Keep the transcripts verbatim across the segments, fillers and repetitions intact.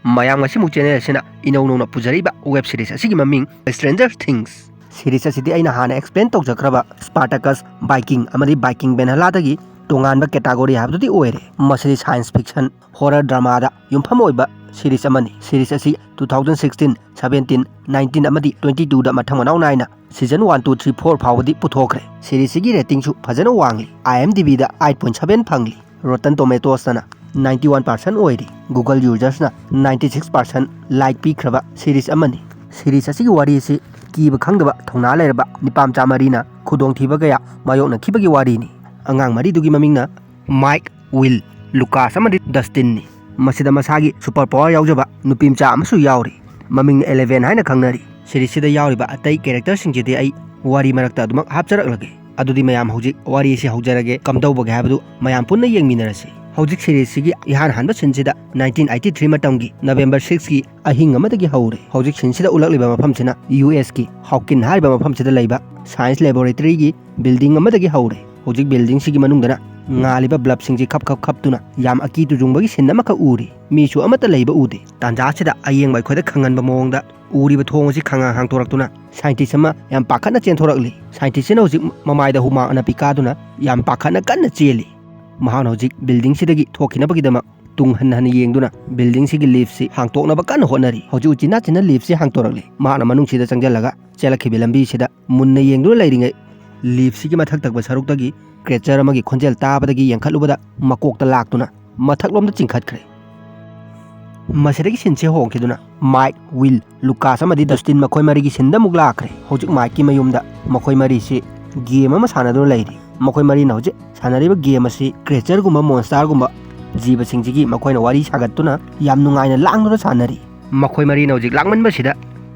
ꯃꯌꯥꯝ, ꯉꯁꯤꯃꯨꯛ ꯆꯦꯅꯦꯜ ꯑꯁꯤꯅ ꯏꯅꯧ ꯅꯧꯅ ꯄꯨꯖꯔꯤꯕ ꯋꯦꯕ ꯁꯤꯔꯤꯁ ꯑꯁꯤꯒꯤ ꯃꯃꯤꯡ Stranger Things꯫ ꯁꯤꯔꯤꯁ ꯑꯁꯤꯗꯤ ꯑꯩꯅ ꯍꯥꯟꯅ ꯑꯦꯛꯁꯄ꯭ꯂꯦꯟ ꯇꯧꯖꯈ꯭ꯔꯕ ꯁ꯭ꯄꯥꯔꯇꯀꯁ, ꯚꯥꯏꯀꯤꯡ ꯑꯃꯗꯤ ꯚꯥꯏꯀꯤꯡ ꯚꯦꯟꯍꯂꯥꯗꯒꯤ ꯇꯣꯉꯥꯟꯕ ꯀꯦꯇꯥꯒꯣꯔꯤ ꯍꯥꯏꯕꯗꯨꯗꯤ ꯑꯣꯏꯔꯦ꯫ ꯃꯁꯤꯗꯤ ꯁꯥꯏꯟꯁ ꯐꯤꯛꯁꯟ, ꯍꯣꯔꯔ ꯗ꯭ꯔꯃꯥꯗ ꯌꯨꯝꯐꯝ ꯑꯣꯏꯕ ꯁꯤꯔꯤꯁ ꯑꯃꯅꯤ꯫ ꯁꯤꯔꯤꯁ ꯑꯁꯤ two thousand sixteen, seventeen, nineteen ꯑꯃꯗꯤ twenty twoꯗ ꯃꯊꯪ ꯃꯅꯥꯎ ꯅꯥꯏꯅ season one, two, three, four ꯐꯥꯎꯕꯗꯤ ꯄꯨꯊꯣꯛꯈ꯭ꯔꯦ꯫ ꯁꯤꯔꯤꯁꯁꯤꯒꯤ ꯔꯦꯇꯤꯡꯁꯨ ꯐꯖꯅ ꯋꯥꯡꯂꯤ꯫ IMDbꯗ eight point seven ꯐꯪꯂꯤ꯫ Rotten Tomatoesꯇꯅ ninety one percent ꯑꯣꯏꯔꯤ꯫ Google usersꯅ ninety six percent like ꯄꯤꯈ꯭ꯔꯕ ꯁꯤꯔꯤꯁ ꯑꯃꯅꯤ꯫ ꯁꯤꯔꯤꯁ ꯑꯁꯤꯒꯤ ꯋꯥꯔꯤ ꯑꯁꯤ ꯀꯤꯕ ꯈꯪꯗꯕ ꯊꯧꯅꯥ ꯂꯩꯔꯕ ꯅꯤꯄꯥꯃꯆꯥ ꯃꯔꯤꯅ ꯈꯨꯗꯣꯡꯊꯤꯕ ꯀꯌꯥ ꯃꯥꯌꯣꯛꯅꯈꯤꯕꯒꯤ ꯋꯥꯔꯤꯅꯤ꯫ ꯑꯉꯥꯡ ꯃꯔꯤꯗꯨꯒꯤ ꯃꯃꯤꯡꯅ ꯃꯥꯏꯛ, ꯋꯤꯜ, ꯂꯨꯀꯥꯁ ꯑꯃꯗꯤ ꯗꯁꯇꯤꯟꯅꯤ꯫ ꯃꯁꯤꯗ ꯃꯁꯥꯒꯤ ꯁꯨꯄꯔ ꯄꯥꯋꯔ ꯌꯥꯎꯖꯕ ꯅꯨꯄꯤ ꯃꯆꯥ ꯑꯃꯁꯨ ꯌꯥꯎꯔꯤ꯫ ꯃꯃꯤꯡꯅ ꯑꯦꯂꯦꯚꯦꯟ ꯍꯥꯏꯅ ꯈꯪꯅꯔꯤ꯫ ꯁꯤꯔꯤꯁꯁꯤꯗ ꯌꯥꯎꯔꯤꯕ ꯑꯇꯩ ꯀꯦꯔꯦꯛꯇꯔꯁꯤꯡꯁꯤꯗꯤ ꯑꯩ ꯋꯥꯔꯤ ꯃꯔꯛꯇ ꯑꯗꯨꯃꯛ ꯍꯥꯞꯆꯔꯛꯂꯒꯦ꯫ ꯑꯗꯨꯗꯤ ꯃꯌꯥꯝ, ꯍꯧꯖꯤꯛ ꯋꯥꯔꯤ ꯑꯁꯤ ꯍꯧꯖꯔꯒꯦ, ꯀꯝꯗꯧꯕꯒꯦ ꯍꯥꯏꯕꯗꯨ ꯃꯌꯥꯝ ꯄꯨꯟꯅ ꯌꯦꯡꯃꯤꯟꯅꯔꯁꯤ꯫ ꯍꯧꯖꯤꯛ ꯁꯤꯔꯤꯁꯁꯤꯒꯤ ꯏꯍꯥꯟ ꯍꯥꯟꯕ ꯁꯤꯟꯁꯤꯗ nineteen eighty three ꯃꯇꯝꯒꯤ ꯅꯕꯦꯝꯕꯔ sixꯀꯤ ꯑꯍꯤꯡ ꯑꯃꯗꯒꯤ ꯍꯧꯔꯦ꯫ ꯍꯧꯖꯤꯛ ꯁꯤꯟꯁꯤꯗ ꯎꯠꯂꯛꯂꯤꯕ ꯃꯐꯝꯁꯤꯅ USꯀꯤ ꯍꯥꯎꯀꯤꯟ ꯍꯥꯏꯔꯤꯕ ꯃꯐꯝꯁꯤꯗ ꯂꯩꯕ ꯁꯥꯏꯟꯁ ꯂꯦꯕꯣꯔꯦꯇꯔꯤꯒꯤ ꯕꯤꯜꯗꯤꯡ ꯑꯃꯗꯒꯤ ꯍꯧꯔꯦ꯫ ꯍꯧꯖꯤꯛ ꯕꯤꯜꯗꯤꯡꯁꯤꯒꯤ ꯃꯅꯨꯡꯗꯅ ꯉꯥꯜꯂꯤꯕ ꯕ꯭ꯂꯕꯁꯤꯡꯁꯤ ꯈꯞ ꯈꯞ ꯈꯞꯇꯨꯅ ꯌꯥꯝ ꯑꯀꯤ ꯇꯨꯖꯨꯡꯕꯒꯤ ꯁꯤꯟ ꯑꯃꯈꯛ ꯎꯔꯤ꯫ ꯃꯤꯁꯨ ꯑꯃꯠꯇ ꯂꯩꯕ ꯎꯗꯦ꯫ ꯇꯥꯟꯖꯥ ꯑꯁꯤꯗ ꯑꯌꯦꯡꯕ ꯑꯩꯈꯣꯏꯗ ꯈꯪꯍꯟꯕ ꯃꯑꯣꯡꯗ ꯎꯔꯤꯕ ꯊꯣꯡ ꯑꯁꯤ ꯈꯪꯍꯥꯡ ꯍꯥꯡꯗꯣꯔꯛꯇꯨꯅ ꯁꯥꯏꯟꯇꯤꯁ ꯑꯃ ꯌꯥꯝ ꯄꯥꯈꯠꯅ ꯆꯦꯟꯊꯣꯔꯛꯂꯤ꯫ ꯁꯥꯏꯟꯇꯤꯁ ꯑꯁꯤꯅ ꯍꯧꯖꯤꯛ ꯃꯃꯥꯏꯗ ꯍꯨꯃꯥꯡ ꯑꯅꯞꯄꯤ ꯀꯥꯗꯨꯅ ꯌꯥꯝ ꯄꯥꯈꯠꯅ ꯀꯟꯅ ꯆꯦꯜꯂꯤ꯫ ꯃꯍꯥꯛꯅ ꯍꯧꯖꯤꯛ ꯕꯤꯜꯗꯤꯡꯁꯤꯗꯒꯤ ꯊꯣꯛꯈꯤꯅꯕꯒꯤꯗꯃꯛ ꯇꯨꯡ ꯍꯟꯅ ꯍꯟꯅ ꯌꯦꯡꯗꯨꯅ ꯕꯤꯜꯗꯤꯡꯁꯤꯒꯤ ꯂꯤꯐꯁꯤ ꯍꯥꯡꯇꯣꯛꯅꯕ ꯀꯟꯅ ꯍꯣꯠꯅꯔꯤ꯫ ꯍꯧꯖꯤꯛ ꯎꯆꯤꯟ ꯅꯥꯆꯤꯟꯅ ꯂꯤꯐꯁꯤ ꯍꯥꯡꯇꯣꯔꯛꯂꯤ꯫ ꯃꯍꯥꯛꯅ ꯃꯅꯨꯡꯁꯤꯗ ꯆꯪꯁꯤꯜꯂꯒ ꯆꯦꯜꯂꯛꯈꯤꯕ ꯂꯝꯕꯤꯁꯤꯗ ꯃꯨꯟꯅ ꯌꯦꯡꯗꯨꯅ ꯂꯩꯔꯤꯉꯩ, ꯂꯤꯐꯁꯤꯒꯤ ꯃꯊꯛ ꯊꯪꯕ ꯁꯔꯨꯛꯇꯒꯤ ꯀ꯭ꯔꯦꯆꯔ ꯑꯃꯒꯤ ꯈꯣꯟꯖꯦꯜ ꯇꯥꯕꯗꯒꯤ ꯌꯦꯡꯈꯠꯂꯨꯕꯗ ꯃꯀꯣꯛꯇ ꯂꯥꯛꯇꯨꯅ ꯃꯊꯛꯂꯣꯝꯗ ꯆꯤꯡꯈꯠꯈ꯭ꯔꯦ꯫ ꯃꯁꯤꯗꯒꯤ ꯁꯤꯟꯁꯦ ꯍꯣꯡꯈꯤꯗꯨꯅ ꯃꯥꯏꯛ, ꯋꯤꯜ, ꯂꯨꯀꯥꯁ ꯑꯃꯗꯤ ꯗꯁꯇꯤꯟ ꯃꯈꯣꯏ ꯃꯔꯤꯒꯤ ꯁꯤꯟꯗ ꯑꯃꯨꯛ ꯂꯥꯛꯈ꯭ꯔꯦ꯫ ꯍꯧꯖꯤꯛ ꯃꯥꯏꯛꯀꯤ ꯃꯌꯨꯝꯗ ꯃꯈꯣꯏ ꯃꯔꯤꯁꯤ ꯒꯦꯝ ꯑꯃ ꯁꯥꯟꯅꯗꯨꯅ ꯂꯩꯔꯤ꯫ ꯃꯈꯣꯏ ꯃꯔꯤꯅ ꯍꯧꯖꯤꯛ ꯁꯥꯟꯅꯔꯤꯕ ꯒꯦꯝ ꯑꯁꯤ ꯀ꯭ꯔꯦꯆꯔꯒꯨꯝꯕ, ꯃꯣꯟꯁꯇꯥꯔꯒꯨꯝꯕ ꯖꯤꯕꯁꯤꯡꯁꯤꯒꯤ ꯃꯈꯣꯏꯅ ꯋꯥꯔꯤ ꯁꯥꯒꯠꯇꯨꯅ ꯌꯥꯝ ꯅꯨꯡꯉꯥꯏꯅ ꯂꯥꯡꯗꯨꯅ ꯁꯥꯟꯅꯔꯤ꯫ ꯃꯈꯣꯏ ꯃꯔꯤꯅ ꯍꯧꯖꯤꯛ ꯂꯥꯡꯃꯟꯕꯁꯤꯗ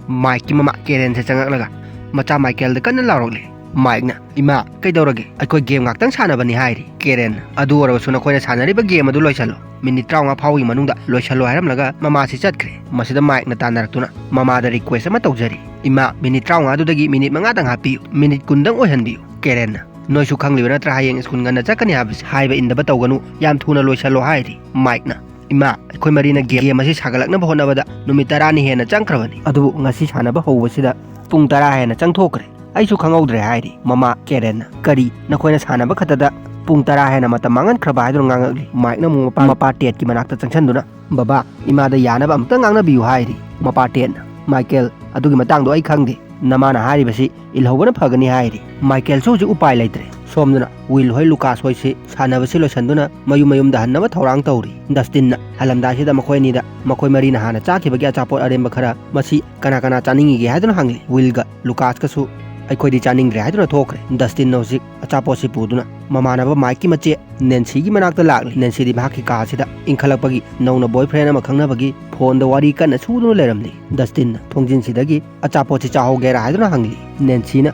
ꯃꯥꯏꯛꯀꯤ ꯃꯃꯥ ꯀꯦꯔꯦꯟꯁꯦ ꯆꯪꯉꯛꯂꯒ ꯃꯆꯥ ꯃꯥꯏꯀꯦꯜꯗ ꯀꯟꯅ ꯂꯥꯎꯔꯛꯂꯤ꯫ ꯃꯥꯏꯛꯅ, "ꯏꯃꯥ, ꯀꯩꯗꯧꯔꯒꯦ? ꯑꯩꯈꯣꯏ ꯒꯦꯝ ꯉꯥꯛꯇꯪ ꯁꯥꯟꯅꯕꯅꯤ" ꯍꯥꯏꯔꯤ꯫ ꯀꯦꯔꯦꯟꯅ, "ꯑꯗꯨ ꯑꯣꯏꯔꯕꯁꯨ ꯅꯈꯣꯏꯅ ꯁꯥꯟꯅꯔꯤꯕ ꯒꯦꯝ ꯑꯗꯨ ꯂꯣꯏꯁꯜꯂꯣ꯫ ꯃꯤꯅꯤꯠ ꯇꯔꯥꯃꯉꯥ ꯐꯥꯎꯕꯒꯤ ꯃꯅꯨꯡꯗ ꯂꯣꯏꯁꯜꯂꯣ" ꯍꯥꯏꯔꯝꯂꯒ ꯃꯃꯥꯁꯤ ꯆꯠꯈ꯭ꯔꯦ꯫ ꯃꯁꯤꯗ ꯃꯥꯏꯛꯅ ꯇꯥꯟꯅꯔꯛꯇꯨꯅ ꯃꯃꯥꯗ ꯔꯤꯀ꯭ꯋꯦꯁ ꯑꯃ ꯇꯧꯖꯔꯤ꯫ "ꯏꯃꯥ, ꯃꯤꯅꯤꯠ ꯇꯔꯥꯃꯉꯥꯗꯨꯗꯒꯤ ꯃꯤꯅꯤꯠ ꯃꯉꯥꯗꯪ ꯍꯥꯞꯄꯤꯌꯨ, ꯃꯤꯅꯤꯠ ꯀꯨꯟꯗꯪ ꯑꯣꯏꯍꯟꯕꯤꯌꯨ"꯫ ꯀꯦꯔꯦꯟꯅ, "ꯅꯣꯏꯁꯨ ꯈꯪꯂꯤꯕ ꯅꯠꯇ꯭ꯔꯥ ꯍꯌꯦꯡ ꯁ꯭ꯀꯨꯜ ꯉꯟꯅ ꯆꯠꯀꯅꯤ ꯍꯥꯏꯕꯁꯤ? ꯍꯥꯏꯕ ꯏꯟꯗꯕ ꯇꯧꯒꯅꯨ, ꯌꯥꯝ ꯊꯨꯅ ꯂꯣꯏꯁꯜꯂꯣ" ꯍꯥꯏꯔꯤ꯫ ꯃꯥꯏꯛꯅ, "ꯏꯃꯥ, ꯑꯩꯈꯣꯏ ꯃꯔꯤꯅ ꯒꯦꯝ ꯑꯁꯤ ꯁꯥꯒꯠꯂꯛꯅꯕ ꯍꯣꯠꯅꯕꯗ ꯅꯨꯃꯤꯠ ꯇꯔꯥꯅꯤ ꯍꯦꯟꯅ ꯆꯪꯈ꯭ꯔꯕꯅꯤ, ꯑꯗꯨꯕꯨ ꯉꯁꯤ ꯁꯥꯟꯅꯕ ꯍꯧꯕꯁꯤꯗ ꯄꯨꯡ ꯇꯔꯥ ꯍꯦꯟꯅ ꯆꯪꯊꯣꯛꯈ꯭ꯔꯦ꯫ ꯑꯩꯁꯨ ꯈꯪꯍꯧꯗ꯭ꯔꯦ" ꯍꯥꯏꯔꯤ ꯃꯃꯥ ꯀꯦꯔꯦꯟꯅ꯫ "ꯀꯔꯤ, ꯅꯈꯣꯏꯅ ꯁꯥꯟꯅꯕ ꯈꯛꯇꯗ ꯄꯨꯡ ꯇꯔꯥ ꯍꯦꯟꯅ ꯃꯇꯝ ꯃꯥꯡꯍꯟꯈ꯭ꯔꯕ?" ꯍꯥꯏꯗꯨꯅ ꯉꯥꯡꯉꯛꯂꯤ꯫ ꯃꯥꯏꯛꯅ ꯑꯃꯨꯛ ꯃꯄꯥ, ꯃꯄꯥ ꯇꯦꯠꯀꯤ ꯃꯅꯥꯛꯇ ꯆꯪꯁꯤꯟꯗꯨꯅ, "ꯕꯕꯥ, ꯏꯃꯥꯗ ꯌꯥꯅꯕ ꯑꯃꯨꯛꯇ ꯉꯥꯡꯅꯕꯤꯌꯨ" ꯍꯥꯏꯔꯤ꯫ ꯃꯄꯥ ꯇꯦꯠꯅ, "ꯃꯥꯏꯀꯦꯜ, ꯑꯗꯨꯒꯤ ꯃꯇꯥꯡꯗꯣ ꯑꯩ ꯈꯪꯗꯦ꯫ ꯅꯃꯥꯅ ꯍꯥꯏꯔꯤꯕꯁꯤ ꯏꯜꯍꯧꯕꯅ ꯐꯒꯅꯤ" ꯍꯥꯏꯔꯤ꯫ ꯃꯥꯏꯀꯦꯜꯁꯨ ꯍꯧꯖꯤꯛ ꯎꯄꯥꯏ ꯂꯩꯇ꯭ꯔꯦ꯫ ꯁꯣꯝꯗꯅ ꯋꯤꯜ ꯍꯣꯏ ꯂꯨꯀꯥꯁ ꯍꯣꯏꯁꯤ ꯁꯥꯟꯅꯕꯁꯤ ꯂꯣꯏꯁꯤꯟꯗꯨꯅ ꯃꯌꯨꯝ ꯃꯌꯨꯝꯗ ꯍꯟꯅꯕ ꯊꯧꯔꯥꯡ ꯇꯧꯔꯤ꯫ ꯗꯁꯇꯤꯟꯅ ꯍꯜꯂꯝꯗꯥꯏꯁꯤꯗ ꯃꯈꯣꯏ ꯑꯅꯤꯗ ꯃꯈꯣꯏ ꯃꯔꯤꯅ ꯍꯥꯟꯅ ꯆꯥꯈꯤꯕꯒꯤ ꯑꯆꯥꯄꯣꯠ ꯑꯔꯦꯝꯕ ꯈꯔ, "ꯃꯁꯤ ꯀꯅꯥ ꯀꯅꯥ ꯆꯥꯅꯤꯡꯉꯤꯒꯦ?" ꯍꯥꯏꯗꯨꯅ ꯍꯪꯂꯤ꯫ ꯋꯤꯜꯒ ꯂꯨꯀꯥꯁꯀꯁꯨ "ꯑꯩꯈꯣꯏꯗꯤ ꯆꯥꯅꯤꯡꯗ꯭ꯔꯦ" ꯍꯥꯏꯗꯨꯅ ꯊꯣꯛꯈ꯭ꯔꯦ꯫ ꯗꯁꯇꯤꯟꯅ ꯍꯧꯖꯤꯛ ꯑꯆꯥꯄꯣꯠꯁꯤ ꯄꯨꯗꯨꯅ ꯃꯃꯥꯟꯅꯕ ꯃꯥꯏꯛꯀꯤ ꯃꯆꯦ ꯅꯦꯟꯁꯤꯒꯤ ꯃꯅꯥꯛꯇ ꯂꯥꯛꯂꯤ꯫ ꯅꯦꯟꯁꯤꯗꯤ ꯃꯍꯥꯛꯀꯤ ꯀꯥꯁꯤꯗ ꯏꯟꯈꯠꯂꯛꯄꯒꯤ ꯅꯧꯅ boyfriend ꯑꯃ ꯈꯪꯅꯕꯒꯤ ꯐꯣꯟꯗ ꯋꯥꯔꯤ ꯀꯟꯅ ꯁꯨꯗꯨꯅ ꯂꯩꯔꯝꯂꯤ꯫ ꯗꯁꯇꯤꯟꯅ ꯊꯣꯡꯖꯤꯟꯁꯤꯗꯒꯤ "ꯑꯆꯥꯄꯣꯠꯁꯤ ꯆꯥꯍꯧꯒꯦꯔꯥ?" ꯍꯥꯏꯗꯨꯅ ꯍꯪꯂꯤ꯫ ꯅꯦꯟꯁꯤꯅ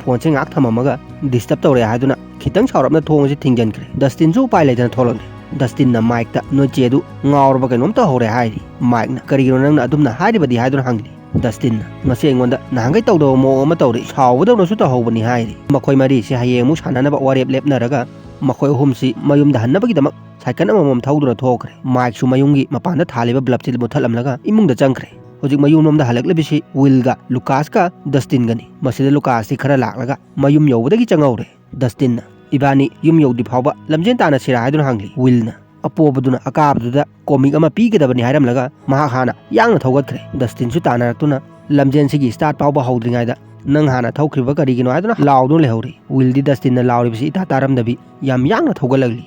ꯐꯣꯟꯁꯦ ꯉꯥꯏꯍꯥꯛ ꯊꯝꯃꯝꯃꯒ "Disturb ꯇꯧꯔꯦ" ꯍꯥꯏꯗꯨꯅ ꯈꯤꯇꯪ ꯁꯥꯎꯔꯞꯅ ꯊꯣꯡ ꯑꯁꯤ ꯊꯤꯡꯖꯤꯟꯈ꯭ꯔꯦ꯫ ꯗꯁꯇꯤꯟꯁꯨ ꯎꯄꯥꯏ ꯂꯩꯇꯅ ꯊꯣꯛꯂꯛꯂꯦ꯫ ꯗꯁꯇꯤꯟꯅ ꯃꯥꯏꯛꯇ "ꯅꯣꯏ ꯆꯦꯗꯨ ꯉꯥꯎꯔꯕ ꯀꯩꯅꯣꯝ ꯇꯧꯍꯧꯔꯦ" ꯍꯥꯏꯔꯤ꯫ ꯃꯥꯏꯛꯅ "ꯀꯔꯤꯒꯤꯅꯣ ꯅꯪꯅ ꯑꯗꯨꯝꯅ ꯍꯥꯏꯔꯤꯕꯗꯤ?" ꯍꯥꯏꯗꯨꯅ ꯍꯪꯂꯤ꯫ ꯗꯁꯇꯤꯟꯅ "ꯉꯁꯤ ꯑꯩꯉꯣꯟꯗ ꯅꯍꯥꯟꯈꯩ ꯇꯧꯗꯕ ꯃꯑꯣꯡ ꯑꯃ ꯇꯧꯔꯤ, ꯁꯥꯎꯕꯗꯧꯅꯁꯨ ꯇꯧꯍꯧꯕꯅꯤ" ꯍꯥꯏꯔꯤ꯫ ꯃꯈꯣꯏ ꯃꯔꯤꯁꯤ ꯍꯌꯦꯡ ꯑꯃꯨꯛ ꯁꯥꯟꯅꯅꯕ ꯋꯥꯔꯦꯞ ꯂꯦꯞꯅꯔꯒ ꯃꯈꯣꯏ ꯑꯍꯨꯝꯁꯤ ꯃꯌꯨꯝꯗ ꯍꯟꯅꯕꯒꯤꯗꯃꯛ ꯁꯥꯏꯀꯜ ꯑꯃꯃꯝ ꯊꯧꯗꯨꯅ ꯊꯣꯛꯈ꯭ꯔꯦ꯫ ꯃꯥꯏꯛꯁꯨ ꯃꯌꯨꯝꯒꯤ ꯃꯄꯥꯟꯗ ꯊꯥꯜꯂꯤꯕ ꯕ꯭ꯂꯕꯁꯤ ꯃꯨꯠꯊꯠꯂꯝꯂꯒ ꯏꯃꯨꯡꯗ ꯆꯪꯈ꯭ꯔꯦ꯫ ꯍꯧꯖꯤꯛ ꯃꯌꯨꯝꯂꯣꯝꯗ ꯍꯜꯂꯛꯂꯤꯕꯁꯤ ꯋꯤꯜꯒ ꯂꯨꯀꯥꯁꯀ ꯗꯁꯇꯤꯟꯒꯅꯤ꯫ ꯃꯁꯤꯗ ꯂꯨꯀꯥꯁꯇꯤ ꯈꯔ ꯂꯥꯛꯂꯒ ꯃꯌꯨꯝ ꯌꯧꯕꯗꯒꯤ ꯆꯪꯍꯧꯔꯦ꯫ ꯗꯁꯇꯤꯟꯅ "ꯏꯕꯥꯅꯤ ꯌꯨꯝ ꯌꯧꯗ꯭ꯔꯤ ꯐꯥꯎꯕ ꯂꯝꯖꯦꯟ ꯇꯥꯟꯅꯁꯤꯔꯥ?" ꯍꯥꯏꯗꯨꯅ ꯍꯪꯂꯤ꯫ ꯋꯤꯜꯅ ꯑꯄꯣꯕꯗꯨꯅ ꯑꯀꯥꯕꯗꯨꯗ ꯀꯣꯃꯤꯛ ꯑꯃ ꯄꯤꯒꯗꯕꯅꯤ ꯍꯥꯏꯔꯝꯂꯒ ꯃꯍꯥꯛ ꯍꯥꯟꯅ ꯌꯥꯡꯅ ꯊꯧꯒꯠꯈ꯭ꯔꯦ꯫ ꯗꯁꯇꯤꯟꯁꯨ ꯇꯥꯟꯅꯔꯛꯇꯨꯅ ꯂꯝꯖꯦꯟꯁꯤꯒꯤ start ꯐꯥꯎꯕ ꯍꯧꯗ꯭ꯔꯤꯉꯩꯗ "ꯅꯪ ꯍꯥꯟꯅ ꯊꯧꯈ꯭ꯔꯤꯕ ꯀꯔꯤꯒꯤꯅꯣ?" ꯍꯥꯏꯗꯨꯅ ꯂꯥꯎꯗꯨꯅ ꯂꯩꯍꯧꯔꯤ꯫ ꯋꯤꯜꯗꯤ ꯗꯁꯇꯤꯟꯅ ꯂꯥꯎꯔꯤꯕꯁꯤ ꯏꯇꯥ ꯇꯥꯔꯝꯗꯕꯤ ꯌꯥꯝ ꯌꯥꯡꯅ ꯊꯧꯒꯠꯂꯛꯂꯤ꯫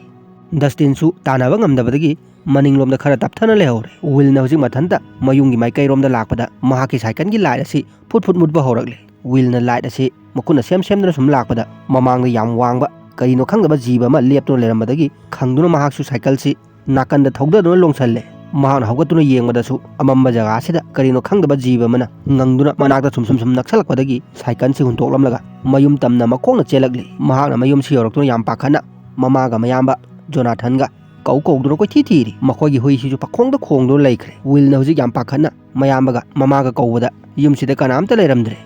ꯗꯁꯇꯤꯟꯁꯨ ꯇꯥꯟꯅꯕ ꯉꯝꯗꯕꯗꯒꯤ ꯃꯅꯤꯡꯂꯣꯝꯗ ꯈꯔ ꯇꯞꯊꯅ ꯂꯩꯍꯧꯔꯦ꯫ ꯋꯤꯜꯅ ꯍꯧꯖꯤꯛ ꯃꯊꯟꯇ ꯃꯌꯨꯝꯒꯤ ꯃꯥꯏꯀꯩꯔꯣꯝꯗ ꯂꯥꯛꯄꯗ ꯃꯍꯥꯛꯀꯤ ꯁꯥꯏꯀꯜꯒꯤ ꯂꯥꯏꯠ ꯑꯁꯤ ꯐꯨꯠ ꯐꯨꯠ ꯃꯨꯠꯄ ꯍꯧꯔꯛꯂꯦ꯫ ꯋꯤꯜꯅ ꯂꯥꯏꯠ ꯑꯁꯤ ꯃꯈꯨꯠꯅ ꯁꯦꯝ ꯁꯦꯝꯗꯨꯅ ꯁꯨꯝ ꯂꯥꯛꯄꯗ ꯃꯃꯥꯡꯗ ꯌꯥꯝ ꯋꯥꯡꯕ ꯀꯔꯤꯅꯣ ꯈꯪꯗꯕ ꯖꯤꯕ ꯑꯃ ꯂꯦꯞꯇꯨꯅ ꯂꯩꯔꯝꯕꯗꯒꯤ ꯈꯪꯗꯨꯅ ꯃꯍꯥꯛꯁꯨ ꯁꯥꯏꯀꯜꯁꯤ ꯅꯥꯀꯟꯗ ꯊꯧꯗꯗꯨꯅ ꯂꯣꯡꯁꯜꯂꯦ꯫ ꯃꯍꯥꯛꯅ ꯍꯧꯒꯠꯇꯨꯅ ꯌꯦꯡꯕꯗꯁꯨ ꯑꯃꯝꯕ ꯖꯒꯥꯁꯤꯗ ꯀꯔꯤꯅꯣ ꯈꯪꯗꯕ ꯖꯤꯕ ꯑꯃꯅ ꯉꯪꯗꯨꯅ ꯃꯅꯥꯛꯇ ꯁꯨꯝ ꯁꯨꯝ ꯁꯨꯝ ꯅꯛꯁꯜꯂꯛꯄꯗꯒꯤ ꯁꯥꯏꯀꯜꯁꯤ ꯍꯨꯟꯇꯣꯛꯂꯝꯂꯒ ꯃꯌꯨꯝ ꯇꯝꯅ ꯃꯈꯣꯡꯅ ꯆꯦꯜꯂꯛꯂꯤ꯫ ꯃꯍꯥꯛꯅ ꯃꯌꯨꯝꯁꯤ ꯌꯧꯔꯛꯇꯨꯅ ꯌꯥꯝ ꯄꯥꯈꯠꯅ ꯃꯃꯥꯒ ꯃꯌꯥꯝꯕ ꯖꯣꯅꯥꯊꯟꯒ ꯀꯧ ꯀꯧꯗꯨꯅ ꯀꯣꯏꯊꯤ ꯊꯤꯔꯤ꯫ ꯃꯈꯣꯏꯒꯤ ꯍꯨꯏꯁꯤꯁꯨ ꯄꯈꯣꯡꯗ ꯈꯣꯡꯗꯨꯅ ꯂꯩꯈ꯭ꯔꯦ꯫ ꯋꯤꯜꯅ ꯍꯧꯖꯤꯛ ꯌꯥꯝ ꯄꯥꯈꯠꯅ ꯃꯌꯥꯝꯕꯒ ꯃꯃꯥꯒ ꯀꯧꯕꯗ ꯌꯨꯝꯁꯤꯗ ꯀꯅꯥꯝꯇ ꯂꯩꯔꯝꯗ꯭ꯔꯦ꯫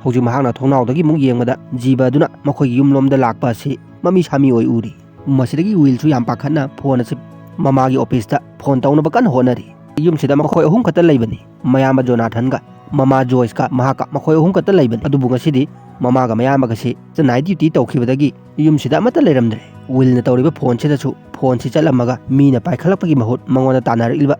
ꯍꯧꯖꯤꯛ ꯃꯍꯥꯛꯅ ꯊꯣꯡꯅꯥꯎꯗꯒꯤ ꯑꯃꯨꯛ ꯌꯦꯡꯕꯗ ꯖꯤꯕ ꯑꯗꯨꯅ ꯃꯈꯣꯏꯒꯤ ꯌꯨꯝꯂꯣꯝꯗ ꯂꯥꯛꯄ ꯑꯁꯤ ꯃꯃꯤ ꯁꯥꯃꯤ ꯑꯣꯏ ꯎꯔꯤ꯫ ꯃꯁꯤꯗꯒꯤ ꯋꯤꯜꯁꯨ ꯌꯥꯝ ꯄꯥꯈꯠꯅ ꯐꯣꯟ ꯑꯁꯤ ꯃꯃꯥꯒꯤ ꯑꯣꯐꯤꯁꯇ ꯐꯣꯟ ꯇꯧꯅꯕ ꯀꯟꯅ ꯍꯣꯠꯅꯔꯤ꯫ ꯌꯨꯝꯁꯤꯗ ꯃꯈꯣꯏ ꯑꯍꯨꯝ ꯈꯛꯇ ꯂꯩꯕꯅꯤ, ꯃꯌꯥꯝꯕ ꯖꯣꯅꯥꯊꯟꯒ, ꯃꯃꯥ ꯖꯣꯏꯁꯀ ꯃꯍꯥꯛꯀ, ꯃꯈꯣꯏ ꯑꯍꯨꯝ ꯈꯛꯇ ꯂꯩꯕꯅꯤ꯫ ꯑꯗꯨꯕꯨ ꯉꯁꯤꯗꯤ ꯃꯃꯥꯒ ꯃꯌꯥꯝꯕꯒꯁꯤ ꯅꯥꯏꯠ ꯗ꯭ꯌꯨꯇꯤ ꯇꯧꯈꯤꯕꯗꯒꯤ ꯌꯨꯝꯁꯤꯗ ꯑꯃꯠꯇ ꯂꯩꯔꯝꯗ꯭ꯔꯦ꯫ ꯋꯤꯜꯅ ꯇꯧꯔꯤꯕ ꯐꯣꯟꯁꯤꯗꯁꯨ ꯐꯣꯟꯁꯤ ꯆꯠꯂꯝꯃꯒ ꯃꯤꯅ ꯄꯥꯏꯈꯠꯂꯛꯄꯒꯤ ꯃꯍꯨꯠ ꯃꯉꯣꯟꯗ ꯇꯥꯟꯅꯔꯛꯂꯤꯕ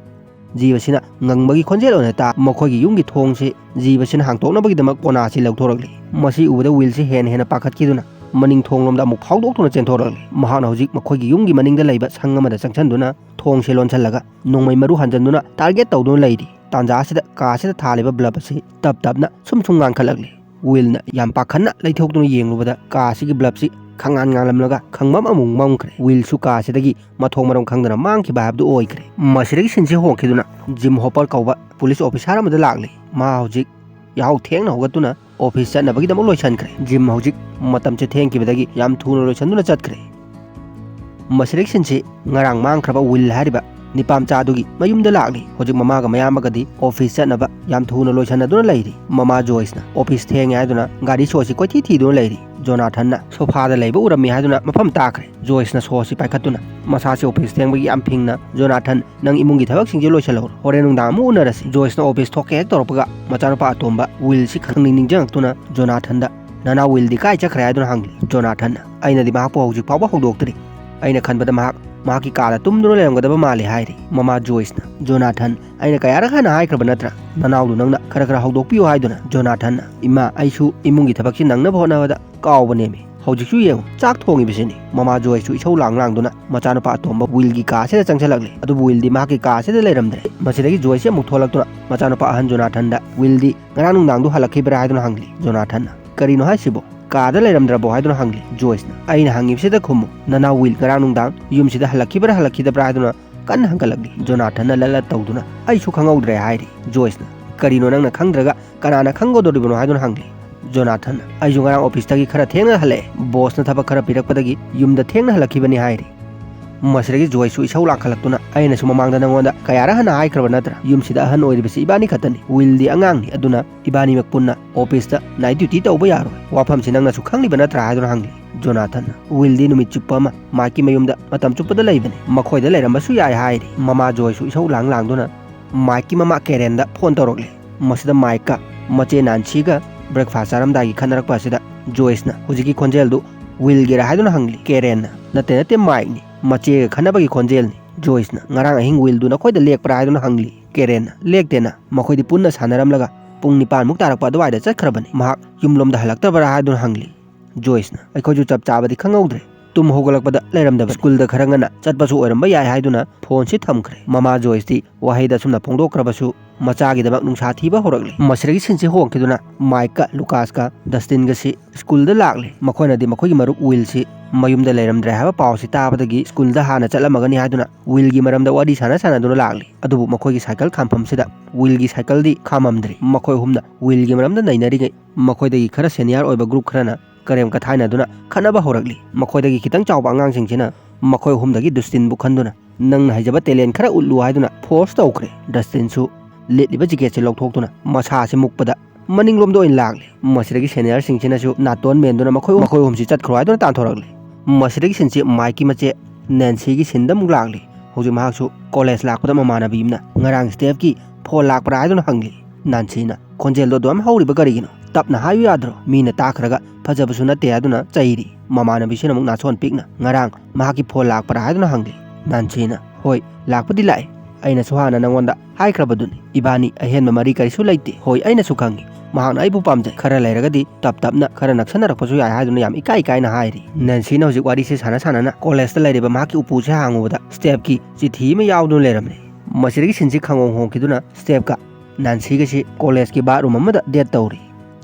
ꯖꯤꯕꯁꯤꯅ ꯉꯪꯕꯒꯤ ꯈꯣꯟꯖꯦꯜ ꯑꯣꯏꯅ ꯇꯥ꯫ ꯃꯈꯣꯏꯒꯤ ꯌꯨꯝꯒꯤ ꯊꯣꯡꯁꯤ ꯖꯤꯕꯁꯤꯅ ꯍꯥꯡꯇꯣꯛꯅꯕꯒꯤꯗꯃꯛ ꯀꯣꯅꯥꯁꯤ ꯂꯧꯊꯣꯔꯛꯂꯤ꯫ ꯃꯁꯤ ꯎꯕꯗ ꯋꯤꯜꯁꯤ ꯍꯦꯟꯅ ꯍꯦꯟꯅ ꯄꯥꯈꯠꯈꯤꯗꯨꯅ ꯃꯅꯤꯡ ꯊꯣꯡꯂꯣꯝꯗ ꯑꯃꯨꯛ ꯐꯥꯎꯗꯣꯛꯇꯨꯅ ꯆꯦꯟꯊꯣꯔꯛꯂꯤ꯫ ꯃꯍꯥꯛꯅ ꯍꯧꯖꯤꯛ ꯃꯈꯣꯏꯒꯤ ꯌꯨꯝꯒꯤ ꯃꯅꯤꯡꯗ ꯂꯩꯕ ꯁꯪ ꯑꯃꯗ ꯆꯪꯁꯤꯟꯗꯨꯅ ꯊꯣꯡꯁꯦ ꯂꯣꯟꯁꯤꯜꯂꯒ ꯅꯣꯡꯃꯩ ꯃꯔꯨ ꯍꯟꯖꯤꯟꯗꯨꯅ ꯇꯥꯔꯒꯦꯠ ꯇꯧꯗꯨꯅ ꯂꯩꯔꯤ꯫ ꯇꯥꯟꯖꯥ ꯑꯁꯤꯗ ꯀꯥ ꯑꯁꯤꯗ ꯊꯥꯜꯂꯤꯕ ꯕ꯭ꯂꯕ ꯑꯁꯤ ꯇꯞ ꯇꯞꯅ ꯁꯨꯝ ꯁꯨꯝ ꯉꯥꯟꯈꯠꯂꯛꯂꯤ꯫ ꯋꯤꯜꯅ ꯌꯥꯝ ꯄꯥꯈꯠꯅ ꯂꯩꯊꯣꯛꯇꯨꯅ ꯌꯦꯡꯂꯨꯕꯗ ꯀꯥ ꯑꯁꯤꯒꯤ ꯕ꯭ꯂꯕꯁꯤ ꯈꯪꯉꯥꯟ ꯉꯥꯜꯂꯝꯂꯒ ꯈꯪꯃꯝ ꯑꯃꯨꯛ ꯃꯝꯈ꯭ꯔꯦ꯫ ꯋꯤꯜꯁꯨ ꯀꯥ ꯑꯁꯤꯗꯒꯤ ꯃꯊꯣꯡ ꯃꯔꯝ ꯈꯪꯗꯅ ꯃꯥꯡꯈꯤꯕ ꯍꯥꯏꯕꯗꯨ ꯑꯣꯏꯈ꯭ꯔꯦ꯫ ꯃꯁꯤꯗꯒꯤ ꯁꯤꯟꯁꯤ ꯍꯣꯡꯈꯤꯗꯨꯅ ꯖꯤꯝ ꯍꯣꯄꯔ ꯀꯧꯕ ꯄꯨꯂꯤꯁ ꯑꯣꯐꯤꯁꯥꯔ ꯑꯃꯗ ꯂꯥꯛꯂꯤ꯫ ꯃꯥ ꯍꯧꯖꯤꯛ ꯌꯥꯍꯧ ꯊꯦꯡꯅ ꯍꯧꯒꯠꯇꯨꯅ ꯑꯣꯐꯤꯁ ꯆꯠꯅꯕꯒꯤꯗꯃꯛ ꯂꯣꯏꯁꯤꯟꯈ꯭ꯔꯦ꯫ ꯖꯤꯝ ꯍꯧꯖꯤꯛ ꯃꯇꯝꯁꯦ ꯊꯦꯡꯈꯤꯕꯗꯒꯤ ꯌꯥꯝ ꯊꯨꯅ ꯂꯣꯏꯁꯤꯟꯗꯨꯅ ꯆꯠꯈ꯭ꯔꯦ꯫ ꯃꯁꯤꯗꯒꯤ ꯁꯤꯟꯁꯤ ꯉꯔꯥꯡ ꯃꯥꯡꯈ꯭ꯔꯕ ꯋꯤꯜ ꯍꯥꯏꯔꯤꯕ ꯅꯤꯄꯥꯝꯆꯥꯗꯨꯒꯤ ꯃꯌꯨꯝꯗ ꯂꯥꯛꯂꯤ꯫ ꯍꯧꯖꯤꯛ ꯃꯃꯥꯒ ꯃꯌꯥꯝꯕꯒꯗꯤ ꯑꯣꯐꯤꯁ ꯆꯠꯅꯕ ꯌꯥꯝ ꯊꯨꯅ ꯂꯣꯏꯁꯤꯟꯅꯗꯨꯅ ꯂꯩꯔꯤ꯫ ꯃꯃꯥ ꯖꯣꯏꯁꯅ ꯑꯣꯐꯤꯁ ꯊꯦꯡꯉꯦ ꯍꯥꯏꯗꯨꯅ ꯒꯥꯔꯤ ꯁꯣꯁꯤ ꯀꯣꯏꯊꯤ ꯊꯤꯗꯨꯅ ꯂꯩꯔꯤ꯫ ꯖꯣꯅꯥꯊꯟꯅ ꯁꯣꯐꯥꯗ ꯂꯩꯕ ꯎꯔꯝꯃꯤ ꯍꯥꯏꯗꯨꯅ ꯃꯐꯝ ꯇꯥꯈ꯭ꯔꯦ꯫ ꯖꯣꯏꯁꯅ ꯁꯣꯁꯤ ꯄꯥꯏꯈꯠꯇꯨꯅ ꯃꯁꯥꯁꯤ ꯑꯣꯐꯤꯁ ꯊꯦꯡꯕꯒꯤ ꯌꯥꯝ ꯐꯤꯡꯅ, "ꯖꯣꯅꯥꯊꯟ, ꯅꯪ ꯏꯃꯨꯡꯒꯤ ꯊꯕꯛꯁꯤꯡꯁꯦ ꯂꯣꯏꯁꯤꯜꯍꯧꯔꯣ, ꯍꯣꯔꯦꯟ ꯅꯨꯡꯗꯥꯡ ꯑꯃꯨꯛ ꯎꯅꯔꯁꯤ"꯫ ꯖꯣꯏꯁꯅ ꯑꯣꯐꯤꯁ ꯊꯣꯛꯀꯦ ꯍꯦꯛ ꯇꯧꯔꯛꯄꯒ ꯃꯆꯥꯅꯨꯄꯥ ꯑꯇꯣꯝꯕ ꯋꯤꯜꯁꯤ ꯈꯪꯅꯤꯡ ꯅꯤꯡꯁꯤꯡꯉꯛꯇꯨꯅ ꯖꯣꯅꯥꯊꯟꯗ, "ꯅꯅꯥꯎ ꯋꯤꯜꯗꯤ ꯀꯥꯏ ꯆꯠꯈ꯭ꯔꯦ?" ꯍꯥꯏꯗꯨꯅ ꯍꯪꯂꯤ꯫ ꯖꯣꯅꯥꯊꯟꯅ, "ꯑꯩꯅꯗꯤ ꯃꯍꯥꯛꯄꯨ ꯍꯧꯖꯤꯛ ꯐꯥꯎꯕ ꯍꯧꯗꯣꯛꯇ꯭ꯔꯤ꯫ ꯑꯩꯅ ꯈꯟꯕꯗ ꯃꯍꯥꯛ ꯃꯍꯥꯛꯀꯤ ꯀꯥꯗ ꯇꯨꯝꯗꯨꯅ ꯂꯩꯔꯝꯒꯗꯕ ꯃꯥꯜꯂꯤ" ꯍꯥꯏꯔꯤ꯫ ꯃꯃꯥ ꯖꯣꯏꯁꯅ, "ꯖꯣꯅꯥꯊꯟ, ꯑꯩꯅ ꯀꯌꯥꯔꯛ ꯍꯥꯟꯅ ꯍꯥꯏꯈ꯭ꯔꯕ ꯅꯠꯇ꯭ꯔꯥ ꯅꯅꯥꯎꯗꯨ ꯅꯪꯅ ꯈꯔ ꯈꯔ ꯍꯧꯗꯣꯛꯄꯤꯌꯨ ꯍꯥꯏꯗꯨꯅ?" ꯖꯣꯅꯥꯊꯟꯅ, "ꯏꯃꯥ, ꯑꯩꯁꯨ ꯏꯃꯨꯡꯒꯤ ꯊꯕꯛꯁꯤ ꯅꯪꯅꯕ ꯍꯣꯠꯅꯕꯗ ꯀꯥꯎꯕꯅꯦꯃꯤ꯫ ꯍꯧꯖꯤꯛꯁꯨ ꯌꯦꯡꯉꯨ, ꯆꯥꯛ ꯊꯣꯡꯉꯤꯕꯁꯤꯅꯤ"꯫ ꯃꯃꯥ ꯖꯣꯏꯁꯁꯨ ꯏꯁꯧ ꯂꯥꯡ ꯂꯥꯡꯗꯨꯅ ꯃꯆꯥꯅꯨꯄꯥ ꯑꯇꯣꯝꯕ ꯋꯤꯜꯒꯤ ꯀꯥ ꯑꯁꯤꯗ ꯆꯪꯁꯤꯜꯂꯛꯂꯦ꯫ ꯑꯗꯨꯕꯨ ꯋꯤꯜꯗꯤ ꯃꯍꯥꯛꯀꯤ ꯀꯥ ꯑꯁꯤꯗ ꯂꯩꯔꯝꯗ꯭ꯔꯦ꯫ ꯃꯁꯤꯗꯒꯤ ꯖꯣꯏꯁꯁꯤ ꯑꯃꯨꯛ ꯊꯣꯛꯂꯛꯇꯨꯅ ꯃꯆꯥꯅꯨꯄꯥ ꯑꯍꯟ ꯖꯣꯅꯥꯊꯟꯗ, "ꯋꯤꯜꯗꯤ ꯉꯔꯥꯡ ꯅꯨꯡꯗꯥꯡꯗꯨ ꯍꯜꯂꯛꯈꯤꯕ꯭ꯔꯥ?" ꯍꯥꯏꯗꯨꯅ ꯍꯪꯂꯤ꯫ ꯖꯣꯅꯥꯊꯟꯅ, "ꯀꯔꯤꯅꯣ ꯍꯥꯏꯁꯤꯕꯣ? ꯀꯥꯗ ꯂꯩꯔꯝꯗ꯭ꯔꯕꯣ?" ꯍꯥꯏꯗꯨꯅ ꯍꯪꯂꯤ꯫ ꯖꯣꯏꯁꯅ, "ꯑꯩꯅ ꯍꯪꯉꯤꯕꯁꯤꯗ ꯈꯨꯝꯃꯨ, ꯅꯅꯥꯎ ꯋꯤꯜ ꯉꯔꯥꯡ ꯅꯨꯡꯗꯥꯡ ꯌꯨꯝꯁꯤꯗ ꯍꯜꯂꯛꯈꯤꯕ꯭ꯔꯥ ꯍꯜꯂꯛꯈꯤꯗꯕ꯭ꯔꯥ?" ꯍꯥꯏꯗꯨꯅ ꯀꯟꯅ ꯍꯪꯒꯠꯂꯛꯂꯤ꯫ ꯖꯣꯅꯥꯊꯟꯅ ꯂꯠ ꯂꯠ ꯇꯧꯗꯨꯅ, "ꯑꯩꯁꯨ ꯈꯪꯍꯧꯗ꯭ꯔꯦ" ꯍꯥꯏꯔꯤ꯫ ꯖꯣꯏꯁꯅ, "ꯀꯔꯤꯅꯣ ꯅꯪꯅ ꯈꯪꯗ꯭ꯔꯒ ꯀꯅꯥꯅ ꯈꯪꯒꯗꯧꯔꯤꯕꯅꯣ?" ꯍꯥꯏꯗꯨꯅ ꯍꯪꯂꯤ꯫ ꯖꯣꯅꯥꯊꯟꯅ, "ꯑꯩꯁꯨ ꯉꯔꯥꯡ ꯑꯣꯐꯤꯁꯇꯒꯤ ꯈꯔ ꯊꯦꯡꯅ ꯍꯜꯂꯛꯑꯦ꯫ ꯕꯣꯁꯅ ꯊꯕꯛ ꯈꯔ ꯄꯤꯔꯛꯄꯗꯒꯤ ꯌꯨꯝꯗ ꯊꯦꯡꯅ ꯍꯜꯂꯛꯈꯤꯕꯅꯤ" ꯍꯥꯏꯔꯤ꯫ ꯃꯁꯤꯗꯒꯤ ꯖꯣꯏꯁꯁꯨ ꯏꯁꯧ ꯂꯥꯡꯈꯠꯂꯛꯇꯨꯅ, "ꯑꯩꯅꯁꯨ ꯃꯃꯥꯡꯗ ꯅꯪꯉꯣꯟꯗ ꯀꯌꯥꯔꯛ ꯍꯟꯅ ꯍꯥꯏꯈ꯭ꯔꯕ ꯅꯠꯇ꯭ꯔꯥ? ꯌꯨꯝꯁꯤꯗ ꯑꯍꯟ ꯑꯣꯏꯔꯤꯕꯁꯤ ꯏꯕꯥꯅꯤ ꯈꯛꯇꯅꯤ꯫ ꯋꯤꯜꯗꯤ ꯑꯉꯥꯡꯅꯤ, ꯑꯗꯨꯅ ꯏꯕꯥꯅꯤꯃꯛ ꯄꯨꯟꯅ ꯑꯣꯐꯤꯁꯇ ꯅꯥꯏꯠ ꯗ꯭ꯌꯨꯇꯤ ꯇꯧꯕ ꯌꯥꯔꯣꯏ꯫ ꯋꯥꯐꯝꯁꯤ ꯅꯪꯅꯁꯨ ꯈꯪꯂꯤꯕ ꯅꯠꯇ꯭ꯔꯥ?" ꯍꯥꯏꯗꯨꯅ ꯍꯪꯂꯤ꯫ ꯖꯣꯅꯥꯊꯟꯅ, "ꯋꯤꯜꯗꯤ ꯅꯨꯃꯤꯠ ꯆꯨꯞꯄ ꯑꯃ ꯃꯥꯏꯛꯀꯤ ꯃꯌꯨꯝꯗ ꯃꯇꯝ ꯆꯨꯞꯄꯗ ꯂꯩꯕꯅꯤ꯫ ꯃꯈꯣꯏꯗ ꯂꯩꯔꯝꯕꯁꯨ ꯌꯥꯏ," ꯍꯥꯏꯔꯤ꯫ ꯃꯃꯥ ꯖꯣꯏꯁꯁꯨ ꯏꯁꯧ ꯂꯥꯡ ꯂꯥꯡꯗꯨꯅ ꯃꯥꯏꯛꯀꯤ ꯃꯃꯥ ꯀꯦꯔꯦꯟꯗ ꯐꯣꯟ ꯇꯧꯔꯛꯂꯤ꯫ ꯃꯁꯤꯗ ꯃꯥꯏꯛꯀ ꯃꯆꯦ ꯅꯥꯟꯁꯤꯒ ꯕ꯭ꯔꯦꯛꯐꯥꯁ ꯆꯥꯔꯝꯗꯥꯏꯒꯤ ꯈꯟꯅꯔꯛꯄ ꯑꯁꯤꯗ ꯖꯣꯏꯁꯅ, "ꯍꯧꯖꯤꯛꯀꯤ ꯈꯣꯟꯖꯦꯜꯗꯨ ꯋꯤꯜꯒꯤꯔꯥ?" ꯍꯥꯏꯗꯨꯅ ꯍꯪꯂꯤ꯫ ꯀꯦꯔꯦꯟꯅ, "ꯅꯠꯇꯦ, ꯅꯠꯇꯦ, ꯃꯥꯏꯛꯅꯤ꯫ ꯃꯆꯦꯒ ꯈꯟꯅꯕꯒꯤ ꯈꯣꯟꯖꯦꯜꯅꯤ꯫" ꯖꯣꯏꯁꯅ, "ꯉꯔꯥꯡ ꯑꯍꯤꯡ ꯋꯤꯜꯗꯨ ꯅꯈꯣꯏꯗ ꯂꯦꯛꯄ꯭ꯔꯥ?" ꯍꯥꯏꯗꯨꯅ ꯍꯪꯂꯤ꯫ ꯀꯦꯔꯦꯟꯅ, "ꯂꯦꯛꯇꯦꯅ꯫ ꯃꯈꯣꯏꯗꯤ ꯄꯨꯟꯅ ꯁꯥꯟꯅꯔꯝꯂꯒ ꯄꯨꯡ ꯅꯤꯄꯥꯟꯃꯨꯛ ꯇꯥꯔꯛꯄ ꯑꯗꯨꯋꯥꯏꯗ ꯆꯠꯈ꯭ꯔꯕꯅꯤ꯫ ꯃꯍꯥꯛ ꯌꯨꯝꯂꯣꯝꯗ ꯍꯜꯂꯛꯇꯕ꯭ꯔꯥ?" ꯍꯥꯏꯗꯨꯅ ꯍꯪꯂꯤ꯫ ꯖꯣꯏꯁꯅ, "ꯑꯩꯈꯣꯏꯁꯨ ꯆꯞ ꯆꯥꯕꯗꯤ ꯈꯪꯍꯧꯗ꯭ꯔꯦ꯫ ꯇꯨꯝ ꯍꯧꯒꯠꯂꯛꯄꯗ ꯂꯩꯔꯝꯗꯕꯅꯤ꯫ ꯁ꯭ꯀꯨꯜꯗ ꯈꯔ ꯉꯟꯅ ꯆꯠꯄꯁꯨ ꯑꯣꯏꯔꯝꯕ ꯌꯥꯏ," ꯍꯥꯏꯗꯨꯅ ꯐꯣꯟꯁꯤ ꯊꯝꯈ꯭ꯔꯦ꯫ ꯃꯃꯥ ꯖꯣꯏꯁꯇꯤ ꯋꯥꯍꯩꯗ ꯑꯁꯨꯝꯅ ꯐꯣꯡꯗꯣꯛꯈ꯭ꯔꯕꯁꯨ ꯃꯆꯥꯒꯤꯗꯃꯛ ꯅꯨꯡꯁꯥ ꯊꯤꯕ ꯍꯧꯔꯛꯂꯤ꯫ ꯃꯁꯤꯗꯒꯤ ꯁꯤꯟꯁꯤ ꯍꯣꯡꯈꯤꯗꯨꯅ ꯃꯥꯏꯛꯀ ꯂꯨꯀꯥꯁꯀ ꯗꯁꯇꯤꯟꯒꯁꯤ ꯁ꯭ꯀꯨꯜꯗ ꯂꯥꯛꯂꯤ꯫ ꯃꯈꯣꯏꯅꯗꯤ ꯃꯈꯣꯏꯒꯤ ꯃꯔꯨꯞ ꯋꯤꯜꯁꯤ ꯃꯌꯨꯝꯗ ꯂꯩꯔꯝꯗ꯭ꯔꯦ ꯍꯥꯏꯕ ꯄꯥꯎꯁꯤ ꯇꯥꯕꯗꯒꯤ ꯁ꯭ꯀꯨꯜꯗ ꯍꯥꯟꯅ ꯆꯠꯂꯝꯃꯒꯅꯤ ꯍꯥꯏꯗꯨꯅ ꯋꯤꯜꯒꯤ ꯃꯔꯝꯗ ꯋꯥꯔꯤ ꯁꯥꯟꯅ ꯁꯥꯟꯅꯗꯨꯅ ꯂꯥꯛꯂꯤ꯫ ꯑꯗꯨꯕꯨ ꯃꯈꯣꯏꯒꯤ ꯁꯥꯏꯀꯜ ꯈꯥꯝꯐꯝꯁꯤꯗ ꯋꯤꯜꯒꯤ ꯁꯥꯏꯀꯜꯗꯤ ꯈꯥꯝꯃꯝꯗ꯭ꯔꯤ꯫ ꯃꯈꯣꯏ ꯑꯍꯨꯝꯅ ꯋꯤꯜꯒꯤ ꯃꯔꯝꯗ ꯅꯩꯅꯔꯤꯉꯩ ꯃꯈꯣꯏꯗꯒꯤ ꯈꯔ ꯁꯦꯅꯤꯌꯔ ꯑꯣꯏꯕ ꯒ꯭ꯔꯨꯞ ꯈꯔꯅ ꯀꯔꯦꯝ ꯀꯊꯥꯏꯅꯗꯨꯅ ꯈꯠꯅꯕ ꯍꯧꯔꯛꯂꯤ꯫ ꯃꯈꯣꯏꯗꯒꯤ ꯈꯤꯇꯪ ꯆꯥꯎꯕ ꯑꯉꯥꯡꯁꯤꯡꯁꯤꯅ ꯃꯈꯣꯏ ꯑꯍꯨꯝꯗꯒꯤ ꯗꯁꯇꯤꯟꯕꯨ ꯈꯟꯗꯨꯅ, "ꯅꯪꯅ ꯍꯩꯖꯕ ꯇꯦꯂꯦꯟ ꯈꯔ ꯎꯠꯂꯨ," ꯍꯥꯏꯗꯨꯅ ꯐꯣꯔꯁ ꯇꯧꯈ꯭ꯔꯦ꯫ ꯗꯁꯇꯤꯟꯁꯨ ꯂꯤꯠꯂꯤꯕ ꯖꯤꯀꯦꯠꯁꯦ ꯂꯧꯊꯣꯛꯇꯨꯅ ꯃꯁꯥꯁꯦ ꯃꯨꯛꯄꯗ ꯃꯅꯤꯡꯂꯣꯝꯗ ꯑꯣꯏꯅ ꯂꯥꯛꯂꯤ꯫ ꯃꯁꯤꯗꯒꯤ ꯁꯦꯅꯤꯌꯔꯁꯤꯡꯁꯤꯅꯁꯨ ꯅꯥꯇꯣꯟ ꯃꯦꯟꯗꯨꯅ ꯃꯈꯣꯏ, ꯃꯈꯣꯏ ꯑꯍꯨꯝꯁꯤ ꯆꯠꯈ꯭ꯔꯣ ꯍꯥꯏꯗꯨꯅ ꯇꯥꯟꯊꯣꯔꯛꯂꯤ꯫ ꯃꯁꯤꯗꯒꯤ ꯁꯤꯟꯁꯤ ꯃꯥꯏꯛꯀꯤ ꯃꯆꯦ ꯅꯦꯟꯁꯤꯒꯤ ꯁꯤꯟꯗ ꯑꯃꯨꯛ ꯂꯥꯛꯂꯤ꯫ ꯍꯧꯖꯤꯛ ꯃꯍꯥꯛꯁꯨ ꯀꯣꯂꯦꯖ ꯂꯥꯛꯄꯗ ꯃꯃꯥꯟꯅꯕꯤ ꯑꯃꯅ ꯉꯔꯥꯡ ꯁ꯭ꯇꯦꯐꯀꯤ ꯐꯣꯟ ꯂꯥꯛꯄ꯭ꯔꯥ ꯍꯥꯏꯗꯨꯅ ꯍꯪꯂꯤ꯫ ꯅꯥꯟꯁꯤꯅ, "ꯈꯣꯟꯖꯦꯜꯗꯣ ꯑꯗꯨꯌꯥꯝ ꯍꯧꯔꯤꯕ ꯀꯔꯤꯒꯤꯅꯣ? ꯇꯞꯅ ꯍꯥꯏꯌꯨ ꯌꯥꯗ꯭ꯔꯣ? ꯃꯤꯅ ꯇꯥꯈ꯭ꯔꯒ ꯐꯖꯕꯁꯨ ꯅꯠꯇꯦ," ꯍꯥꯏꯗꯨꯅ ꯆꯩꯔꯤ꯫ ꯃꯃꯥꯟꯅꯕꯤꯁꯤꯅ ꯑꯃꯨꯛ ꯅꯥꯁꯣꯟ ꯄꯤꯛꯅ, "ꯉꯔꯥꯡ ꯃꯍꯥꯛꯀꯤ ꯐꯣꯟ ꯂꯥꯛꯄ꯭ꯔꯥ?" ꯍꯥꯏꯗꯨꯅ ꯍꯪꯂꯤ꯫ ꯅꯥꯟꯁꯤꯅ, "ꯍꯣꯏ, ꯂꯥꯛꯄꯗꯤ ꯂꯥꯛꯑꯦ꯫ ꯑꯩꯅꯁꯨ ꯍꯥꯟꯅ ꯅꯪꯉꯣꯟꯗ ꯍꯥꯏꯈ꯭ꯔꯕꯗꯨꯅꯤ, ꯏꯕꯥꯅꯤ ꯑꯍꯦꯟꯕ ꯃꯔꯤ ꯀꯔꯤꯁꯨ ꯂꯩꯇꯦ꯫ ꯍꯣꯏ, ꯑꯩꯅꯁꯨ ꯈꯪꯉꯤ, ꯃꯍꯥꯛꯅ ꯑꯩꯕꯨ ꯄꯥꯝꯖꯩ꯫ ꯈꯔ ꯂꯩꯔꯒꯗꯤ ꯇꯞ ꯇꯞꯅ ꯈꯔ ꯅꯛꯁꯟꯅꯔꯛꯄꯁꯨ ꯌꯥꯏ," ꯍꯥꯏꯗꯨꯅ ꯌꯥꯝ ꯏꯀꯥꯏ ꯏꯀꯥꯏꯅ ꯍꯥꯏꯔꯤ꯫ ꯅꯦꯟꯁꯤꯅ ꯍꯧꯖꯤꯛ ꯋꯥꯔꯤꯁꯤ ꯁꯥꯟꯅ ꯁꯥꯟꯅꯅ ꯀꯣꯂꯦꯖꯇ ꯂꯩꯔꯤꯕ ꯃꯍꯥꯛꯀꯤ ꯎꯄꯨꯁꯦ ꯍꯥꯡꯉꯨꯕꯗ ꯁ꯭ꯇꯦꯐꯀꯤ ꯆꯤꯊꯤ ꯑꯃ ꯌꯥꯎꯗꯨꯅ ꯂꯩꯔꯝꯂꯦ꯫ ꯃꯁꯤꯗꯒꯤ ꯁꯤꯟꯁꯤ ꯈꯪꯍꯣꯡ ꯍꯣꯡꯈꯤꯗꯨꯅ ꯁ꯭ꯇꯦꯐꯀ ꯅꯥꯟꯁꯤꯒꯁꯤ ꯀꯣꯂꯦꯖꯀꯤ ꯕꯥꯠꯔꯨꯝ ꯑꯃꯗ ꯗꯦꯠ ꯇꯧꯔꯤ꯫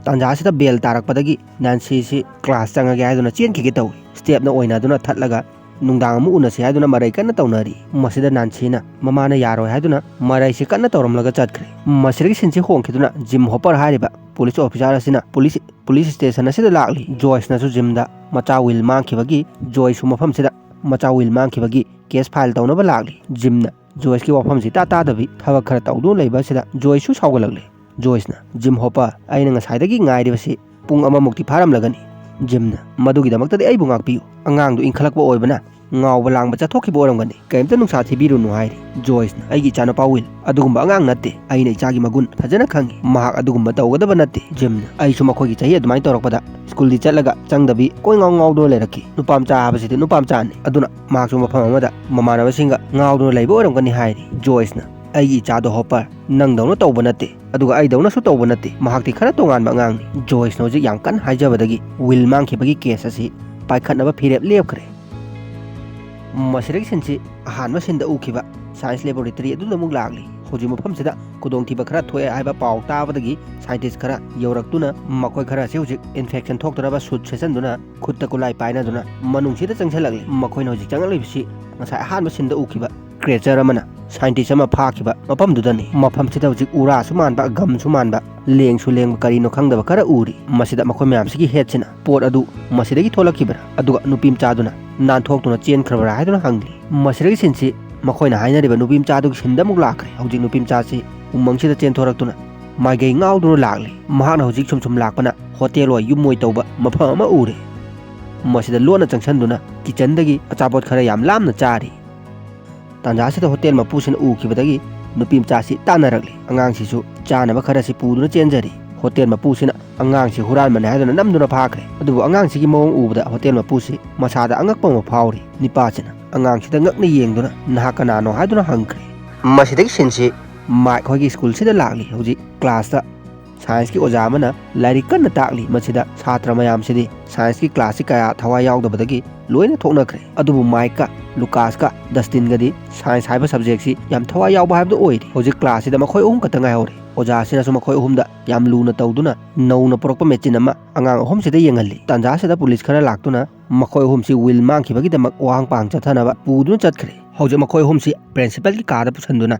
ꯇꯥꯟꯖꯥꯁꯤꯗ ꯕꯦꯜ ꯇꯥꯔꯛꯄꯗꯒꯤ ꯅꯥꯟꯁꯤꯁꯤ ꯀ꯭ꯂꯥꯁ ꯆꯪꯉꯒꯦ ꯍꯥꯏꯗꯨꯅ ꯆꯦꯟꯈꯤꯒꯦ ꯇꯧꯏ꯫ ꯁ꯭ꯇꯦꯐꯅ ꯑꯣꯏꯅꯗꯨꯅ ꯊꯠꯂꯒ ꯅꯨꯡꯗꯥꯡ ꯑꯃꯨꯛ ꯎꯅꯁꯤ ꯍꯥꯏꯗꯨꯅ ꯃꯔꯩ ꯀꯟꯅ ꯇꯧꯅꯔꯤ꯫ ꯃꯁꯤꯗ ꯅꯥꯟꯁꯤꯅ ꯃꯃꯥꯅ ꯌꯥꯔꯣꯏ ꯍꯥꯏꯗꯨꯅ ꯃꯔꯩꯁꯤ ꯀꯟꯅ ꯇꯧꯔꯝꯂꯒ ꯆꯠꯈ꯭ꯔꯦ꯫ ꯃꯁꯤꯗꯒꯤ ꯁꯤꯟꯁꯤ ꯍꯣꯡꯈꯤꯗꯨꯅ ꯖꯤꯝ ꯍꯣꯄꯔ ꯍꯥꯏꯔꯤꯕ ꯄꯨꯂꯤꯁ ꯑꯣꯐꯤꯁꯥꯔ ꯑꯁꯤꯅ ꯄꯨꯂꯤꯁ, ꯄꯨꯂꯤꯁ ꯁ꯭ꯇꯦꯁꯟ ꯑꯁꯤꯗ ꯂꯥꯛꯂꯤ꯫ ꯖꯣꯏꯁꯅꯁꯨ ꯖꯤꯝꯗ ꯃꯆꯥ ꯋꯤꯜ ꯃꯥꯡꯈꯤꯕꯒꯤ ꯖꯣꯏꯁꯁꯨ ꯃꯐꯝꯁꯤꯗ ꯃꯆꯥ ꯋꯤꯜ ꯃꯥꯡꯈꯤꯕꯒꯤ ꯀꯦꯁ ꯐꯥꯏꯜ ꯇꯧꯅꯕ ꯂꯥꯛꯂꯤ꯫ ꯖꯤꯝꯅ ꯖꯣꯏꯁꯀꯤ ꯋꯥꯐꯝꯁꯤ ꯇꯥ ꯇꯥꯗꯕꯤ ꯊꯕꯛ ꯈꯔ ꯇꯧꯗꯨꯅ ꯂꯩꯕ ꯑꯁꯤꯗ ꯖꯣꯏꯁꯁꯨ ꯁꯥꯎꯒꯠꯂꯛꯂꯦ꯫ ꯖꯣꯏꯁꯅ, "ꯖꯤꯝ ꯍꯣꯄꯔ, ꯑꯩꯅ ꯉꯁꯥꯏꯗꯒꯤ ꯉꯥꯏꯔꯤꯕꯁꯤ ꯄꯨꯡ ꯑꯃꯃꯨꯛꯇꯤ ꯐꯥꯔꯝꯂꯒꯅꯤ꯫" ꯖꯤꯝꯅ, "ꯃꯗꯨꯒꯤꯗꯃꯛꯇꯗꯤ ꯑꯩꯕꯨ ꯉꯥꯛꯄꯤꯌꯨ꯫ ꯑꯉꯥꯡꯗꯨ ꯏꯟꯈꯠꯂꯛꯄ ꯑꯣꯏꯕꯅ ꯉꯥꯎꯕ ꯂꯥꯡꯕ ꯆꯠꯊꯣꯛꯈꯤꯕ ꯑꯣꯏꯔꯝꯒꯅꯤ꯫ ꯀꯔꯤꯝꯇ ꯅꯨꯡꯁꯥ ꯊꯤꯕꯤꯔꯨꯅꯨ" ꯍꯥꯏꯔꯤ꯫ ꯖꯣꯏꯁꯅ, "ꯑꯩꯒꯤ ꯏꯆꯥꯅꯨꯄꯥ ꯋꯤꯜ ꯑꯗꯨꯒꯨꯝꯕ ꯑꯉꯥꯡ ꯅꯠꯇꯦ꯫ ꯑꯩꯅ ꯏꯆꯥꯒꯤ ꯃꯒꯨꯟ ꯐꯖꯅ ꯈꯪꯉꯤ꯫ ꯃꯍꯥꯛ ꯑꯗꯨꯒꯨꯝꯕ ꯇꯧꯒꯗꯕ ꯅꯠꯇꯦ꯫" ꯖꯤꯝꯅ, "ꯑꯩꯁꯨ ꯃꯈꯣꯏꯒꯤ ꯆꯍꯤ ꯑꯗꯨꯃꯥꯏꯅ ꯇꯧꯔꯛꯄꯗ ꯁ꯭ꯀꯨꯜꯗꯤ ꯆꯠꯂꯒ ꯆꯪꯗꯕꯤ ꯀꯣꯏ ꯉꯥꯎ ꯉꯥꯎꯗꯨꯅ ꯂꯩꯔꯛꯈꯤ꯫ ꯅꯨꯄꯥ ꯃꯆꯥ ꯍꯥꯏꯕꯁꯤꯗꯤ ꯅꯨꯄꯥ ꯃꯆꯥꯅꯤ꯫ ꯑꯗꯨꯅ ꯃꯍꯥꯛꯁꯨ ꯃꯐꯝ ꯑꯃꯗ ꯃꯃꯥꯟꯅꯕꯁꯤꯡꯒ ꯉꯥꯎꯗꯨꯅ ꯂꯩꯕ ꯑꯣꯏꯔꯝꯒꯅꯤ" ꯍꯥꯏꯔꯤ꯫ ꯖꯣꯏꯁꯅ, "ꯑꯩꯒꯤ ꯏꯆꯥꯗꯣ ꯍꯣꯄꯔ ꯅꯪꯗꯧꯅ ꯇꯧꯕ ꯅꯠꯇꯦ, ꯑꯗꯨꯒ ꯑꯩꯗꯧꯅꯁꯨ ꯇꯧꯕ ꯅꯠꯇꯦ꯫ ꯃꯍꯥꯛꯇꯤ ꯈꯔ ꯇꯣꯉꯥꯟꯕ ꯑꯉꯥꯡꯅꯤ꯫" ꯖꯣꯏꯁꯅ ꯍꯧꯖꯤꯛ ꯌꯥꯝ ꯀꯟꯅ ꯍꯥꯏꯖꯕꯗꯒꯤ ꯋꯤꯜ ꯃꯥꯡꯈꯤꯕꯒꯤ ꯀꯦꯁ ꯑꯁꯤ ꯄꯥꯏꯈꯠꯅꯕ ꯐꯤꯔꯦꯞ ꯂꯦꯞꯈ꯭ꯔꯦ꯫ ꯃꯁꯤꯗꯒꯤ ꯁꯤꯟꯁꯤ ꯑꯍꯥꯟꯕ ꯁꯤꯟꯗ ꯎꯈꯤꯕ ꯁꯥꯏꯟꯁ ꯂꯦꯕꯣꯔꯦꯇꯔꯤ ꯑꯗꯨꯗ ꯑꯃꯨꯛ ꯂꯥꯛꯂꯤ꯫ ꯍꯧꯖꯤꯛ ꯃꯐꯝꯁꯤꯗ ꯈꯨꯗꯣꯡꯊꯤꯕ ꯈꯔ ꯊꯣꯛꯑꯦ ꯍꯥꯏꯕ ꯄꯥꯎ ꯇꯥꯕꯗꯒꯤ ꯁꯥꯏꯟꯇꯤꯁ ꯈꯔ ꯌꯧꯔꯛꯇꯨꯅ ꯃꯈꯣꯏ ꯈꯔ ꯑꯁꯤ ꯍꯧꯖꯤꯛ ꯏꯟꯐꯦꯛꯁꯟ ꯊꯣꯛꯇꯅꯕ ꯁꯨꯠ ꯁꯦꯠꯆꯟꯗꯨꯅ ꯈꯨꯠꯇ ꯈꯨꯠꯂꯥꯏ ꯄꯥꯏꯅꯗꯨꯅ ꯃꯅꯨꯡꯁꯤꯗ ꯆꯪꯁꯤꯜꯂꯛꯂꯤ꯫ ꯃꯈꯣꯏꯅ ꯍꯧꯖꯤꯛ ꯆꯪꯂꯛꯂꯤꯕꯁꯤ ꯉꯁꯥꯏ ꯑꯍꯥꯟꯕ ꯁꯤꯟꯗ ꯎꯈꯤꯕ ꯀ꯭ꯔꯦꯆꯔ ꯑꯃꯅ ꯁꯥꯏꯟꯇꯤꯁ ꯑꯃ ꯐꯥꯈꯤꯕ ꯃꯐꯝꯗꯨꯗꯅꯤ꯫ ꯃꯐꯝꯁꯤꯗ ꯍꯧꯖꯤꯛ ꯎꯔꯥꯁꯨ ꯃꯥꯟꯕ, ꯒꯝꯁꯨ ꯃꯥꯟꯕ, ꯂꯦꯡꯁꯨ ꯂꯦꯡꯕ ꯀꯔꯤꯅꯣ ꯈꯪꯗꯕ ꯈꯔ ꯎꯔꯤ꯫ ꯃꯁꯤꯗ ꯃꯈꯣꯏ ꯃꯌꯥꯝꯁꯤꯒꯤ ꯍꯦꯠꯁꯤꯅ ꯄꯣꯠ ꯑꯗꯨ ꯃꯁꯤꯗꯒꯤ ꯊꯣꯛꯂꯛꯈꯤꯕ꯭ꯔꯥ, ꯑꯗꯨꯒ ꯅꯨꯄꯤ ꯃꯆꯥꯗꯨꯅ ꯅꯥꯟꯊꯣꯛꯇꯨꯅ ꯆꯦꯟꯈ꯭ꯔꯕ꯭ꯔꯥ ꯍꯥꯏꯗꯨꯅ ꯍꯪꯂꯤ꯫ ꯃꯁꯤꯗꯒꯤ ꯁꯤꯟꯁꯤ ꯃꯈꯣꯏꯅ ꯍꯥꯏꯅꯔꯤꯕ ꯅꯨꯄꯤ ꯃꯆꯥꯗꯨꯒꯤ ꯁꯤꯟꯗ ꯑꯃꯨꯛ ꯂꯥꯛꯈ꯭ꯔꯦ꯫ ꯍꯧꯖꯤꯛ ꯅꯨꯄꯤ ꯃꯆꯥꯁꯤ ꯎꯃꯪꯁꯤꯗ ꯆꯦꯟꯊꯣꯔꯛꯇꯨꯅ ꯃꯥꯏꯀꯩ ꯉꯥꯎꯗꯨꯅ ꯂꯥꯛꯂꯤ꯫ ꯃꯍꯥꯛꯅ ꯍꯧꯖꯤꯛ ꯁꯨꯝ ꯁꯨꯝ ꯂꯥꯛꯄꯅ ꯍꯣꯇꯦꯜ ꯑꯣꯏ ꯌꯨꯝ ꯑꯣꯏ ꯇꯧꯕ ꯃꯐꯝ ꯑꯃ ꯎꯔꯦ꯫ ꯃꯁꯤꯗ ꯂꯣꯟꯅ ꯆꯪꯁꯤꯟꯗꯨꯅ ꯀꯤꯆꯟꯗꯒꯤ ꯑꯆꯥꯄꯣꯠ ꯈꯔ ꯌꯥꯝ ꯂꯥꯝꯅ ꯆꯥꯔꯤ꯫ ꯇꯥꯟꯖꯥꯁꯤꯗ ꯍꯣꯇꯦꯜ ꯃꯄꯨꯁꯤꯅ ꯎꯈꯤꯕꯗꯒꯤ ꯅꯨꯄꯤ ꯃꯆꯥꯁꯤ ꯇꯥꯟꯅꯔꯛꯂꯤ꯫ ꯑꯉꯥꯡꯁꯤꯁꯨ ꯆꯥꯅꯕ ꯈꯔꯁꯤ ꯄꯨꯗꯨꯅ ꯆꯦꯟꯖꯔꯤ꯫ ꯍꯣꯇꯦꯜ ꯃꯄꯨꯁꯤꯅ ꯑꯉꯥꯡꯁꯤ ꯍꯨꯔꯥꯟꯕꯅꯤ ꯍꯥꯏꯗꯨꯅ ꯅꯝꯗꯨꯅ ꯐꯥꯈ꯭ꯔꯦ꯫ ꯑꯗꯨꯕꯨ ꯑꯉꯥꯡꯁꯤꯒꯤ ꯃꯑꯣꯡ ꯎꯕꯗ ꯍꯣꯇꯦꯜ ꯃꯄꯨꯁꯤ ꯃꯁꯥꯗ ꯑꯉꯛꯄ ꯑꯃ ꯐꯥꯎꯔꯤ꯫ ꯅꯤꯄꯥꯁꯤꯅ ꯑꯉꯥꯡꯁꯤꯗ ꯉꯛꯅ ꯌꯦꯡꯗꯨꯅ, "ꯅꯍꯥꯛ ꯀꯅꯥꯅꯣ?" ꯍꯥꯏꯗꯨꯅ ꯍꯪꯈ꯭ꯔꯦ꯫ ꯃꯁꯤꯗꯒꯤ ꯁꯤꯟꯁꯤ ꯃꯥꯏꯛ ꯍꯣꯏꯒꯤ ꯁ꯭ꯀꯨꯜꯁꯤꯗ ꯂꯥꯛꯂꯤ꯫ ꯍꯧꯖꯤꯛ ꯀ꯭ꯂꯥꯁꯇ ꯁꯥꯏꯟꯁꯀꯤ ꯑꯣꯖꯥ ꯑꯃꯅ ꯂꯥꯏꯔꯤꯛ ꯀꯟꯅ ꯇꯥꯛꯂꯤ꯫ ꯃꯁꯤꯗ ꯁꯥꯇ꯭ꯔ ꯃꯌꯥꯝꯁꯤꯗꯤ ꯁꯥꯏꯟꯁꯀꯤ ꯀ꯭ꯂꯥꯁꯁꯤ ꯀꯌꯥ ꯊꯋꯥꯏ ꯌꯥꯎꯗꯕꯗꯒꯤ ꯂꯣꯏꯅ ꯊꯣꯛꯅꯈ꯭ꯔꯦ꯫ ꯑꯗꯨꯕꯨ ꯃꯥꯏꯛꯀ ꯂꯨꯀꯥꯁꯀ ꯗꯁꯇꯤꯟꯒꯗꯤ ꯁꯥꯏꯟꯁ ꯍꯥꯏꯕ ꯁꯕꯖꯦꯛꯁꯤ ꯌꯥꯝ ꯊꯋꯥꯏ ꯌꯥꯎꯕ ꯍꯥꯏꯕꯗꯨ ꯑꯣꯏꯔꯤ꯫ ꯍꯧꯖꯤꯛ ꯀ꯭ꯂꯥꯁꯁꯤꯗ ꯃꯈꯣꯏ ꯑꯍꯨꯝ ꯈꯛꯇ ꯉꯥꯏꯍꯧꯔꯦ꯫ ꯑꯣꯖꯥꯁꯤꯅꯁꯨ ꯃꯈꯣꯏ ꯑꯍꯨꯝꯗ ꯌꯥꯝ ꯂꯨꯅ ꯇꯧꯗꯨꯅ ꯅꯧꯅ ꯄꯨꯔꯛꯄ ꯃꯦꯆꯤꯟ ꯑꯃ ꯑꯉꯥꯡ ꯑꯍꯨꯝꯁꯤꯗ ꯌꯦꯡꯍꯜꯂꯤ꯫ ꯇꯥꯟꯖꯥꯁꯤꯗ ꯄꯨꯂꯤꯁ ꯈꯔ ꯂꯥꯛꯇꯨꯅ ꯃꯈꯣꯏ ꯑꯍꯨꯝꯁꯤ ꯋꯤꯜ ꯃꯥꯡꯈꯤꯕꯒꯤꯗꯃꯛ ꯋꯥꯍꯪ ꯄꯥꯡ ꯆꯠꯊꯅꯕ ꯄꯨꯗꯨꯅ ꯆꯠꯈ꯭ꯔꯦ꯫ ꯍꯧꯖꯤꯛ ꯃꯈꯣꯏ ꯑꯍꯨꯝꯁꯤ ꯄ꯭ꯔꯤꯟꯁꯤꯄꯜꯒꯤ ꯀꯥꯗ ꯄꯨꯁꯤꯟꯗꯨꯅ